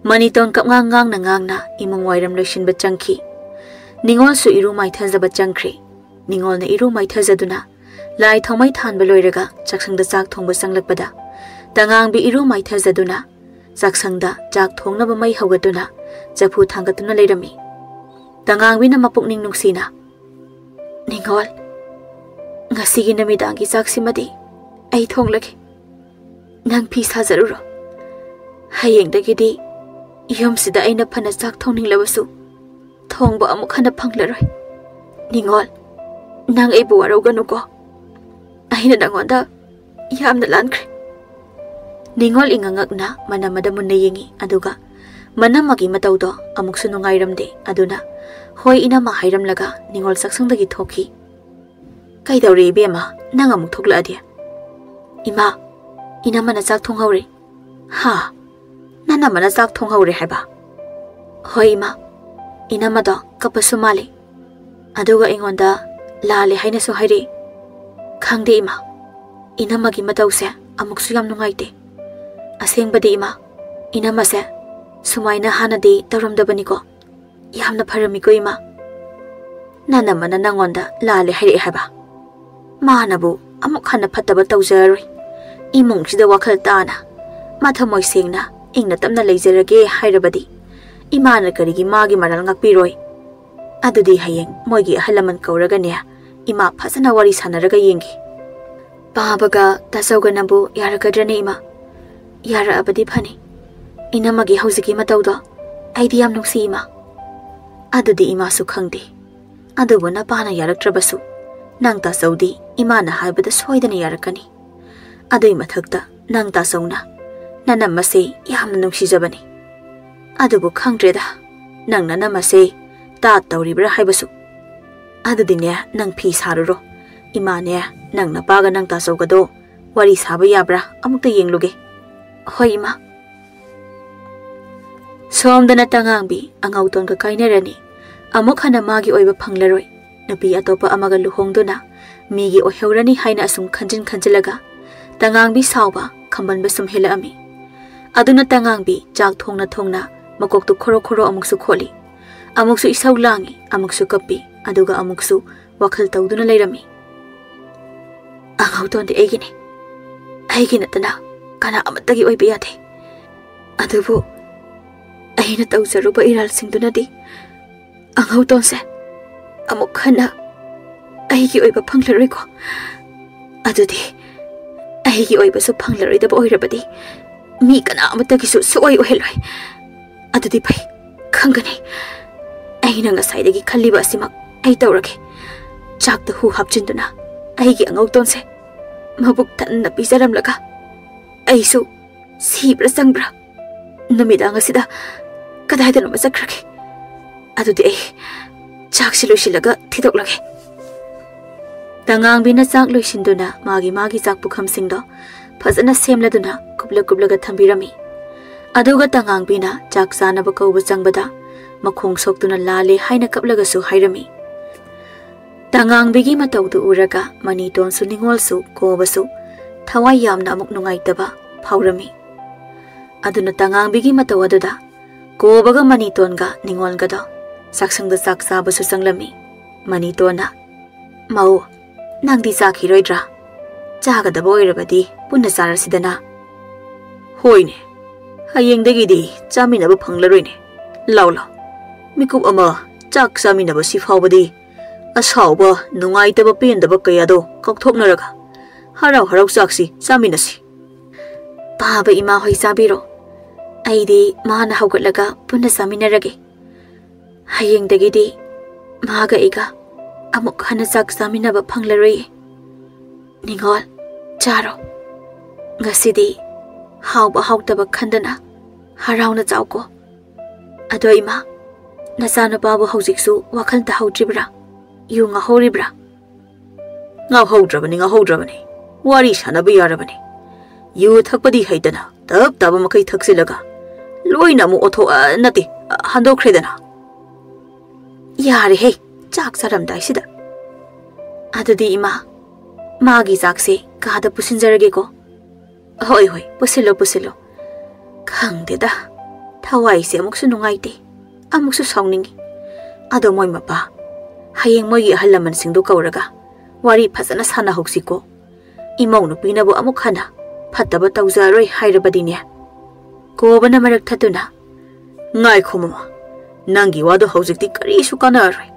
ꯃꯅꯤꯇꯣꯟ ꯀꯞꯉꯥꯡ ꯉꯥꯡꯅ ꯉꯥꯡꯅ ꯏꯃꯨꯡ ꯋꯥꯏꯔꯝ ꯂꯣꯏꯁꯤꯟꯕ ꯆꯪꯈꯤ꯫ ꯅꯤꯉꯣꯜꯁꯨ ꯏꯔꯨ ꯃꯥꯏꯊꯖꯕ ꯆꯪꯈ꯭ꯔꯦ꯫ ꯅꯤꯉꯣꯜꯅ ꯏꯔꯨ ꯃꯥꯏꯊꯖꯗꯨꯅ ꯂꯥꯏ ꯊꯥꯎꯃꯩ ꯊꯥꯟꯕ ꯂꯣꯏꯔꯒ ꯆꯥꯛꯁꯪꯗ ꯆꯥꯛ ꯊꯣꯡꯕ ꯆꯪꯂꯛꯄꯗ ꯇꯉꯥꯡꯕꯤ ꯏꯔꯨ ꯃꯥꯏꯊꯖꯗꯨꯅ ꯆꯥꯛꯁꯪꯗ ꯆꯥꯛ ꯊꯣꯡꯅꯕ ꯃꯩ ꯍꯧꯒꯠꯇꯨꯅ ꯆꯐꯨ ꯊꯥꯡꯒꯠꯇꯨꯅ ꯂꯩꯔꯝꯃꯤ꯫ ꯇꯉꯥꯡꯕꯤꯅ ꯃꯄꯨꯛꯅꯤꯡ ꯅꯨꯡꯁꯤꯅ, "ꯅꯤꯉꯣꯜ, ꯉꯁꯤꯒꯤ ꯅꯨꯃꯤꯗꯥꯡꯒꯤ ꯆꯥꯛꯁꯤꯃꯗꯤ ꯑꯩ ꯊꯣꯡꯂꯒꯦ꯫ ꯅꯪ ꯐꯤ ꯁꯥꯖꯔꯨꯔꯣ꯫ ꯍꯌꯦꯡꯗꯒꯤꯗꯤ ꯌꯨꯝꯁꯤꯗ ꯑꯩꯅ ꯐꯅ ꯆꯥꯛ ꯊꯣꯡꯅꯤꯡꯂꯕꯁꯨ ꯊꯣꯡꯕ ꯑꯃꯨꯛ ꯍꯟꯅ ꯐꯪꯂꯔꯣꯏ꯫ ꯅꯤꯉꯣꯜ, ꯅꯪ ꯑꯩꯕꯨ ꯋꯥꯔꯧꯒꯅꯨꯀꯣ꯫ ꯑꯩꯅ ꯅꯉꯣꯟꯗ ꯌꯥꯝꯅ ꯂꯥꯟꯈ꯭ꯔꯦ꯫" ꯅꯤꯉꯣꯜ ꯏꯉꯛꯉꯛꯅ ꯃꯅꯝꯃꯗ ꯃꯨꯟꯅ ꯌꯦꯡꯉꯤ, ꯑꯗꯨꯒ ꯃꯅꯝꯃꯒꯤ ꯃꯇꯧꯗꯣ ꯑꯃꯨꯛꯁꯨ ꯅꯨꯡꯉꯥꯏꯔꯝꯗꯦ꯫ ꯑꯗꯨꯅ "ꯍꯣꯏ ꯏꯅꯝꯃ" ꯍꯥꯏꯔꯝꯂꯒ ꯅꯤꯉꯣꯜ ꯆꯥꯛꯁꯪꯗꯒꯤ ꯊꯣꯛꯈꯤ꯫ "ꯀꯩꯗꯧꯔꯦ ꯏꯕꯦꯝꯃ, ꯅꯪ ꯑꯃꯨꯛ ꯊꯣꯛꯂꯛꯑꯗꯤ?" "ꯏꯃꯥ, ꯏꯅꯝꯃꯅ ꯆꯥꯛ ꯊꯣꯡꯍꯧꯔꯦ꯫" "ꯍꯥ? ꯅꯅꯝꯃꯅ ꯆꯥꯛ ꯊꯣꯡꯍꯧꯔꯦ ꯍꯥꯏꯕ?" "ꯍꯣꯏ ꯏꯃꯥ, ꯏꯅꯝꯃꯗꯣ ꯀꯞꯄꯁꯨ ꯃꯥꯜꯂꯤ꯫ ꯑꯗꯨꯒ ꯑꯩꯉꯣꯟꯗ ꯂꯥꯜꯂꯦ ꯍꯥꯏꯅꯁꯨ ꯍꯥꯏꯔꯛꯏ꯫ ꯈꯪꯗꯦ ꯏꯃꯥ, ꯏꯅꯝꯃꯒꯤ ꯃꯇꯧꯁꯦ ꯑꯃꯨꯛꯁꯨ ꯌꯥꯝ ꯅꯨꯡꯉꯥꯏꯇꯦ꯫ ꯑꯁꯦꯡꯕꯗꯤ ꯏꯃꯥ, ꯏꯅꯝꯃꯁꯦ ꯁꯨꯃꯥꯏꯅ ꯍꯥꯟꯅꯗꯤ ꯇꯧꯔꯝꯗꯕꯅꯤꯀꯣ꯫ ꯌꯥꯝꯅ ꯐꯔꯝꯃꯤꯀꯣ ꯏꯃꯥ꯫ ꯅꯅꯝꯃꯅ ꯅꯪꯉꯣꯟꯗ ꯂꯥꯜꯂꯦ ꯍꯥꯏꯔꯛꯑꯦ ꯍꯥꯏꯕ? ꯃꯥꯅꯕꯨ ꯑꯃꯨꯛ ꯍꯟꯅ ꯐꯠꯇꯕ ꯇꯧꯖꯔꯔꯣꯏ꯫ ꯏꯃꯨꯡꯁꯤꯗ ꯋꯥꯈꯜ ꯇꯥꯅ, ꯃꯊꯃꯣꯏ ꯁꯦꯡꯅ, ꯏꯪꯅ ꯇꯞꯅ ꯂꯩꯖꯔꯒꯦ ꯍꯥꯏꯔꯕꯗꯤ ꯏꯃꯥꯅ ꯀꯔꯤꯒꯤ ꯃꯥꯒꯤ ꯃꯔꯥꯜ ꯉꯥꯛꯄꯤꯔꯣꯏ? ꯑꯗꯨꯗꯤ ꯍꯌꯦꯡ ꯃꯣꯏꯒꯤ ꯑꯍꯜ ꯂꯃꯟ ꯀꯧꯔꯒꯅꯦ, ꯏꯃꯥ ꯐꯖꯅ ꯋꯥꯔꯤ ꯁꯥꯟꯅꯔꯒ ꯌꯦꯡꯒꯦ꯫ ꯄꯥꯕꯒ ꯇꯥꯆꯧꯒꯅꯕꯨ ꯌꯥꯔꯛꯀꯗ꯭ꯔꯅꯦ ꯏꯃꯥ? ꯌꯥꯔꯛꯑꯕꯗꯤ ꯐꯅꯤ꯫ ꯏꯅꯝꯃꯒꯤ ꯍꯧꯖꯤꯛꯀꯤ ꯃꯇꯧꯗꯣ ꯑꯩꯗꯤ ꯌꯥꯝ ꯅꯨꯡꯁꯤ ꯏꯃꯥ꯫ ꯑꯗꯨꯗꯤ ꯏꯃꯥꯁꯨ ꯈꯪꯗꯦ꯫ ꯑꯗꯨꯕꯨ ꯅꯄꯥꯅ ꯌꯥꯔꯛꯇ꯭ꯔꯕꯁꯨ, ꯅꯪ ꯇꯥꯆꯧꯗꯤ ꯏꯃꯥꯅ ꯍꯥꯏꯕꯗ ꯁꯣꯏꯗꯅ ꯌꯥꯔꯛꯀꯅꯤ꯫ ꯑꯗꯨꯏ ꯃꯊꯛꯇ ꯅꯪ ꯇꯥꯆꯧꯅ ꯅꯅꯝꯃꯁꯦ ꯌꯥꯝꯅ ꯅꯨꯡꯁꯤꯖꯕꯅꯤ꯫ ꯑꯗꯨꯕꯨ ꯈꯪꯗ꯭ꯔꯦꯗ, ꯅꯪ ꯅꯅꯝꯃꯁꯦ ꯇꯥꯠ ꯇꯧꯔꯤꯕ꯭ꯔꯥ ꯍꯥꯏꯕꯁꯨ꯫ ꯑꯗꯨꯗꯤꯅꯦ, ꯅꯪ ꯐꯤ ꯁꯥꯔꯨꯔꯣ꯫ ꯏꯃꯥꯅꯦ, ꯅꯪ ꯅꯄꯥꯒ ꯅꯪ ꯇꯥꯆꯧꯒꯗꯣ ꯋꯥꯔꯤ ꯁꯥꯕ ꯌꯥꯕ꯭ꯔꯥ ꯑꯃꯨꯛꯇ ꯌꯦꯡꯂꯨꯒꯦ꯫ ꯍꯣꯏ ꯏꯃꯥ꯫ ꯁꯣꯝꯗꯅ ꯇꯉꯥꯡꯕꯤ ꯑꯉꯧꯇꯣꯟꯒ ꯀꯥꯏꯅꯔꯅꯤ꯫ ꯑꯃꯨꯛ ꯍꯟꯅ ꯃꯥꯒꯤ ꯑꯣꯏꯕ ꯐꯪꯂꯔꯣꯏ꯫ ꯅꯨꯄꯤ ꯑꯇꯣꯞꯄ ꯑꯃꯒ ꯂꯨꯍꯣꯡꯗꯨꯅ ꯃꯤꯒꯤ ꯑꯣꯏꯍꯧꯔꯅꯤ ꯍꯥꯏꯅ ꯑꯁꯨꯝ ꯈꯟꯖꯤꯟ ꯈꯟꯖꯤꯜꯂꯒ ꯇꯉꯥꯡꯕꯤ ꯁꯥꯎꯕ ꯈꯝꯕꯟꯕ ꯁꯨꯝ ꯍꯦꯜꯂꯛꯑꯝꯃꯤ꯫ ꯑꯗꯨꯅ ꯇꯉꯥꯡꯕꯤ ꯆꯥꯛ ꯊꯣꯡꯅ ꯊꯣꯡꯅ ꯃꯀꯣꯛꯇꯨ ꯈꯣꯔꯣ ꯈꯣꯔꯣ ꯑꯃꯨꯛꯁꯨ ꯈꯣꯠꯂꯤ, ꯑꯃꯨꯛꯁꯨ ꯏꯁꯧ ꯂꯥꯡꯉꯤ, ꯑꯃꯨꯛꯁꯨ ꯀꯞꯄꯤ, ꯑꯗꯨꯒ ꯑꯃꯨꯛꯁꯨ ꯋꯥꯈꯜ ꯇꯧꯗꯨꯅ ꯂꯩꯔꯝꯃꯤ꯫ ꯑꯉꯧꯇꯣꯟꯗꯤ ꯑꯩꯒꯤꯅꯤ, ꯑꯩꯒꯤ ꯅꯠꯇꯅ ꯀꯅꯥ ꯑꯃꯠꯇꯒꯤ ꯑꯣꯏꯕ ꯌꯥꯗꯦ꯫ ꯑꯗꯨꯕꯨ ꯑꯩꯅ ꯇꯧꯖꯔꯨꯕ ꯏꯔꯥꯜꯁꯤꯡꯗꯨꯅꯗꯤ ꯑꯉꯧꯇꯣꯟꯁꯦ ꯑꯃꯨꯛ ꯍꯟꯅ ꯑꯩꯒꯤ ꯑꯣꯏꯕ ꯐꯪꯂꯔꯣꯏꯀꯣ꯫ ꯑꯗꯨꯗꯤ ꯑꯩꯒꯤ ꯑꯣꯏꯕꯁꯨ ꯐꯪꯂꯔꯣꯏꯗꯕ ꯑꯣꯏꯔꯕꯗꯤ ꯃꯤ ꯀꯅꯥ ꯑꯃꯠꯇꯒꯤꯁꯨ ꯁꯨꯛꯑꯣꯏ ꯑꯣꯏꯍꯜꯂꯣꯏ꯫ ꯑꯗꯨꯗꯤ ꯐꯩ, ꯈꯪꯒꯅꯤ꯫ ꯑꯩꯅ ꯉꯁꯥꯏꯗꯒꯤ ꯈꯜꯂꯤꯕ ꯑꯁꯤꯃꯛ ꯑꯩ ꯇꯧꯔꯒꯦ꯫ ꯆꯥꯛꯇ ꯍꯨ ꯍꯥꯞꯆꯤꯟꯗꯨꯅ ꯑꯩꯒꯤ ꯑꯉꯧꯇꯣꯟꯁꯦ ꯃꯕꯨꯛ ꯊꯟꯅ ꯄꯤꯖꯔꯝꯂꯒ ꯑꯩꯁꯨ ꯁꯤꯕ꯭ꯔꯥ ꯆꯪꯕ꯭ꯔꯥ ꯅꯨꯃꯤꯗꯥꯡ ꯑꯁꯤꯗ ꯀꯗꯥꯏꯗꯅꯣꯃ ꯆꯠꯈ꯭ꯔꯒꯦ꯫ ꯑꯗꯨꯗꯤ ꯑꯩ ꯆꯥꯛꯁꯤ ꯂꯣꯏꯁꯤꯜꯂꯒ ꯊꯤꯗꯣꯛꯂꯒꯦ꯫ ꯇꯉꯥꯡꯕꯤꯅ ꯆꯥꯛ ꯂꯣꯏꯁꯤꯟꯗꯨꯅ ꯃꯥꯒꯤ ꯃꯥꯒꯤ ꯆꯥꯛ ꯄꯨꯈꯝꯁꯤꯡꯗꯣ ꯐꯖꯅ ꯁꯦꯝꯂꯗꯨꯅ ꯀꯨꯞꯂ ꯀꯨꯞꯂꯒ ꯊꯝꯕꯤꯔꯝꯃꯤ꯫ ꯑꯗꯨꯒ ꯇꯉꯥꯡꯕꯤꯅ ꯆꯥꯛ ꯆꯥꯅꯕ ꯀꯧꯕ ꯆꯪꯕꯗ ꯃꯈꯣꯡ ꯁꯣꯛꯇꯨꯅ ꯂꯥꯜꯂꯦ ꯍꯥꯏꯅ ꯀꯞꯂꯒꯁꯨ ꯍꯥꯏꯔꯝꯃꯤ꯫ ꯇꯉꯥꯡꯕꯤꯒꯤ ꯃꯇꯧꯗꯨ ꯎꯔꯒ ꯃꯅꯤꯇꯣꯟꯁꯨ ꯅꯤꯉꯣꯜꯁꯨ ꯀꯣꯕꯁꯨ ꯊꯋꯥꯏ ꯌꯥꯝꯅ ꯑꯃꯨꯛ ꯅꯨꯡꯉꯥꯏꯇꯕ ꯐꯥꯎꯔꯝꯃꯤ꯫ ꯑꯗꯨꯅ ꯇꯉꯥꯡꯕꯤꯒꯤ ꯃꯇꯧ ꯑꯗꯨꯗ ꯀꯣꯕꯒ ꯃꯅꯤꯇꯣꯟꯒ ꯅꯤꯉꯣꯜꯒꯗꯣ ꯆꯥꯛꯁꯪꯗ ꯆꯥꯛ ꯆꯥꯕꯁꯨ ꯆꯪꯂꯝꯃꯤ꯫ ꯃꯅꯤꯇꯣꯟꯅ, "ꯃꯧ, ꯅꯪꯗꯤ ꯆꯥꯈꯤꯔꯣꯏꯗ꯭ꯔꯥ? ꯆꯥꯒꯗꯕ ꯑꯣꯏꯔꯕꯗꯤ ꯄꯨꯟꯅ ꯆꯥꯔꯁꯤꯗꯅ꯫" "ꯍꯣꯏꯅꯦ, ꯍꯌꯦꯡꯗꯒꯤꯗꯤ ꯆꯥꯃꯤꯟꯅꯕ ꯐꯪꯂꯔꯣꯏꯅꯦ꯫ ꯂꯥꯎ ꯂꯥꯎ, ꯃꯤꯀꯨꯞ ꯑꯃ ꯆꯥꯛ ꯆꯥꯃꯤꯟꯅꯕꯁꯤ ꯐꯥꯎꯕꯗꯤ ꯑꯁꯥꯎꯕ, ꯅꯨꯡꯉꯥꯏꯇꯕ, ꯄꯦꯟꯗꯕ ꯀꯌꯥꯗꯣ ꯀꯥꯎꯊꯣꯛꯅꯔꯒ ꯍꯔꯥꯎ ꯍꯔꯥꯎ ꯆꯥꯛꯁꯤ ꯆꯥꯃꯤꯟꯅꯁꯤ꯫" "ꯄꯥꯕ ꯏꯃꯥ ꯍꯣꯏ ꯆꯥꯕꯤꯔꯣ, ꯑꯩꯗꯤ ꯃꯥꯅ ꯍꯧꯒꯠꯂꯒ ꯄꯨꯟꯅ ꯆꯥꯃꯤꯟꯅꯔꯒꯦ꯫ ꯍꯌꯦꯡꯗꯒꯤꯗꯤ ꯃꯥꯒ ꯑꯩꯒ ꯑꯃꯨꯛ ꯍꯟꯅ ꯆꯥꯛ ꯆꯥꯃꯤꯟꯅꯕ ꯐꯪꯂꯔꯣꯏꯌꯦ꯫ ꯅꯤꯉꯣꯜ, ꯆꯥꯔꯣ꯫ ꯉꯁꯤꯗꯤ ꯍꯥꯎꯕ ꯍꯥꯎꯇꯕ ꯈꯟꯗꯅ ꯍꯔꯥꯎꯅ ꯆꯥꯎꯀꯣ꯫ ꯑꯗꯣ ꯏꯃꯥ, ꯅꯆꯥꯅꯨꯄꯥꯕꯨ ꯍꯧꯖꯤꯛꯁꯨ ꯋꯥꯈꯜ ꯇꯥꯍꯧꯗ꯭ꯔꯤꯕ꯭ꯔꯥ? ꯌꯨ ꯉꯥꯎꯍꯧꯔꯤꯕ꯭ꯔꯥ?" "ꯉꯥꯎꯍꯧꯗ꯭ꯔꯕꯅꯤ, ꯉꯥꯎꯍꯧꯗ꯭ꯔꯕꯅꯤ꯫ ꯋꯥꯔꯤ ꯁꯥꯟꯅꯕ ꯌꯥꯔꯕꯅꯤ꯫ ꯌꯨ ꯊꯛꯄꯗꯤ ꯍꯩꯇꯅ ꯇꯞ ꯇꯥꯕ ꯃꯈꯩ ꯊꯛꯆꯤꯜꯂꯒ ꯂꯣꯏꯅ ꯑꯃꯨꯛ ꯑꯣꯊꯣꯛ-, ꯑ, ꯅꯠꯇꯦ, ꯑ, ꯍꯟꯗꯣꯛꯈ꯭ꯔꯦꯗꯅ꯫" "ꯌꯥꯔꯦꯍꯦ, ꯆꯥꯛ ꯆꯥꯔꯝꯗꯥꯏꯁꯤꯗ꯫ ꯑꯗꯨꯗꯤ ꯏꯃꯥ, ꯃꯥꯒꯤ ꯆꯥꯛꯁꯦ ꯀꯥꯗ ꯄꯨꯁꯤꯟꯖꯔꯒꯦꯀꯣ꯫" "ꯍꯣꯏ, ꯍꯣꯏ, ꯄꯨꯁꯤꯜꯂꯣ, ꯄꯨꯁꯤꯜꯂꯣ꯫ ꯈꯪꯗꯦꯗ, ꯊꯋꯥꯏꯁꯦ ꯑꯃꯨꯛꯁꯨ ꯅꯨꯡꯉꯥꯏꯇꯦ, ꯑꯃꯨꯛꯁꯨ ꯁꯥꯎꯅꯤꯡꯉꯤ꯫ ꯑꯗꯣ ꯃꯣꯏ ꯃꯄꯥ, ꯍꯌꯦꯡ ꯃꯣꯏꯒꯤ ꯑꯍꯜ ꯂꯃꯟꯁꯤꯡꯗꯨ ꯀꯧꯔꯒ ꯋꯥꯔꯤ ꯐꯖꯅ ꯁꯥꯟꯅꯍꯧꯁꯤꯀꯣ꯫ ꯏꯃꯧ ꯅꯨꯄꯤꯅꯕꯨ ꯑꯃꯨꯛ ꯍꯟꯅ ꯐꯠꯇꯕ ꯇꯧꯖꯔꯔꯣꯏ ꯍꯥꯏꯔꯕꯗꯤꯅꯦ꯫" ꯀꯣꯕꯅ ꯃꯔꯛ ꯊꯠꯇꯨꯅ, "ꯉꯥꯏꯈꯣ ꯃꯃꯥ, ꯅꯪꯒꯤ ꯋꯥꯗꯣ ꯍꯧꯖꯤꯛꯇꯤ ꯀꯔꯤꯁꯨ ꯀꯥꯟꯅꯔꯔꯣꯏ꯫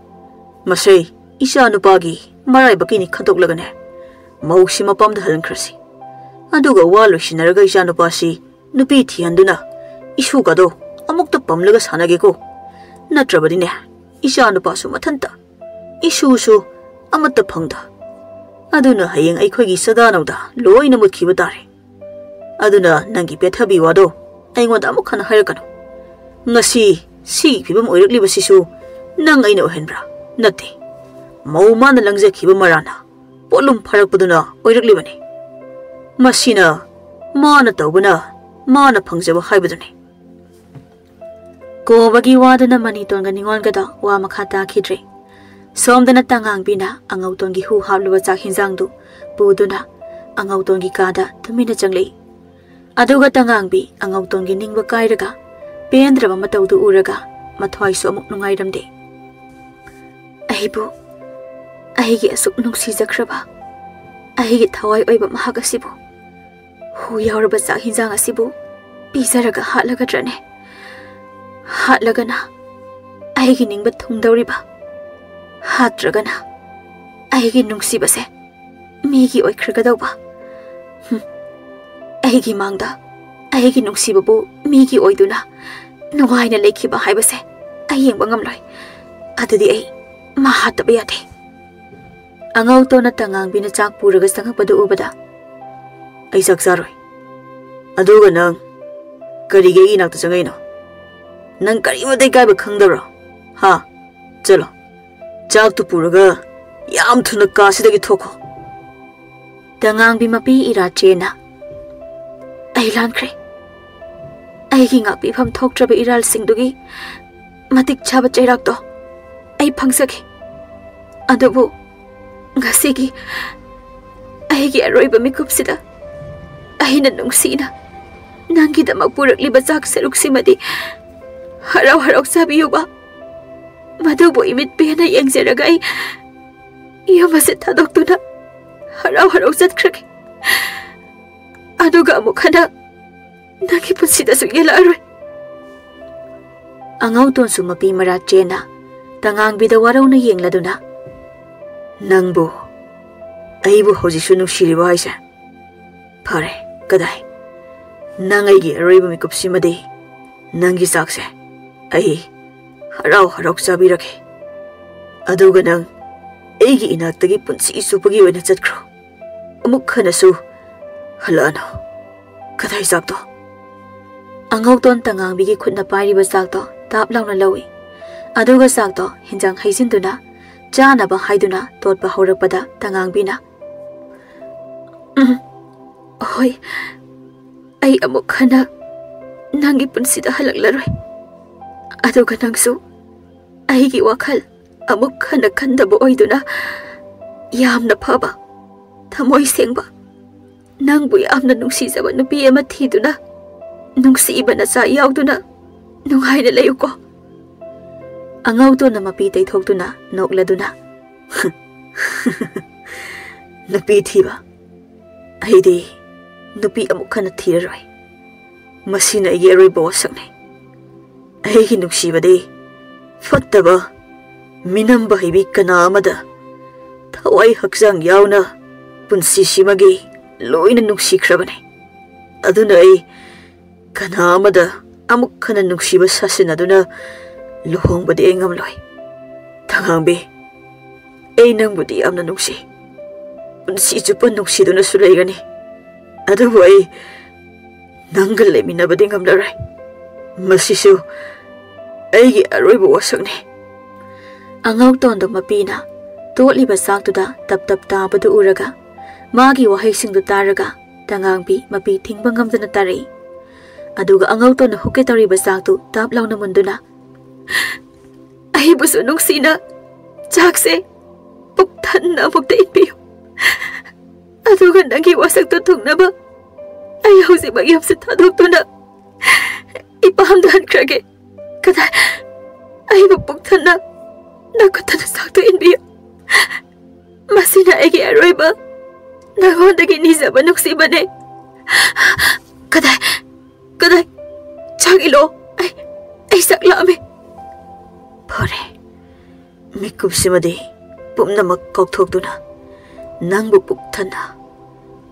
ꯃꯁꯤ ꯏꯆꯥ ꯅꯨꯄꯥꯒꯤ ꯃꯔꯥꯏꯕꯛꯀꯤꯅꯤ ꯈꯟꯗꯣꯛꯂꯒꯅꯦ, ꯃꯧꯁꯤ ꯃꯄꯥꯝꯗ ꯍꯜꯍꯟꯈ꯭ꯔꯁꯤ꯫ ꯑꯗꯨꯒ ꯋꯥ ꯂꯣꯏꯁꯤꯟꯅꯔꯒ ꯏꯆꯥ ꯅꯨꯄꯥꯁꯤ ꯅꯨꯄꯤ ꯊꯤꯍꯟꯗꯨꯅ ꯏꯁꯨꯒꯗꯣ ꯑꯃꯨꯛꯇ ꯄꯝꯂꯒ ꯁꯥꯟꯅꯒꯦꯀꯣ꯫ ꯅꯠꯇ꯭ꯔꯕꯗꯤꯅꯦ, ꯏꯆꯥ ꯅꯨꯄꯥꯁꯨ ꯃꯊꯟꯇ, ꯏꯁꯨꯁꯨ ꯑꯃꯠꯇ ꯐꯪꯗ꯫ ꯑꯗꯨꯅ ꯍꯌꯦꯡ ꯑꯩꯈꯣꯏꯒꯤ ꯆꯗꯥꯅꯧꯗ ꯂꯣꯏꯅ ꯃꯨꯠꯈꯤꯕ ꯇꯥꯔꯦ꯫ ꯑꯗꯨꯅ ꯅꯪꯒꯤ ꯄꯦꯊꯕꯤ ꯋꯥꯗꯣ ꯑꯩꯉꯣꯟꯗ ꯑꯃꯨꯛ ꯍꯟꯅ ꯍꯥꯏꯔꯛꯀꯅꯨ꯫ ꯉꯁꯤ ꯁꯤꯒꯤ ꯐꯤꯕꯝ ꯑꯣꯏꯔꯛꯂꯤꯕꯁꯤꯁꯨ ꯅꯪ ꯑꯩꯅ ꯑꯣꯏꯍꯟꯕ꯭ꯔꯥ? ꯅꯠꯇꯦ꯫ ꯃꯧ ꯃꯥꯅ ꯂꯪꯖꯈꯤꯕ ꯃꯔꯥꯅ ꯄꯣꯠꯂꯨꯝ ꯐꯥꯔꯛꯄꯗꯨꯅ ꯑꯣꯏꯔꯛꯂꯤꯕꯅꯤ꯫ ꯃꯁꯤꯅ ꯃꯥꯅ ꯇꯧꯕꯅ ꯃꯥꯅ ꯐꯪꯖꯕ ꯍꯥꯏꯕꯗꯨꯅꯤ꯫" ꯀꯣꯕꯒꯤ ꯋꯥꯗꯨꯅ ꯃꯅꯤꯇꯣꯟꯒ ꯅꯤꯉꯣꯜꯒꯗꯣ ꯋꯥ ꯃꯈꯥ ꯇꯥꯈꯤꯗ꯭ꯔꯦ꯫ ꯁꯣꯝꯗꯅ ꯇꯉꯥꯡꯕꯤꯅ ꯑꯉꯧꯇꯣꯟꯒꯤ ꯍꯨ ꯍꯥꯞꯂꯕ ꯆꯥꯛ ꯍꯦꯟꯖꯥꯡꯗꯨ ꯄꯨꯗꯨꯅ ꯑꯉꯧꯇꯣꯟꯒꯤ ꯀꯥꯗ ꯇꯨꯃꯤꯟꯅ ꯆꯪꯂꯛꯏ꯫ ꯑꯗꯨꯒ ꯇꯉꯥꯡꯕꯤ ꯑꯉꯧꯇꯣꯟꯒꯤ ꯅꯤꯡꯕ ꯀꯥꯏꯔꯒ ꯄꯦꯟꯗ꯭ꯔꯕ ꯃꯇꯧꯗꯨ ꯎꯔꯒ ꯃꯊ꯭ꯋꯥꯏꯁꯨ ꯑꯃꯨꯛ ꯅꯨꯡꯉꯥꯏꯔꯝꯗꯦ꯫ "ꯑꯩꯕꯨ, ꯑꯩꯒꯤ ꯑꯁꯨꯛ ꯅꯨꯡꯁꯤꯖꯈ꯭ꯔꯕ, ꯑꯩꯒꯤ ꯊꯋꯥꯏ ꯑꯣꯏꯕ ꯃꯍꯥꯛ ꯑꯁꯤꯕꯨ ꯍꯨ ꯌꯥꯎꯔꯕ ꯆꯥꯛ ꯍꯤꯟꯖꯥꯡ ꯑꯁꯤꯕꯨ ꯄꯤꯖꯔꯒ ꯍꯥꯠꯂꯒꯗ꯭ꯔꯅꯦ? ꯍꯥꯠꯂꯒꯅ ꯑꯩꯒꯤ ꯅꯤꯡꯕ ꯊꯨꯡꯗꯧꯔꯤꯕ? ꯍꯥꯠꯇ꯭ꯔꯒꯅ ꯑꯩꯒꯤ ꯅꯨꯡꯁꯤꯕꯁꯦ ꯃꯤꯒꯤ ꯑꯣꯏꯈ꯭ꯔꯒꯗꯧꯕ? ꯍꯨꯝ, ꯑꯩꯒꯤ ꯃꯥꯡꯗ ꯑꯩꯒꯤ ꯅꯨꯡꯁꯤꯕꯕꯨ ꯃꯤꯒꯤ ꯑꯣꯏꯗꯨꯅ ꯅꯨꯡꯉꯥꯏꯅ ꯂꯩꯈꯤꯕ ꯍꯥꯏꯕꯁꯦ ꯑꯩ ꯌꯦꯡꯕ ꯉꯝꯂꯣꯏ꯫ ꯑꯗꯨꯗꯤ ꯑꯩ ꯃꯥ ꯍꯥꯠꯇꯕ ꯌꯥꯗꯦ꯫" ꯑꯉꯧꯇꯣꯟꯅ ꯇꯉꯥꯡꯕꯤꯅ ꯆꯥꯛ ꯄꯨꯔꯒ ꯆꯪꯉꯛꯄꯗꯨ ꯎꯕꯗ, "ꯑꯩ ꯆꯥꯛ ꯆꯥꯔꯣꯏ꯫ ꯑꯗꯨꯒ ꯅꯪ ꯀꯔꯤꯒꯤ ꯑꯩꯒꯤ ꯏꯅꯥꯛꯇ ꯆꯪꯉꯛꯏꯅꯣ? ꯅꯪ ꯀꯔꯤꯃꯇ ꯏꯀꯥꯏꯕ ꯈꯪꯗꯕ꯭ꯔꯣ? ꯍꯥ? ꯆꯠꯂꯣ, ꯆꯥꯛꯇꯨ ꯄꯨꯔꯒ ꯌꯥꯝ ꯊꯨꯅ ꯀꯥꯁꯤꯗꯒꯤ ꯊꯣꯛꯈꯣ꯫" ꯇꯉꯥꯡꯕꯤ ꯃꯄꯤ ꯏꯔꯥ ꯆꯦꯟꯅ, "ꯑꯩ ꯂꯥꯟꯈ꯭ꯔꯦ꯫ ꯑꯩꯒꯤ ꯉꯥꯛꯄꯤꯐꯝ ꯊꯣꯛꯇ꯭ꯔꯕ ꯏꯔꯥꯜꯁꯤꯡꯗꯨꯒꯤ ꯃꯇꯤꯛ ꯆꯥꯕ ꯆꯩꯔꯥꯛꯇꯣ ꯑꯩ ꯐꯪꯖꯈꯤ꯫ ꯑꯗꯨꯕꯨ ꯉꯁꯤꯒꯤ ꯑꯩꯒꯤ ꯑꯔꯣꯏꯕ ꯃꯤꯀꯨꯞꯁꯤꯗ ꯑꯩꯅ ꯅꯨꯡꯁꯤꯅ ꯅꯪꯒꯤꯗꯃꯛ ꯄꯨꯔꯛꯂꯤꯕ ꯆꯥꯛ ꯁꯔꯨꯛꯁꯤꯃꯗꯤ ꯍꯔꯥꯎ ꯍꯔꯥꯎ ꯆꯥꯕꯤꯌꯨꯕ꯫ ꯃꯗꯨꯕꯨ ꯏꯃꯤꯠ ꯄꯦꯟꯅ ꯌꯦꯡꯖꯔꯒ ꯑꯩ ꯌꯨꯝ ꯑꯁꯤ ꯊꯥꯗꯣꯛꯇꯨꯅ ꯍꯔꯥꯎ ꯍꯔꯥꯎ ꯆꯠꯈ꯭ꯔꯒꯦ꯫ ꯑꯗꯨꯒ ꯑꯃꯨꯛ ꯍꯟꯅ ꯅꯪꯒꯤ ꯄꯨꯟꯁꯤꯗꯁꯨ ꯌꯦꯜꯂꯛꯑꯔꯣꯏ꯫" ꯑꯉꯧꯇꯣꯟꯁꯨ ꯃꯄꯤ ꯃꯔꯥ ꯆꯦꯟꯅ ꯇꯉꯥꯡꯕꯤꯗ ꯋꯥꯔꯧꯅ ꯌꯦꯡꯂꯗꯨꯅ, "ꯅꯪꯕꯨ ꯑꯩꯕꯨ ꯍꯧꯖꯤꯛꯁꯨ ꯅꯨꯡꯁꯤꯔꯤꯕꯣ ꯍꯥꯏꯁꯦ? ꯐꯔꯦ, ꯀꯗꯥꯏ, ꯅꯪ ꯑꯩꯒꯤ ꯑꯔꯣꯏꯕ ꯃꯤꯀꯨꯞꯁꯤꯃꯗꯤ ꯅꯪꯒꯤ ꯆꯥꯛꯁꯦ ꯑꯩ ꯍꯔꯥꯎ ꯍꯔꯥꯎ ꯆꯥꯕꯤꯔꯒꯦ꯫ ꯑꯗꯨꯒ ꯅꯪ ꯑꯩꯒꯤ ꯏꯅꯥꯛꯇꯒꯤ ꯄꯨꯟꯁꯤ ꯆꯨꯞꯄꯒꯤ ꯑꯣꯏꯅ ꯆꯠꯈ꯭ꯔꯣ꯫ ꯑꯃꯨꯛ ꯍꯟꯅꯁꯨ ꯍꯜꯂꯛꯑꯅꯨ꯫ ꯀꯗꯥꯏ ꯆꯥꯛꯇꯣ?" ꯑꯉꯧꯇꯣꯟ ꯇꯉꯥꯡꯕꯤꯒꯤ ꯈꯨꯠꯅ ꯄꯥꯏꯔꯤꯕ ꯆꯥꯛꯇꯣ ꯇꯥꯞ ꯂꯥꯎꯅ ꯂꯧꯏ꯫ ꯑꯗꯨꯒ ꯆꯥꯛꯇꯣ ꯍꯤꯟꯖꯥꯡ ꯍꯩꯖꯤꯟꯗꯨꯅ ꯆꯥꯅꯕ ꯍꯥꯏꯗꯨꯅ ꯇꯣꯠꯄ ꯍꯧꯔꯛꯄꯗ ꯇꯉꯥꯡꯕꯤꯅ, "ꯎꯝ, ꯍꯣꯏ, ꯑꯩ ꯑꯃꯨꯛ ꯍꯟꯅ ꯅꯪꯒꯤ ꯄꯨꯟꯁꯤꯗ ꯍꯜꯂꯛꯂꯔꯣꯏ꯫ ꯑꯗꯨꯒ ꯅꯪꯁꯨ ꯑꯩꯒꯤ ꯋꯥꯈꯜ ꯑꯃꯨꯛ ꯍꯟꯅ ꯈꯟꯗꯕ ꯑꯣꯏꯗꯨꯅ ꯌꯥꯝꯅ ꯐꯕ, ꯊꯃꯣꯏ ꯁꯦꯡꯕ, ꯅꯪꯕꯨ ꯌꯥꯝꯅ ꯅꯨꯡꯁꯤꯖꯕ ꯅꯨꯄꯤ ꯑꯃ ꯊꯤꯗꯨꯅ, ꯅꯨꯡꯁꯤꯕ ꯅꯆꯥ ꯌꯥꯎꯗꯨꯅ ꯅꯨꯡꯉꯥꯏꯅ ꯂꯩꯌꯨꯀꯣ꯫ ꯑꯉꯧꯇꯣꯟꯅ ꯃꯄꯤ ꯇꯩꯊꯣꯛꯇꯨꯅ ꯅꯣꯛꯂꯗꯨꯅ, "ꯅꯨꯄꯤ ꯊꯤꯕ? ꯑꯩꯗꯤ ꯅꯨꯄꯤ ꯑꯃꯨꯛ ꯍꯟꯅ ꯊꯤꯔꯔꯣꯏ꯫ ꯃꯁꯤꯅ ꯑꯩꯒꯤ ꯑꯔꯣꯏꯕ ꯋꯥꯁꯛꯅꯤ꯫ ꯑꯩꯒꯤ ꯅꯨꯡꯁꯤꯕꯗꯤ ꯐꯠꯇꯕ, ꯃꯤꯅꯝꯕ ꯍꯩꯕꯤ ꯀꯅꯥ ꯑꯃꯗ ꯊꯋꯥꯏ ꯍꯛꯆꯥꯡ ꯌꯥꯎꯅ ꯄꯨꯟꯁꯤꯁꯤꯃꯒꯤ ꯂꯣꯏꯅ ꯅꯨꯡꯁꯤꯈ꯭ꯔꯕꯅꯤ꯫ ꯑꯗꯨꯅ ꯑꯩ ꯀꯅꯥ ꯑꯃꯗ ꯑꯃꯨꯛ ꯍꯟꯅ ꯅꯨꯡꯁꯤꯕ ꯁꯥꯁꯤꯟꯅꯗꯨꯅ ꯂꯨꯍꯣꯡꯕꯗꯤ ꯑꯩ ꯉꯝꯂꯣꯏ꯫ ꯇꯉꯥꯡꯕꯤ, ꯑꯩ ꯅꯪꯕꯨꯗꯤ ꯌꯥꯝꯅ ꯅꯨꯡꯁꯤ꯫ ꯄꯨꯟꯁꯤ ꯆꯨꯞꯄ ꯅꯨꯡꯁꯤꯗꯨꯅꯁꯨ ꯂꯩꯒꯅꯤ꯫ ꯑꯗꯨꯕꯨ ꯑꯩ ꯅꯪꯒ ꯂꯩꯃꯤꯟꯅꯕꯗꯤ ꯉꯝꯂꯔꯣꯏ꯫ ꯃꯁꯤꯁꯨ ꯑꯩꯒꯤ ꯑꯔꯣꯏꯕ ꯋꯥꯁꯛꯅꯤ꯫" ꯑꯉꯧꯇꯣꯟꯗꯣ ꯃꯄꯤꯅ ꯇꯣꯠꯂꯤꯕ ꯆꯥꯛꯇꯨꯗ ꯇꯞ ꯇꯞ ꯇꯥꯕꯗꯨ ꯎꯔꯒ, ꯃꯥꯒꯤ ꯋꯥꯍꯩꯁꯤꯡꯗꯨ ꯇꯥꯔꯒ, ꯇꯉꯥꯡꯕꯤ ꯃꯄꯤ ꯊꯤꯡꯕ ꯉꯝꯗꯅ ꯇꯥꯔꯛꯏ꯫ ꯑꯗꯨꯒ ꯑꯉꯧꯇꯣꯟꯅ ꯍꯨꯛꯀꯦ ꯇꯧꯔꯤꯕ ꯆꯥꯛꯇꯨ ꯇꯥꯞ ꯂꯥꯎꯅ ꯃꯨꯟꯗꯨꯅ, "ꯑꯩꯕꯨꯁꯨ ꯅꯨꯡꯁꯤꯅ ꯆꯥꯛꯁꯦ ꯄꯨꯛ ꯊꯟꯅ ꯑꯃꯨꯛꯇ ꯏꯟꯕꯤꯌꯨ꯫ ꯑꯗꯨꯒ ꯅꯪꯒꯤ ꯋꯥꯁꯛꯇꯨ ꯊꯨꯡꯅꯕ ꯑꯩ ꯍꯧꯖꯤꯛꯃꯛ ꯌꯨꯝꯁꯦ ꯊꯥꯗꯣꯛꯇꯨꯅ ꯏꯄꯥꯝꯗ ꯍꯟꯈ꯭ꯔꯒꯦ꯫ ꯀꯗꯥꯏ? ꯑꯩꯕꯨ ꯄꯨꯛ ꯊꯟꯅ ꯅꯈꯨꯠꯇꯨꯅ ꯆꯥꯛꯇꯨ ꯏꯟꯕꯤꯌꯨ꯫ ꯃꯁꯤꯅ ꯑꯩꯒꯤ ꯑꯔꯣꯏꯕ ꯅꯉꯣꯟꯗꯒꯤ ꯅꯤꯖꯕ ꯅꯨꯡꯁꯤꯕꯅꯦ꯫" "ꯀꯗꯥꯏ? ꯀꯗꯥꯏ? ꯆꯥꯛ ꯏꯜꯂꯣ꯫ ꯑꯩ, ꯑꯩ ꯆꯥꯛ ꯂꯥꯝꯃꯦ꯫" "ꯐꯔꯦ, ꯃꯤꯀꯨꯞꯁꯤꯃꯗꯤ ꯄꯨꯝꯅꯃꯛ ꯀꯥꯎꯊꯣꯛꯇꯨꯅ ꯅꯪꯕꯨ ꯄꯨꯛ ꯊꯟꯅ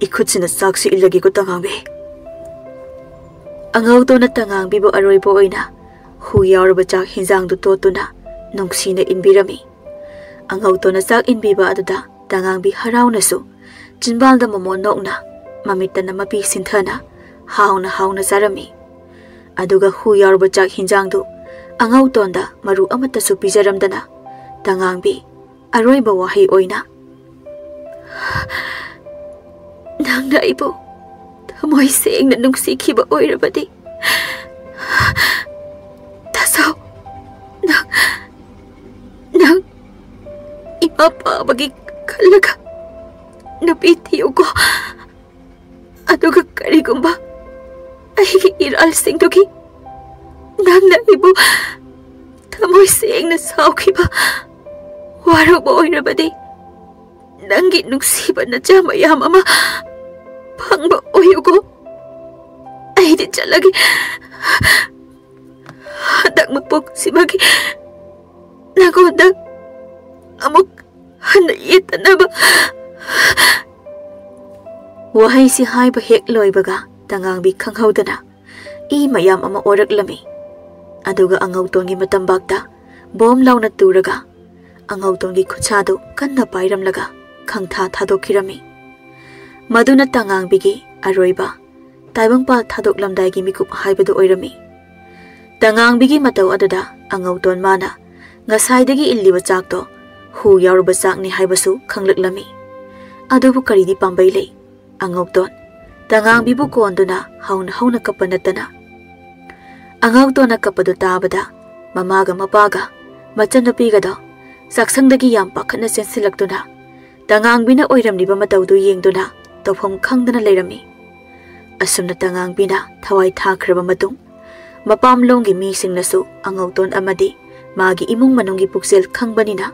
ꯏꯈꯨꯠꯁꯤꯅ ꯆꯥꯛꯁꯤ ꯏꯜꯂꯒꯦꯀꯣ, ꯇꯉꯥꯡꯕꯤ꯫" ꯑꯉꯧꯇꯣꯟꯅ ꯇꯉꯥꯡꯕꯤꯕꯨ ꯑꯔꯣꯏꯕ ꯑꯣꯏꯅ ꯍꯨ ꯌꯥꯎꯔꯕ ꯆꯥꯛ ꯍꯤꯟꯖꯥꯡꯗꯨ ꯇꯣꯠꯇꯨꯅ ꯅꯨꯡꯁꯤꯅ ꯏꯟꯕꯤꯔꯝꯃꯤ꯫ ꯑꯉꯧꯇꯣꯟꯅ ꯆꯥꯛ ꯏꯟꯕꯤꯕ ꯑꯗꯨꯗ ꯇꯉꯥꯡꯕꯤ ꯍꯔꯥꯎꯅꯁꯨ ꯆꯤꯟꯕꯥꯜꯗ ꯃꯃꯣꯟ ꯅꯣꯛꯅ ꯃꯃꯤꯠꯇꯅ ꯃꯄꯤ ꯁꯤꯟꯊꯅ ꯍꯥꯎꯅ ꯍꯥꯎꯅ ꯆꯥꯔꯝꯃꯤ꯫ ꯑꯗꯨꯒ ꯍꯨ ꯌꯥꯎꯔꯕ ꯆꯥꯛ ꯍꯤꯟꯖꯥꯡꯗꯨ ꯑꯉꯧꯇꯣꯟꯗ ꯃꯔꯨ ꯑꯃꯠꯇꯁꯨ ꯄꯤꯖꯔꯝꯗꯅ ꯇꯉꯥꯡꯕꯤ ꯑꯔꯣꯏꯕ ꯋꯥꯍꯩ ꯑꯣꯏꯅ, "ꯅꯪꯅ ꯑꯩꯕꯨ ꯊꯃꯣꯏ ꯁꯦꯡꯅ ꯅꯨꯡꯁꯤꯈꯤꯕ ꯑꯣꯏꯔꯕꯗꯤ, ꯇꯥꯖꯧ, ꯅꯪ, ꯅꯪ ꯏꯃꯥ ꯄꯥꯕꯒꯤ ꯈꯜꯂꯒ ꯅꯨꯄꯤ ꯊꯤꯌꯨꯀꯣ꯫" ꯑꯗꯨꯒ ꯀꯔꯤꯒꯨꯝꯕ ꯑꯩꯒꯤ ꯏꯔꯥꯜꯁꯤꯡꯗꯨꯒꯤ ꯅꯪꯅ ꯑꯩꯕꯨ ꯊꯃꯣꯏ ꯁꯦꯡꯅ ꯁꯥꯎꯈꯤꯕ ꯋꯥꯔꯧꯕ ꯑꯣꯏꯔꯕꯗꯤ, ꯅꯪꯒꯤ ꯅꯨꯡꯁꯤꯕ ꯅꯆꯥ ꯃꯌꯥꯝ ꯑꯃ ꯐꯪꯕ ꯑꯣꯏꯌꯨꯀꯣ꯫ ꯑꯩꯗꯤ ꯆꯠꯂꯒꯦ꯫ ꯍꯟꯗꯛ ꯃꯄꯣꯛꯁꯤꯃꯒꯤ ꯅꯉꯣꯟꯗ ꯑꯃꯨꯛ ꯍꯟꯅ ꯌꯦꯠꯇꯅꯕ꯫ ꯋꯥꯍꯩꯁꯤ ꯍꯥꯏꯕ ꯍꯦꯛ ꯂꯣꯏꯕꯒ ꯇꯉꯥꯡꯕꯤ ꯈꯪꯍꯧꯗꯅ ꯏ ꯃꯌꯥꯝ ꯑꯃ ꯑꯣꯔꯛꯂꯝꯃꯤ꯫ ꯑꯗꯨꯒ ꯑꯉꯧꯇꯣꯟꯒꯤ ꯃꯇꯝꯕꯥꯛꯇ ꯕꯣꯝ ꯂꯥꯎꯅ ꯇꯨꯔꯒ ꯑꯉꯧꯇꯣꯟꯒꯤ ꯈꯨꯠꯁꯥꯗꯨ ꯀꯟꯅ ꯄꯥꯏꯔꯝꯂꯒ ꯈꯪꯊꯥ ꯊꯥꯗꯣꯛꯈꯤꯔꯝꯃꯤ꯫ ꯃꯗꯨꯅ ꯇꯉꯥꯡꯕꯤꯒꯤ ꯑꯔꯣꯏꯕ ꯇꯥꯏꯕꯪꯄꯥꯜ ꯊꯥꯗꯣꯛꯂꯝꯗꯥꯏꯒꯤ ꯃꯤꯀꯨꯞ ꯍꯥꯏꯕꯗꯨ ꯑꯣꯏꯔꯝꯃꯤ꯫ ꯇꯉꯥꯡꯕꯤꯒꯤ ꯃꯇꯧ ꯑꯗꯨꯗ ꯑꯉꯧꯇꯣꯟ ꯃꯥꯅ ꯉꯁꯥꯏꯗꯒꯤ ꯏꯜꯂꯤꯕ ꯆꯥꯛꯇꯣ ꯍꯨ ꯌꯥꯎꯔꯕ ꯆꯥꯛꯅꯤ ꯍꯥꯏꯕꯁꯨ ꯈꯪꯂꯛꯂꯝꯃꯤ꯫ ꯑꯗꯨꯕꯨ ꯀꯔꯤꯗꯤ ꯄꯥꯝꯕꯩ ꯂꯩ? ꯑꯉꯧꯇꯣꯟ ꯇꯉꯥꯡꯕꯤꯕꯨ ꯀꯣꯟꯗꯨꯅ ꯍꯧꯅ ꯍꯧꯅ ꯀꯞꯄ ꯅꯠꯇꯅ꯫ ꯑꯉꯧꯇꯣꯟꯅ ꯀꯞꯄꯗꯨ ꯇꯥꯕꯗ ꯃꯃꯥꯒ ꯃꯄꯥꯒ ꯃꯆꯟꯅꯨꯄꯤꯒꯗꯣ ꯆꯥꯛꯁꯪꯗꯒꯤ ꯌꯥꯝ ꯄꯥꯈꯠꯅ ꯆꯦꯟꯁꯤꯜꯂꯛꯇꯨꯅ ꯇꯉꯥꯡꯕꯤꯅ ꯑꯣꯏꯔꯝꯂꯤꯕ ꯃꯇꯧꯗꯨ ꯌꯦꯡꯗꯨꯅ ꯇꯧꯐꯝ ꯈꯪꯗꯅ ꯂꯩꯔꯝꯃꯤ꯫ ꯑꯁꯨꯝꯅ ꯇꯉꯥꯡꯕꯤꯅ ꯊꯋꯥꯏ ꯊꯥꯈ꯭ꯔꯕ ꯃꯇꯨꯡ, ꯃꯄꯥꯝꯂꯣꯝꯒꯤ ꯃꯤꯁꯤꯡꯅꯁꯨ ꯑꯉꯧꯇꯣꯟ ꯑꯃꯗꯤ ꯃꯥꯒꯤ ꯏꯃꯨꯡ ꯃꯅꯨꯡꯒꯤ ꯄꯨꯛꯆꯦꯜ ꯈꯪꯕꯅꯤꯅ,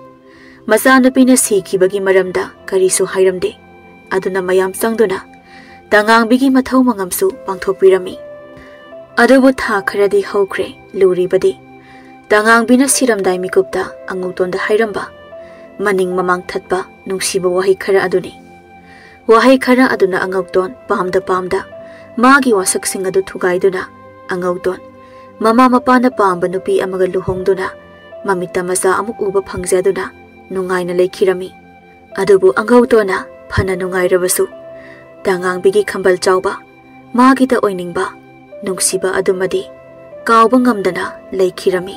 ꯃꯆꯥꯅꯨꯄꯤꯅ ꯁꯤꯈꯤꯕꯒꯤ ꯃꯔꯝꯗ ꯀꯔꯤꯁꯨ ꯍꯥꯏꯔꯝꯗꯦ꯫ ꯑꯗꯨꯅ ꯃꯌꯥꯝ ꯆꯪꯗꯨꯅ ꯇꯉꯥꯡꯕꯤꯒꯤ ꯃꯊꯧ ꯃꯉꯝꯁꯨ ꯄꯥꯡꯊꯣꯛꯄꯤꯔꯝꯃꯤ꯫ ꯑꯗꯨꯕꯨ ꯊꯥ ꯈꯔꯗꯤ ꯍꯧꯈ꯭ꯔꯦ꯫ ꯂꯨꯔꯤꯕꯗꯤ ꯇꯉꯥꯡꯕꯤꯅ ꯁꯤꯔꯝꯗꯥꯏ ꯃꯤꯀꯨꯞꯇ ꯑꯉꯧꯇꯣꯟꯗ ꯍꯥꯏꯔꯝꯕ ꯃꯅꯤꯡ ꯃꯃꯥꯡ ꯊꯠꯄ ꯅꯨꯡꯁꯤꯕ ꯋꯥꯍꯩ ꯈꯔ ꯑꯗꯨꯅꯤ꯫ ꯋꯥꯍꯩ ꯈꯔ ꯑꯗꯨꯅ ꯑꯉꯧꯇꯣꯟ ꯄꯥꯝꯗ ꯄꯥꯝꯗ ꯃꯥꯒꯤ ꯋꯥꯁꯛꯁꯤꯡ ꯑꯗꯨ ꯊꯨꯒꯥꯏꯗꯨꯅ, ꯑꯉꯧꯇꯣꯟ ꯃꯃꯥ ꯃꯄꯥꯅ ꯄꯥꯝꯕ ꯅꯨꯄꯤ ꯑꯃꯒ ꯂꯨꯍꯣꯡꯗꯨꯅ ꯃꯃꯤꯠꯇ ꯃꯆꯥ ꯑꯃꯨꯛ ꯎꯕ ꯐꯪꯖꯗꯨꯅ ꯅꯨꯡꯉꯥꯏꯅ ꯂꯩꯈꯤꯔꯝꯃꯤ꯫ ꯑꯗꯨꯕꯨ ꯑꯉꯧꯇꯣꯟꯅ ꯐꯅ ꯅꯨꯡꯉꯥꯏꯔꯕꯁꯨ ꯇꯉꯥꯡꯕꯤꯒꯤ ꯈꯝꯕꯜ ꯆꯥꯎꯕ, ꯃꯥꯒꯤꯗ ꯑꯣꯏꯅꯤꯡꯕ, ꯅꯨꯡꯁꯤꯕ ꯑꯗꯨꯃꯗꯤ ꯀꯥꯎꯕ ꯉꯝꯗꯅ ꯂꯩꯈꯤꯔꯝꯃꯤ꯫